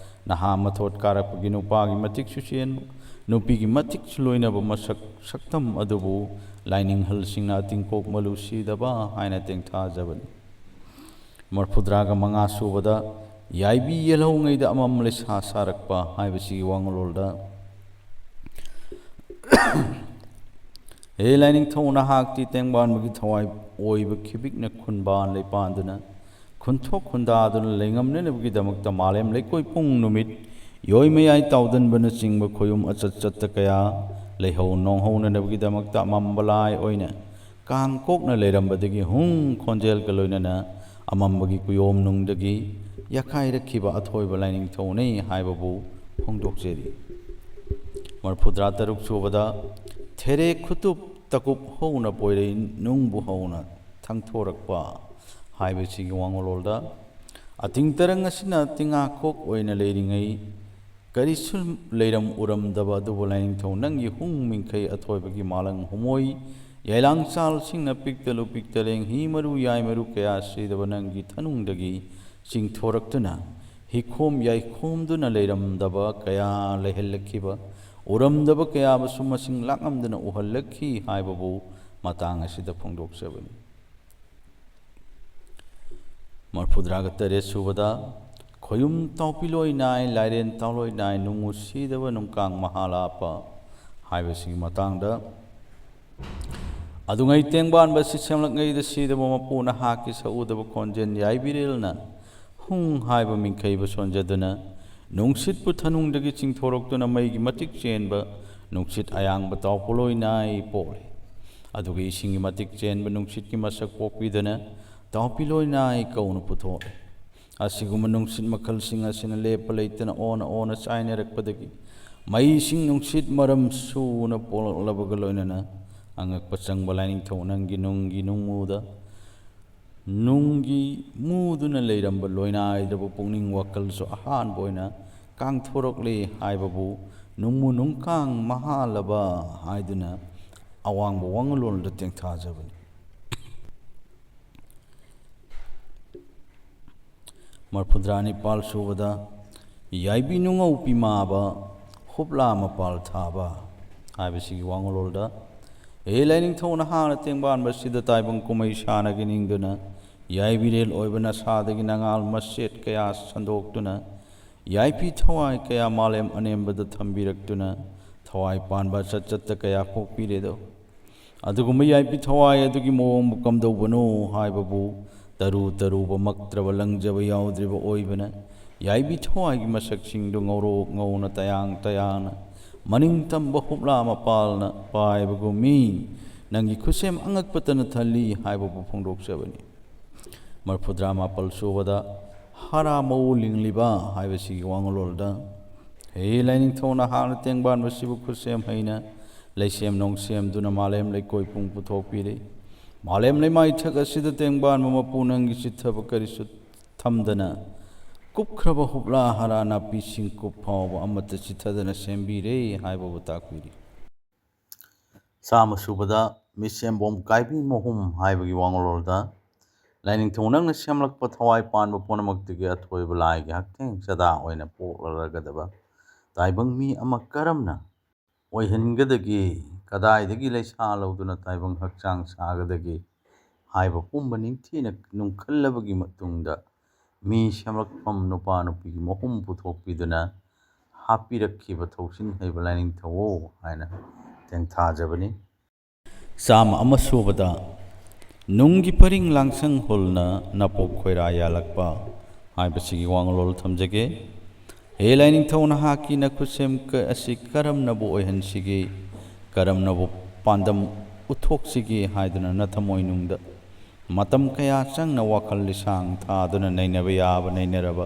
ꯅꯍꯥ ꯃꯊꯣꯠ ꯀꯥꯔꯛꯄꯒꯤ ꯅꯨꯄꯥꯒꯤ ꯃꯇꯤꯛꯁꯨ ꯆꯦꯟꯕ, ꯅꯨꯄꯤꯒꯤ ꯃꯇꯤꯛꯁꯨ ꯂꯣꯏꯅꯕ ꯃꯁꯛ ꯁꯛꯇꯝ ꯑꯗꯨꯕꯨ ꯂꯥꯏꯅꯤꯡꯍꯜꯁꯤꯡꯅ ꯑꯇꯤꯡꯀꯣꯛ ꯃꯂꯨ ꯁꯤꯗꯕ ꯍꯥꯏꯅ ꯇꯦꯡꯊꯥꯖꯕꯅꯤ꯫ ꯃꯔꯐꯨꯇꯔꯥꯒ ꯃꯉꯥ ꯁꯨꯕꯗ ꯌꯥꯏꯕꯤ ꯌꯦꯜꯍꯧꯉꯩꯗ ꯑꯃꯝ ꯂꯩꯁꯥ ꯁꯥꯔꯛꯄ ꯍꯥꯏꯕꯁꯤꯒꯤ ꯋꯥꯉꯂꯣꯜꯗ, ꯍꯦ ꯂꯥꯏꯅꯤꯡꯊꯧ, ꯅꯍꯥꯛꯇꯤ ꯇꯦꯡꯕꯥꯟꯕꯒꯤ ꯊꯋꯥꯏ ꯑꯣꯏꯕ ꯈꯤꯕꯤꯛꯅ ꯈꯨꯟꯕꯥꯟ ꯂꯩꯄꯥꯟꯗꯨꯅ ꯈꯨꯟꯊꯣꯛ ꯈꯨꯟꯗꯥꯗꯨꯅ ꯂꯩꯉꯝꯅꯅꯕꯒꯤꯗꯃꯛꯇ ꯃꯥꯂꯦꯝ ꯂꯩꯀꯣꯏ ꯄꯨꯡ ꯅꯨꯃꯤꯠ ꯌꯣꯏ ꯃꯌꯥꯏ ꯇꯥꯎꯗꯟꯕꯅꯆꯤꯡꯕ ꯈꯣꯌꯨꯝ ꯑꯆꯠ ꯆꯠꯇ ꯀꯌꯥ ꯂꯩꯍꯧ ꯅꯣꯡꯍꯧꯅꯅꯕꯒꯤꯗꯃꯛꯇ ꯑꯃꯝꯕ ꯂꯥꯏ ꯑꯣꯏꯅ ꯀꯥꯡ ꯀꯣꯛꯅ ꯂꯩꯔꯝꯕꯗꯒꯤ ꯍꯨꯡ ꯈꯣꯟꯖꯦꯜꯒ ꯂꯣꯏꯅꯅ ꯑꯃꯝꯕꯒꯤ ꯀꯨꯌꯣꯝꯅꯨꯡꯗꯒꯤ ꯌꯥꯀꯥꯏꯔꯛꯈꯤꯕ ꯑꯊꯣꯏꯕ ꯂꯥꯏꯅꯤꯡꯊꯧꯅꯤ ꯍꯥꯏꯕꯕꯨ ꯐꯣꯡꯗꯣꯛꯆꯔꯤ꯫ ꯃꯔꯐꯨꯇꯔꯥ ꯇꯔꯨꯛ ꯁꯨꯕꯗ ꯊꯦꯔꯦ ꯈꯨꯇꯨꯞ ꯇꯀꯨꯞ ꯍꯧꯅ ꯄꯣꯏꯔꯩ ꯅꯨꯡꯕꯨ ꯍꯧꯅ ꯊꯪꯊꯣꯔꯛꯄ ꯍꯥꯏꯕꯁꯤꯒꯤ ꯋꯥꯉꯂꯣꯜꯗ, ꯑꯇꯤꯡ ꯇꯔꯪ ꯑꯁꯤꯅ ꯇꯤꯡꯉꯥꯈꯣꯛ ꯑꯣꯏꯅ ꯂꯩꯔꯤꯉꯩ ꯀꯔꯤꯁꯨ ꯂꯩꯔꯝ ꯎꯔꯝꯗꯕ ꯑꯗꯨꯕꯨ ꯂꯥꯏꯅꯤꯡꯊꯧ ꯅꯪꯒꯤ ꯍꯨꯡ ꯃꯤꯡꯈꯩ ꯑꯊꯣꯏꯕꯒꯤ ꯃꯥꯂꯪ ꯍꯨꯃꯣꯏ ꯌꯥꯏꯂꯥꯡꯆꯥꯜꯁꯤꯡꯅ ꯄꯤꯛꯇꯂꯨ ꯄꯤꯛꯇꯂꯦꯡ ꯍꯤ ꯃꯔꯨ ꯌꯥꯏ ꯃꯔꯨ ꯀꯌꯥ ꯁꯤꯗꯕ ꯅꯪꯒꯤ ꯊꯅꯨꯡꯗꯒꯤ ꯆꯤꯡꯊꯣꯔꯛꯇꯨꯅ ꯍꯤꯈꯣꯝ ꯌꯥꯏꯈꯣꯝꯗꯨꯅ ꯂꯩꯔꯝꯗꯕ ꯀꯌꯥ ꯂꯩꯍꯜꯂꯛꯈꯤꯕ, ꯎꯔꯝꯗꯕ ꯀꯌꯥꯕꯨꯁꯨ ꯃꯁꯤꯡ ꯂꯥꯛꯉꯝꯗꯅ ꯎꯍꯜꯂꯛꯈꯤ ꯍꯥꯏꯕꯕꯨ ꯃꯇꯥꯡ ꯑꯁꯤꯗ ꯐꯣꯡꯗꯣꯛꯆꯕꯅꯤ꯫ ꯃꯔꯐꯨꯇꯔꯥꯒ ꯇꯔꯦꯠ ꯁꯨꯕꯗ ꯈꯣꯌꯨꯝ ꯇꯥꯎꯄꯤꯂꯣꯏ ꯅꯥꯏ, ꯂꯥꯏꯔꯦꯟ ꯇꯥꯎꯂꯣꯏ ꯅꯥꯏ, ꯅꯨꯡꯉꯨ ꯁꯤꯗꯕ ꯅꯨꯡꯀꯥꯡ ꯃꯍꯥꯂꯥꯞꯄ ꯍꯥꯏꯕꯁꯤꯒꯤ ꯃꯇꯥꯡꯗ, ꯑꯗꯨꯉꯩ ꯇꯦꯡꯕꯥꯟꯕ ꯁꯤ ꯁꯦꯝꯂꯛꯉꯩꯗ ꯁꯤꯗꯕ ꯃꯄꯨ ꯅꯍꯥꯛꯀꯤ ꯁꯛꯎꯗꯕ ꯈꯣꯟꯖꯦꯜ ꯌꯥꯏꯕꯤꯔꯦꯜꯅ ꯍꯨꯡ ꯍꯥꯏꯕ ꯃꯤꯡꯈꯩꯕꯨ ꯁꯣꯟꯖꯗꯨꯅ ꯅꯨꯡꯁꯤꯠꯄꯨ ꯊꯅꯨꯡꯗꯒꯤ ꯆꯤꯡꯊꯣꯔꯛꯇꯨꯅ ꯃꯩꯒꯤ ꯃꯇꯤꯛ ꯆꯦꯟꯕ ꯅꯨꯡꯁꯤꯠ ꯑꯌꯥꯡꯕ ꯇꯥꯎꯄꯨꯂꯣꯏ ꯅꯥꯏ ꯄꯣꯛꯂꯦ꯫ ꯑꯗꯨꯒ ꯏꯁꯤꯡꯒꯤ ꯃꯇꯤꯛ ꯆꯦꯟꯕ ꯅꯨꯡꯁꯤꯠꯀꯤ ꯃꯁꯛ ꯄꯣꯛꯄꯤꯗꯨꯅ ꯇꯥꯎꯄꯤꯂꯣꯏ ꯅꯥꯏ ꯀꯧꯅ ꯄꯨꯊꯣꯛꯂꯦ꯫ ꯑꯁꯤꯒꯨꯝꯕ ꯅꯨꯡꯁꯤꯠ ꯃꯈꯜꯁꯤꯡ ꯑꯁꯤꯅ ꯂꯦꯞꯄ ꯂꯩꯇꯅ ꯑꯣꯟꯅ ꯑꯣꯟꯅ ꯆꯥꯏꯅꯔꯛꯄꯗꯒꯤ ꯃꯩꯁꯤꯡ ꯅꯨꯡꯁꯤꯠ ꯃꯔꯝ ꯁꯨꯅ ꯄꯣꯛꯂꯛꯂꯕꯒ ꯂꯣꯏꯅꯅ ꯑꯉꯛꯄ ꯆꯪꯕ ꯂꯥꯏꯅꯤꯡꯊꯧ ꯅꯪꯒꯤ ꯅꯨꯡꯒꯤ ꯅꯨꯡꯃꯨꯗ ꯅꯨꯡꯒꯤ ꯃꯨꯗꯨꯅ ꯂꯩꯔꯝꯕ ꯂꯣꯏꯅꯥꯏꯗ꯭ꯔꯕ ꯄꯨꯛꯅꯤꯡ ꯋꯥꯈꯜꯁꯨ ꯑꯍꯥꯟꯕ ꯑꯣꯏꯅ ꯀꯥꯡꯊꯣꯔꯛꯂꯦ ꯍꯥꯏꯕꯕꯨ ꯅꯨꯡꯃꯨ ꯅꯨꯡꯀꯥꯡ ꯃꯍꯥꯂꯕ ꯍꯥꯏꯗꯨꯅ ꯑꯋꯥꯡꯕ ꯋꯥꯉꯂꯣꯟꯗ ꯇꯦꯡꯊꯥꯖꯕꯅꯤ꯫ ꯃꯔꯐꯨꯇꯔꯥ ꯅꯤꯄꯥꯜ ꯁꯨꯕꯗ ꯌꯥꯏꯕꯤ ꯅꯨꯡꯉꯧ ꯄꯤꯃꯥꯕ ꯍꯨꯞꯂꯥ ꯃꯄꯥꯜ ꯊꯥꯕ ꯍꯥꯏꯕꯁꯤꯒꯤ ꯋꯥꯉꯣꯂꯣꯜꯗ, ꯍꯦ ꯂꯥꯏꯅꯤꯡꯊꯧ ꯅꯍꯥꯛꯅ ꯇꯦꯡꯕꯥꯟꯕꯁꯤꯗ ꯇꯥꯏꯕꯪ ꯀꯨꯝꯍꯩ ꯁꯥꯟꯅꯒꯦ ꯅꯤꯡꯗꯨꯅ ꯌꯥꯏꯕꯤꯔꯦꯜ ꯑꯣꯏꯕ ꯅꯁꯥꯗꯒꯤ ꯅꯉꯥꯜ ꯃꯆꯦꯠ ꯀꯌꯥ ꯁꯟꯗꯣꯛꯇꯨꯅ ꯌꯥꯏꯐꯤ ꯊꯋꯥꯏ ꯀꯌꯥ ꯃꯥꯂꯦꯝ ꯑꯅꯦꯝꯕꯗ ꯊꯝꯕꯤꯔꯛꯇꯨꯅ ꯊꯋꯥꯏ ꯄꯥꯟꯕ ꯆꯠꯆꯠꯇ ꯀꯌꯥ ꯄꯣꯛꯄꯤꯔꯦꯗꯣ꯫ ꯑꯗꯨꯒꯨꯝꯕ ꯌꯥꯏꯐꯤ ꯊꯋꯥꯏ ꯑꯗꯨꯒꯤ ꯃꯑꯣꯡꯕꯨ ꯀꯝꯗꯧꯕꯅꯣ ꯍꯥꯏꯕꯕꯨ ꯇꯔꯨ ꯇꯔꯨꯕ ꯃꯛꯇ꯭ꯔꯕ ꯂꯪꯖꯕ ꯌꯥꯎꯗ꯭ꯔꯤꯕ ꯑꯣꯏꯕꯅ ꯌꯥꯏꯐꯤ ꯊꯋꯥꯏꯒꯤ ꯃꯁꯛꯁꯤꯡꯗꯨ ꯉꯧꯔꯣꯛ ꯉꯧꯅ ꯇꯌꯥꯡ ꯇꯌꯥꯡꯅ ꯃꯅꯤꯡ ꯇꯝꯕ ꯍꯨꯞꯂꯥ ꯃꯄꯥꯜꯅ ꯄꯥꯏꯕꯒꯨꯝꯃꯤ꯫ ꯅꯪꯒꯤ ꯈꯨꯠꯁꯦꯝ ꯑꯉꯛꯄꯇꯅ ꯊꯜꯂꯤ ꯍꯥꯏꯕꯕꯨ ꯐꯣꯡꯗꯣꯛꯆꯕꯅꯤ꯫ ꯃꯔꯐꯨꯇꯔꯥ ꯃꯥꯄꯜ ꯁꯨꯕꯗ ꯍꯥꯔꯥ ꯃꯑꯣ ꯂꯤꯡꯂꯤꯕ ꯍꯥꯏꯕꯁꯤꯒꯤ ꯋꯥꯉꯂꯣꯜꯗ, ꯍꯦ ꯂꯥꯏꯅꯤꯡꯊꯧ ꯅꯍꯥꯛꯅ ꯇꯦꯡꯕꯥꯟꯕꯁꯤꯕꯨ ꯈꯨꯠꯁꯦꯝ ꯍꯩꯅ ꯂꯩꯁꯦꯝ ꯅꯣꯡꯁꯦꯝꯗꯨꯅ ꯃꯥꯂꯦꯝ ꯂꯩꯀꯣꯏ ꯄꯨꯡ ꯄꯨꯊꯣꯛꯄꯤꯔꯦ꯫ ꯃꯥꯂꯦꯝ ꯂꯩꯃꯥꯏꯊꯛ ꯑꯁꯤꯗ ꯇꯦꯡꯕꯥꯟꯕ ꯃꯄꯨ ꯅꯪꯒꯤ ꯆꯤꯠꯊꯕ ꯀꯔꯤꯁꯨ ꯊꯝꯗꯅ ꯀꯨꯞꯈ꯭ꯔꯕ ꯍꯨꯞꯂꯥ ꯍꯥꯔꯥ ꯅꯥꯄꯤ ꯁꯤꯡꯀꯨꯞ ꯐꯥꯎꯕ ꯑꯃꯠꯇ ꯆꯤꯠꯊꯗꯅ ꯁꯦꯝꯕꯤꯔꯦ ꯍꯥꯏꯕꯕꯨ ꯇꯥꯛꯄꯤꯔꯤ꯫ ꯆꯥꯝꯃ ꯁꯨꯕꯗ ꯃꯤꯁꯦꯝꯕꯣꯝ ꯀꯥꯏꯕꯤ ꯃꯍꯨꯝ ꯍꯥꯏꯕꯒꯤ ꯋꯥꯉꯂꯣꯜꯗ, ꯂꯥꯏꯅꯤꯡꯊꯧ ꯅꯪꯅ ꯁꯦꯝꯂꯛꯄ ꯊꯋꯥꯏ ꯄꯥꯟꯕ ꯄꯨꯝꯅꯃꯛꯇꯒꯤ ꯑꯊꯣꯏꯕ ꯂꯥꯏꯒꯤ ꯍꯛꯊꯦꯡ ꯆꯗꯥ ꯑꯣꯏꯅ ꯄꯣꯛꯂꯔꯒꯗꯕ ꯇꯥꯏꯕꯪ ꯃꯤ ꯑꯃ ꯀꯔꯝꯅ ꯑꯣꯏꯍꯟꯒꯗꯒꯦ, ꯀꯗꯥꯏꯗꯒꯤ ꯂꯩꯁꯥ ꯂꯧꯗꯨꯅ ꯇꯥꯏꯕꯪ ꯍꯛꯆꯥꯡ ꯁꯥꯒꯗꯒꯦ ꯍꯥꯏꯕ ꯄꯨꯝꯕ ꯅꯤꯡꯊꯤꯅ ꯅꯨꯡꯈꯜꯂꯕꯒꯤ ꯃꯇꯨꯡꯗ, ꯃꯤ ꯁꯦꯝꯂꯛꯐꯝ ꯅꯨꯄꯥ ꯅꯨꯄꯤꯒꯤ ꯃꯍꯨꯝ ꯄꯨꯊꯣꯛꯄꯤꯗꯨꯅ ꯍꯥꯞꯄꯤꯔꯛꯈꯤꯕ ꯊꯧꯁꯤꯟ ꯍꯩꯕ ꯂꯥꯏꯅꯤꯡꯊꯧ ꯍꯥꯏꯅ ꯇꯦꯡꯊꯥꯖꯕꯅꯤ꯫ ꯆꯥꯝꯃ ꯑꯃ ꯁꯨꯕꯗ ꯅꯨꯡꯒꯤ ꯄꯔꯤꯡ ꯂꯥꯡꯁꯪ ꯍꯨꯜꯅ ꯅꯄꯣꯛ ꯈꯣꯏꯔꯥ ꯌꯥꯜꯂꯛꯄ ꯍꯥꯏꯕꯁꯤꯒꯤ ꯋꯥꯉꯂꯣꯜ ꯊꯝꯖꯒꯦ꯫ ꯍꯦ ꯂꯥꯏꯅꯤꯡꯊꯧ, ꯅꯍꯥꯛꯀꯤ ꯅꯈꯨꯠꯁꯦꯝ ꯀ-, ꯑꯁꯤ ꯀꯔꯝꯅꯕꯨ ꯑꯣꯏꯍꯟꯁꯤꯒꯦ, ꯀꯔꯝꯅꯕꯨ ꯄꯥꯟꯗꯝ ꯎꯠꯊꯣꯛꯁꯤꯒꯦ ꯍꯥꯏꯗꯨꯅ ꯅꯊꯃꯣꯏꯅꯨꯡꯗ ꯃꯇꯝ ꯀꯌꯥ ꯆꯪꯅ ꯋꯥꯈꯜ ꯂꯤꯁꯥꯡ ꯊꯥꯗꯨꯅ ꯅꯩꯅꯕ ꯌꯥꯕ ꯅꯩꯅꯔꯕ꯫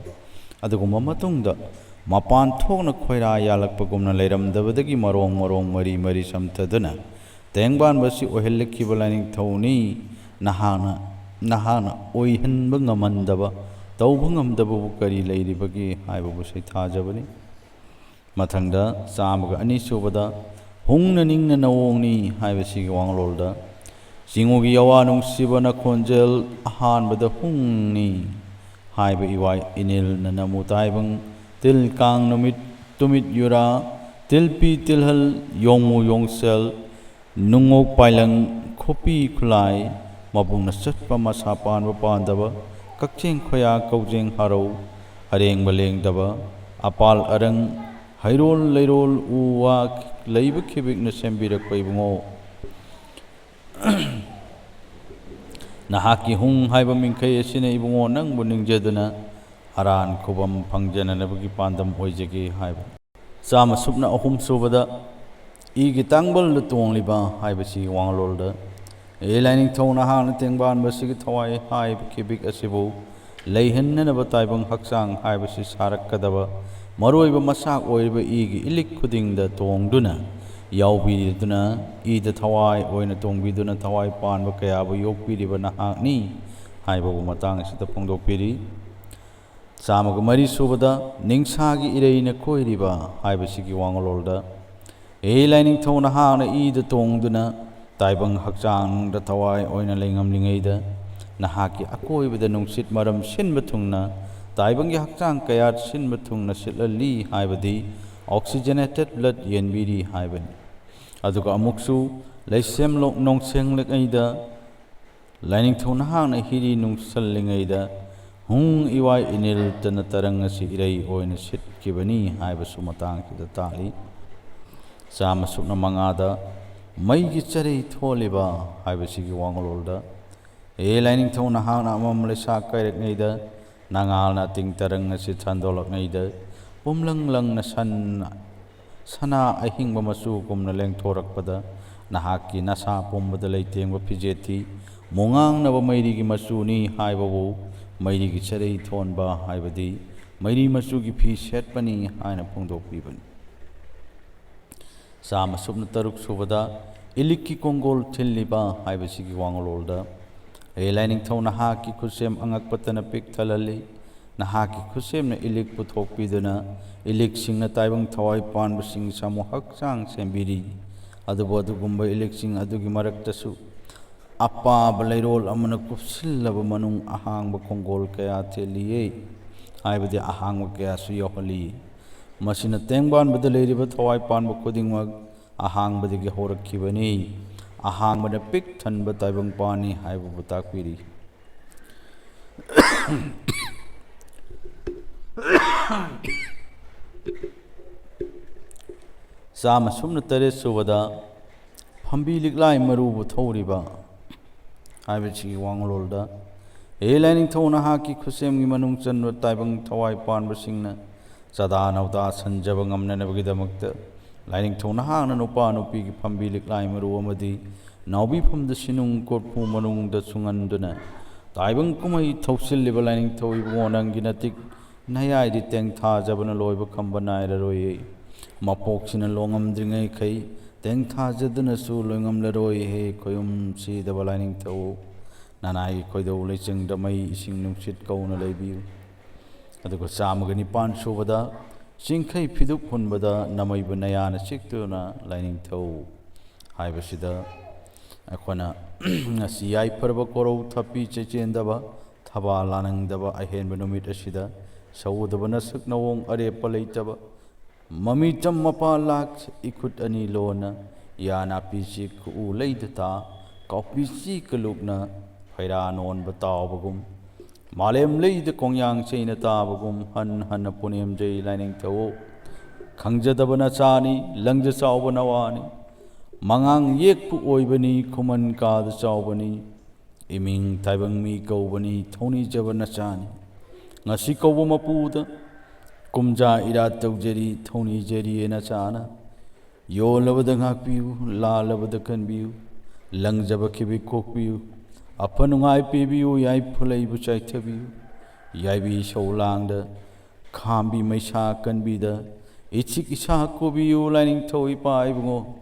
ꯑꯗꯨꯒꯨꯝꯕ ꯃꯇꯨꯡꯗ ꯃꯄꯥꯟ ꯊꯣꯛꯅ ꯈꯣꯏꯔꯥ ꯌꯥꯜꯂꯛꯄꯒꯨꯝꯅ ꯂꯩꯔꯝꯗꯕꯗꯒꯤ ꯃꯔꯣꯡ ꯃꯔꯣꯡ ꯃꯔꯤ ꯃꯔꯤ ꯆꯝꯊꯗꯨꯅ ꯇꯦꯡꯕꯥꯟꯕꯁꯤ ꯑꯣꯏꯍꯜꯂꯛꯈꯤꯕ ꯂꯥꯏꯅꯤꯡꯊꯧꯅꯤ꯫ ꯅꯍꯥꯛꯅ, ꯅꯍꯥꯛꯅ ꯑꯣꯏꯍꯟꯕ ꯉꯝꯍꯟꯗꯕ, ꯇꯧꯕ ꯉꯝꯗꯕꯕꯨ ꯀꯔꯤ ꯂꯩꯔꯤꯕꯒꯦ ꯍꯥꯏꯕꯕꯨ ꯁꯩꯊꯥꯖꯕꯅꯤ꯫ ꯃꯊꯪꯗ ꯆꯥꯝꯃꯒ ꯑꯅꯤ ꯁꯨꯕꯗ ꯍꯨꯡꯅ ꯅꯤꯡꯅ ꯅꯋꯣꯡꯅꯤ ꯍꯥꯏꯕꯁꯤꯒꯤ ꯋꯥꯉꯂꯣꯜꯗ, ꯆꯤꯡꯉꯨꯒꯤ ꯌꯥꯋꯥ ꯅꯨꯡꯁꯤꯕ ꯅꯈꯣꯟꯖꯦꯜ ꯑꯍꯥꯟꯕꯗ ꯍꯨꯡꯅꯤ꯫ ꯍꯥꯏꯕ ꯏꯋꯥ ꯏꯅꯤꯜꯅ ꯅꯃꯨ ꯇꯥꯏꯕꯪ ꯇꯤꯜ ꯀꯥꯡ ꯅꯨꯃꯤꯠ ꯇꯨꯃꯤꯠ ꯌꯨꯔꯥ ꯇꯤꯜꯄꯤ ꯇꯤꯜꯍꯜ ꯌꯣꯡꯃꯨ ꯌꯣꯡꯁꯦꯜ ꯅꯨꯡꯉꯣꯛ ꯄꯥꯏꯂꯪ ꯈꯨꯄꯤ ꯈꯨꯂꯥꯏ ꯃꯕꯨꯡꯅ ꯆꯠꯄ ꯃꯁꯥ ꯄꯥꯟꯕ ꯄꯥꯟꯗꯕ ꯀꯛꯆꯦꯡ ꯈꯣꯌꯥ ꯀꯧꯖꯦꯡ ꯍꯔꯧ ꯑꯔꯦꯡꯕ ꯂꯦꯡꯗꯕ ꯑꯄꯥꯜ ꯑꯔꯪ ꯍꯩꯔꯣꯜ ꯂꯩꯔꯣꯜ ꯎ ꯋꯥ ꯂꯩꯕ ꯈꯤꯕꯤꯛꯅ ꯁꯦꯝꯕꯤꯔꯛꯄ ꯏꯕꯨꯡꯉꯣ꯫ ꯅꯍꯥꯛꯀꯤ ꯍꯨꯡ ꯍꯥꯏꯕ ꯃꯤꯡꯈꯩ ꯑꯁꯤꯅ ꯏꯕꯨꯡꯉꯣ ꯅꯪꯕꯨ ꯅꯤꯡꯖꯗꯨꯅ ꯑꯔꯥꯟ ꯈꯨꯕꯝ ꯐꯪꯖꯅꯅꯕꯒꯤ ꯄꯥꯟꯗꯝ ꯑꯣꯏꯖꯒꯦ ꯍꯥꯏꯕ꯫ ꯆꯥꯝꯃ ꯁꯨꯞꯅ ꯑꯍꯨꯝ ꯁꯨꯕꯗ ꯏꯒꯤ ꯇꯥꯡꯕꯜꯗ ꯇꯣꯡꯂꯤꯕ ꯍꯥꯏꯕꯁꯤ ꯋꯥꯡꯂꯣꯜꯗ, ꯑꯦ ꯂꯥꯏꯅꯤꯡꯊꯧ ꯅꯍꯥꯛꯅ ꯇꯦꯡꯕꯥꯟꯕꯁꯤꯒꯤ ꯊꯋꯥꯏ ꯍꯥꯏꯕ ꯈꯤꯕꯤꯛ ꯑꯁꯤꯕꯨ ꯂꯩꯍꯟꯅꯅꯕ ꯇꯥꯏꯕꯪ ꯍꯛꯆꯥꯡ ꯍꯥꯏꯕꯁꯤ ꯁꯥꯔꯛꯀꯗꯕ ꯃꯔꯨꯑꯣꯏꯕ ꯃꯆꯥꯛ ꯑꯣꯏꯔꯤꯕ ꯏꯒꯤ ꯏꯂꯤꯛ ꯈꯨꯗꯤꯡꯗ ꯇꯣꯡꯗꯨꯅ ꯌꯥꯎꯕꯤꯗꯨꯅ ꯏꯗ ꯊꯋꯥꯏ ꯑꯣꯏꯅ ꯇꯣꯡꯕꯤꯗꯨꯅ ꯊꯋꯥꯏ ꯄꯥꯟꯕ ꯀꯌꯥꯕꯨ ꯌꯣꯛꯄꯤꯔꯤꯕ ꯅꯍꯥꯛꯅꯤ ꯍꯥꯏꯕꯕꯨ ꯃꯇꯥꯡ ꯑꯁꯤꯗ ꯐꯣꯡꯗꯣꯛꯄꯤꯔꯤ꯫ ꯆꯥꯝꯃꯒ ꯃꯔꯤ ꯁꯨꯕꯗ ꯅꯤꯡꯁꯥꯒꯤ ꯏꯔꯩꯅ ꯀꯣꯏꯔꯤꯕ ꯍꯥꯏꯕꯁꯤꯒꯤ ꯋꯥꯉꯂꯣꯜꯗ, ꯑꯦ ꯂꯥꯏꯅꯤꯡꯊꯧ ꯅꯍꯥꯛꯅ ꯏꯗ ꯇꯣꯡꯗꯨꯅ ꯇꯥꯏꯕꯪ ꯍꯛꯆꯥꯡꯗ ꯊꯋꯥꯏ ꯑꯣꯏꯅ ꯂꯩꯉꯝꯂꯤꯉꯩꯗ ꯅꯍꯥꯛꯀꯤ ꯑꯀꯣꯏꯕꯗ ꯅꯨꯡꯁꯤꯠ ꯃꯔꯝ ꯁꯤꯟꯕ ꯊꯨꯡꯅ ꯇꯥꯏꯕꯪꯒꯤ ꯍꯛꯆꯥꯡ ꯀꯌꯥꯠ ꯁꯤꯟꯕ ꯊꯨꯡꯅ ꯁꯤꯠꯍꯜꯂꯤ ꯍꯥꯏꯕꯗꯤ oxygenated blood ꯌꯦꯟꯕꯤꯔꯤ ꯍꯥꯏꯕꯅꯤ꯫ ꯑꯗꯨꯒ ꯑꯃꯨꯛꯁꯨ ꯂꯩꯁꯦꯝꯂꯣꯛ ꯅꯣꯡꯁꯦꯡꯂꯤꯉꯩꯗ ꯂꯥꯏꯅꯤꯡꯊꯧ ꯅꯍꯥꯛꯅ ꯍꯤꯔꯤ ꯅꯨꯡꯁꯜꯂꯤꯉꯩꯗ ꯍꯨꯡ ꯏꯋꯥꯏ ꯏꯅꯤꯜꯇꯅ ꯇꯔꯪ ꯑꯁꯤ ꯏꯔꯩ ꯑꯣꯏꯅ ꯁꯤꯠꯈꯤꯕꯅꯤ ꯍꯥꯏꯕꯁꯨ ꯃꯇꯥꯡꯁꯤꯗ ꯇꯥꯛꯂꯤ꯫ ꯆꯥꯝꯃ ꯁꯨꯞꯅ ꯃꯉꯥꯗ ꯃꯩꯒꯤ ꯆꯔꯩ ꯊꯣꯜꯂꯤꯕ ꯍꯥꯏꯕꯁꯤꯒꯤ ꯋꯥꯉꯂꯣꯜꯗ, ꯑꯦ ꯂꯥꯏꯅꯤꯡꯊꯧ ꯅꯍꯥꯛꯅ ꯑꯃꯝ ꯂꯩꯁꯥ ꯀꯥꯏꯔꯛꯉꯩꯗ ꯅꯉꯥꯜꯅ ꯑꯇꯤꯡ ꯇꯔꯪ ꯑꯁꯤ ꯊꯟꯗꯣꯛꯂꯛꯉꯩꯗ ꯄꯨꯝꯂꯪ ꯂꯪꯅ ꯁꯟ ꯁꯅꯥ ꯑꯍꯤꯡꯕ ꯃꯆꯨꯒꯨꯝꯅ ꯂꯦꯡꯊꯣꯔꯛꯄꯗ ꯅꯍꯥꯛꯀꯤ ꯅꯁꯥ ꯄꯨꯝꯕꯗ ꯂꯩꯇꯦꯡꯕ ꯐꯤꯖꯦꯠꯇꯤ ꯃꯣꯉꯥꯡꯅꯕ ꯃꯩꯔꯤꯒꯤ ꯃꯆꯨꯅꯤ ꯍꯥꯏꯕꯕꯨ ꯃꯩꯔꯤꯒꯤ ꯆꯔꯩ ꯊꯣꯟꯕ ꯍꯥꯏꯕꯗꯤ ꯃꯩꯔꯤ ꯃꯆꯨꯒꯤ ꯐꯤ ꯁꯦꯠꯄꯅꯤ ꯍꯥꯏꯅ ꯐꯣꯡꯗꯣꯛꯄꯤꯕꯅꯤ꯫ ꯆꯥꯝꯃ ꯁꯨꯞꯅ ꯇꯔꯨꯛ ꯁꯨꯕꯗ ꯏꯂꯤꯛꯀꯤ ꯀꯣꯡꯒꯣꯜ ꯊꯤꯜꯂꯤꯕ ꯍꯥꯏꯕꯁꯤꯒꯤ ꯋꯥꯉꯂꯣꯜꯗ, ꯑꯦ ꯂꯥꯏꯅꯤꯡꯊꯧ ꯅꯍꯥꯛꯀꯤ ꯈꯨꯠꯁꯦꯝ ꯑꯉꯛꯄꯇꯅ ꯄꯤꯛ ꯊꯜꯍꯜꯂꯤ꯫ ꯅꯍꯥꯛꯀꯤ ꯈꯨꯠꯁꯦꯝꯅ ꯏꯂꯤꯛ ꯄꯨꯊꯣꯛꯄꯤꯗꯨꯅ ꯏꯂꯤꯛꯁꯤꯡꯅ ꯇꯥꯏꯕꯪ ꯊꯋꯥꯏ ꯄꯥꯟꯕꯁꯤꯡ ꯁꯥꯃꯨ ꯍꯛꯆꯥꯡ ꯁꯦꯝꯕꯤꯔꯤ꯫ ꯑꯗꯨꯕꯨ ꯑꯗꯨꯒꯨꯝꯕ ꯏꯂꯤꯛꯁꯤꯡ ꯑꯗꯨꯒꯤ ꯃꯔꯛꯇꯁꯨ ꯑꯄꯥꯕ ꯂꯩꯔꯣꯜ ꯑꯃꯅ ꯀꯨꯞꯁꯤꯜꯂꯕ ꯃꯅꯨꯡ ꯑꯍꯥꯡꯕ ꯈꯣꯡꯒꯣꯜ ꯀꯌꯥ ꯊꯦꯠꯂꯤꯌꯦ, ꯍꯥꯏꯕꯗꯤ ꯑꯍꯥꯡꯕ ꯀꯌꯥꯁꯨ ꯌꯥꯎꯍꯜꯂꯤ꯫ ꯃꯁꯤꯅ ꯇꯦꯡꯕꯥꯟꯕꯗ ꯂꯩꯔꯤꯕ ꯊꯋꯥꯏ ꯄꯥꯟꯕ ꯈꯨꯗꯤꯡꯃꯛ ꯑꯍꯥꯡꯕꯗꯒꯤ ꯍꯧꯔꯛꯈꯤꯕꯅꯤ꯫ ꯑꯍꯥꯡꯕꯅ ꯄꯤꯛ ꯊꯟꯕ ꯇꯥꯏꯕꯪꯄꯥꯟꯅꯤ ꯍꯥꯏꯕꯕꯨ ꯇꯥꯛꯄꯤꯔꯤ꯫ ꯆꯥꯝꯃ ꯁꯨꯞꯅ ꯇꯔꯦꯠ ꯁꯨꯕꯗ ꯐꯝꯕꯤ ꯂꯤꯛꯂꯥꯏ ꯃꯔꯨꯕꯨ ꯊꯧꯔꯤꯕ ꯍꯥꯏꯕꯁꯤꯒꯤ ꯋꯥꯡꯂꯣꯜꯗ, ꯍꯦ ꯂꯥꯏꯅꯤꯡꯊꯧ, ꯅꯍꯥꯛꯀꯤ ꯈꯨꯠꯁꯦꯝꯒꯤ ꯃꯅꯨꯡ ꯆꯟꯕ ꯇꯥꯏꯕꯪ ꯊꯋꯥꯏ ꯄꯥꯟꯕꯁꯤꯡꯅ ꯆꯥꯗꯥ ꯅꯧꯗꯥ ꯁꯟꯖꯕ ꯉꯝꯅꯅꯕꯒꯤꯗꯃꯛꯇ, ꯂꯥꯏꯅꯤꯡꯊꯧ ꯅꯍꯥꯛꯅ ꯅꯨꯄꯥ ꯅꯨꯄꯤꯒꯤ ꯐꯝꯕꯤ ꯂꯤꯛꯂꯥꯏ ꯃꯔꯨ ꯑꯃꯗꯤ ꯅꯥꯎꯕꯤꯐꯝꯗ ꯁꯤꯅꯨꯡ ꯀꯣꯔꯐꯨ ꯃꯅꯨꯡꯗ ꯁꯨꯡꯍꯟꯗꯨꯅ, ꯇꯥꯏꯕꯪ ꯀꯨꯝꯍꯩ ꯊꯧꯁꯤꯜꯂꯤꯕ ꯂꯥꯏꯅꯤꯡꯊꯧ ꯏꯕꯨꯡꯉꯣ, ꯅꯪꯒꯤ ꯅꯇꯤꯛ ꯅꯌꯥꯏꯗꯤ ꯇꯦꯡꯊꯥꯖꯕꯅ ꯂꯣꯏꯕ ꯈꯝꯕ ꯅꯥꯏꯔꯔꯣꯏꯌꯦ꯫ ꯃꯄꯣꯛꯁꯤꯅ ꯂꯣꯡꯉꯝꯗ꯭ꯔꯤꯉꯩꯈꯩ ꯇꯦꯡꯊꯥꯖꯗꯨꯅꯁꯨ ꯂꯣꯏꯉꯝꯂꯔꯣꯏꯍꯦ꯫ ꯈꯣꯏꯎꯝ ꯁꯤꯗꯕ ꯂꯥꯏꯅꯤꯡꯊꯧ, ꯅꯅꯥꯏꯒꯤ ꯈꯣꯏꯗꯧ ꯂꯩꯆꯪꯗ ꯃꯩ ꯏꯁꯤꯡ ꯅꯨꯡꯁꯤꯠ ꯀꯧꯅ ꯂꯩꯕꯤꯌꯨ꯫ ꯑꯗꯨꯒ ꯆꯥꯝꯃꯒ ꯅꯤꯄꯥꯟ ꯁꯨꯕꯗ, ꯆꯤꯡꯈꯩ ꯐꯤꯗꯨꯞ ꯍꯨꯟꯕꯗ ꯅꯃꯩꯕꯨ ꯅꯌꯥꯅ ꯆꯤꯛꯇꯨꯅ ꯂꯥꯏꯅꯤꯡꯊꯧ ꯍꯥꯏꯕꯁꯤꯗ ꯑꯩꯈꯣꯏꯅ ꯉꯁꯤ ꯌꯥꯏꯐꯔꯕ ꯀꯣꯔꯧ ꯊꯄꯤ ꯆꯩꯆꯦꯟꯗꯕ, ꯊꯕꯥ ꯂꯥꯅꯤꯡꯗꯕ ꯑꯍꯦꯟꯕ ꯅꯨꯃꯤꯠ ꯑꯁꯤꯗ ꯁꯧꯒꯗꯕ ꯅꯁꯛ ꯅꯋꯣꯡ ꯑꯔꯦꯞꯄ ꯂꯩꯇꯕ, ꯃꯃꯤꯆꯝ ꯃꯄꯥ ꯂꯥꯛ ꯏꯈꯨꯠ ꯑꯅꯤ ꯂꯣꯟꯅ, ꯌꯥ ꯅꯥꯄꯤꯁꯤ ꯈꯨꯎ ꯂꯩꯗ ꯇꯥ, ꯀꯥꯎꯄꯤꯁꯤ ꯀꯂꯨꯛꯅ ꯐꯩꯔꯥ ꯅꯣꯟꯕ ꯇꯥꯎꯕꯒꯨꯝ, ꯃꯥꯂꯦꯝ ꯂꯩꯗ ꯀꯣꯡꯌꯥꯡ ꯆꯩꯅ ꯇꯥꯕꯒꯨꯝ ꯍꯟ ꯍꯟꯅ ꯄꯨꯅꯦꯝꯖꯩ ꯂꯥꯏꯅꯤꯡꯊꯧ꯫ ꯈꯪꯖꯗꯕ ꯅꯆꯥꯅꯤ, ꯂꯪꯖ ꯆꯥꯎꯕ ꯅꯋꯥꯅꯤ꯫ ꯃꯉꯥꯡ ꯌꯦꯛꯄꯨ ꯑꯣꯏꯕꯅꯤ, ꯈꯨꯃꯟ ꯀꯥꯗ ꯆꯥꯎꯕꯅꯤ꯫ ꯏꯃꯤꯡ ꯇꯥꯏꯕꯪ ꯃꯤ ꯀꯧꯕꯅꯤ, ꯊꯧꯅꯤꯖꯕ ꯅꯆꯥꯅꯤ꯫ ꯉꯁꯤ ꯀꯧꯕ ꯃꯄꯨꯗ ꯀꯨꯝꯖꯥ ꯏꯔꯥꯠ ꯇꯧꯖꯔꯤ, ꯊꯧꯅꯤꯖꯔꯤꯌꯦ ꯅꯆꯥꯅ꯫ ꯌꯣꯜꯂꯕꯗ ꯉꯥꯛꯄꯤꯌꯨ, ꯂꯥꯜꯂꯕꯗ ꯀꯟꯕꯤꯌꯨ꯫ ꯂꯪꯖꯕ ꯈꯤꯕꯤꯛ ꯀꯣꯛꯄꯤꯌꯨ꯫ ꯑꯐ ꯅꯨꯡꯉꯥꯏ ꯄꯤꯕꯤꯌꯨ, ꯌꯥꯏꯐ ꯂꯩꯕꯨ ꯆꯥꯏꯊꯕꯤꯌꯨ꯫ ꯌꯥꯏꯕꯤ ꯁꯧꯂꯥꯡꯗ ꯈꯥꯝꯕꯤ ꯃꯩꯁꯥ ꯀꯟꯕꯤꯗ ꯏꯆꯤꯛ ꯏꯁꯥ ꯀꯣꯕꯤꯌꯨ, ꯂꯥꯏꯅꯤꯡꯊꯧ ꯏꯄꯥ ꯏꯕꯨꯡꯉꯣ꯫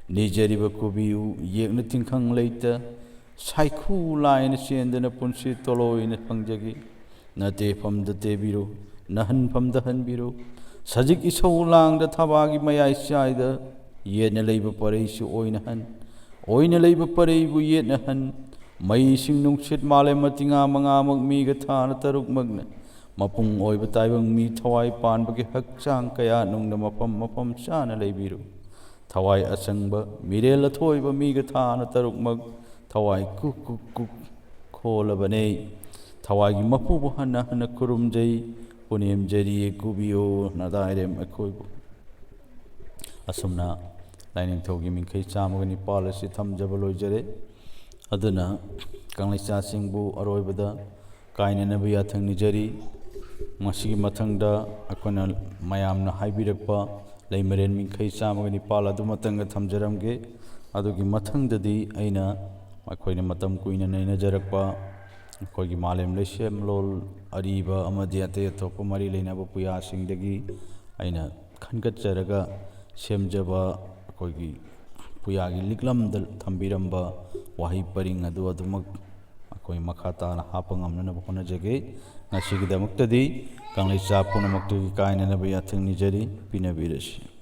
ꯅꯤꯖꯔꯤꯕ ꯀꯣꯕꯤꯌꯨ, ꯌꯦꯛꯅ ꯇꯤꯡꯈꯪ ꯂꯩꯇ ꯁꯥꯏꯈꯨ ꯂꯥꯏꯅ ꯆꯦꯟꯗꯅ ꯄꯨꯟꯁꯤ ꯇꯣꯂꯣꯏꯅ ꯐꯪꯖꯒꯦ꯫ ꯅꯇꯦꯐꯝꯗ ꯇꯦꯕꯤꯔꯨ, ꯅꯍꯟꯐꯝꯗ ꯍꯟꯕꯤꯔꯨ꯫ ꯁꯖꯤꯛ ꯏꯁꯧ ꯂꯥꯡꯗ ꯊꯕꯥꯒꯤ ꯃꯌꯥꯏ ꯆꯥꯏꯗ ꯌꯦꯠꯅ ꯂꯩꯕ ꯄꯔꯩꯁꯨ ꯑꯣꯏꯅ ꯍꯟ꯫ ꯑꯣꯏꯅ ꯂꯩꯕ ꯄꯔꯩꯕꯨ ꯌꯦꯠꯅꯍꯟ꯫ ꯃꯩꯁꯤꯡ ꯅꯨꯡꯁꯤꯠ ꯃꯥꯂꯦꯝ ꯃꯇꯤꯉꯥ ꯃꯉꯥꯃꯛ ꯃꯤꯒ ꯊꯥꯅ ꯇꯔꯨꯛꯃꯛꯅ ꯃꯄꯨꯡ ꯑꯣꯏꯕ ꯇꯥꯏꯕꯪ ꯃꯤ ꯊꯋꯥꯏ ꯄꯥꯟꯕꯒꯤ ꯍꯛꯆꯥꯡ ꯀꯌꯥ ꯅꯨꯡꯗ ꯃꯐꯝ ꯃꯐꯝ ꯆꯥꯅ ꯂꯩꯕꯤꯔꯨ꯫ ꯊꯋꯥꯏ ꯑꯁꯪꯕ ꯃꯤꯔꯦꯜ ꯑꯊꯣꯏꯕ ꯃꯤꯒ ꯊꯥꯅ ꯇꯔꯨꯛꯃꯛ ꯊꯋꯥꯏ ꯀꯨꯛ ꯀꯨꯛ ꯀꯨꯛ ꯈꯣꯜꯂꯕꯅꯦ꯫ ꯊꯋꯥꯏꯒꯤ ꯃꯄꯨꯕꯨ ꯍꯟꯅ ꯍꯟꯅ ꯈꯨꯔꯨꯝꯖꯩ꯫ ꯄꯨꯅꯦꯝꯖꯔꯤꯌꯦ ꯀꯨꯕꯤꯌꯣ ꯅꯗꯥꯏꯔꯦꯝ ꯑꯩꯈꯣꯏꯕꯨ꯫ ꯑꯁꯨꯝꯅ ꯂꯥꯏꯅꯤꯡꯊꯧꯒꯤ ꯃꯤꯡꯈꯩ ꯆꯥꯝꯃꯒ ꯅꯤꯄꯥꯜ ꯑꯁꯤ ꯊꯝꯖꯕ ꯂꯣꯏꯖꯔꯦ꯫ ꯑꯗꯨꯅ ꯀꯪꯂꯩꯆꯥꯁꯤꯡꯕꯨ ꯑꯔꯣꯏꯕꯗ ꯀꯥꯏꯅꯅꯕ ꯌꯥꯊꯪ ꯅꯤꯖꯔꯤ꯫ ꯃꯁꯤꯒꯤ ꯃꯊꯪꯗ ꯑꯩꯈꯣꯏꯅ ꯃꯌꯥꯝꯅ ꯍꯥꯏꯕꯤꯔꯛꯄ ꯂꯩꯃꯔꯦꯟ ꯃꯤꯡꯈꯩ ꯆꯥꯝꯃꯒ ꯅꯤꯄꯥꯜ ꯑꯗꯨꯃꯇꯪꯒ ꯊꯝꯖꯔꯝꯒꯦ꯫ ꯑꯗꯨꯒꯤ ꯃꯊꯪꯗꯗꯤ ꯑꯩꯅ ꯑꯩꯈꯣꯏꯅ ꯃꯇꯝ ꯀꯨꯏꯅ ꯅꯩꯅꯖꯔꯛꯄ ꯑꯩꯈꯣꯏꯒꯤ ꯃꯥꯂꯦꯝ ꯂꯩꯁꯦꯝꯂꯣꯜ ꯑꯔꯤꯕ ꯑꯃꯗꯤ ꯑꯇꯩ ꯑꯇꯣꯞꯄ ꯃꯔꯤ ꯂꯩꯅꯕ ꯄꯨꯌꯥꯁꯤꯡꯗꯒꯤ ꯑꯩꯅ ꯈꯟꯒꯠꯆꯔꯒ ꯁꯦꯝꯖꯕ ꯑꯩꯈꯣꯏꯒꯤ ꯄꯨꯌꯥꯒꯤ ꯂꯤꯛꯂꯝꯗ ꯊꯝꯕꯤꯔꯝꯕ ꯋꯥꯍꯩ ꯄꯔꯤꯡ ꯑꯗꯨ ꯑꯗꯨꯃꯛ ꯑꯩꯈꯣꯏ ꯃꯈꯥ ꯇꯥꯅ ꯍꯥꯞꯄ ꯉꯝꯅꯅꯕ ꯍꯣꯠꯅꯖꯒꯦ꯫ ꯉꯁꯤꯒꯤꯗꯃꯛꯇꯗꯤ ꯀꯪꯂꯩꯆꯥ ꯄꯨꯝꯅꯃꯛꯇꯒꯤ ꯀꯥꯏꯅꯅꯕ ꯌꯥꯊꯪ ꯅꯤꯖꯔꯤ꯫ ꯄꯤꯅꯕꯤꯔꯁꯤ꯫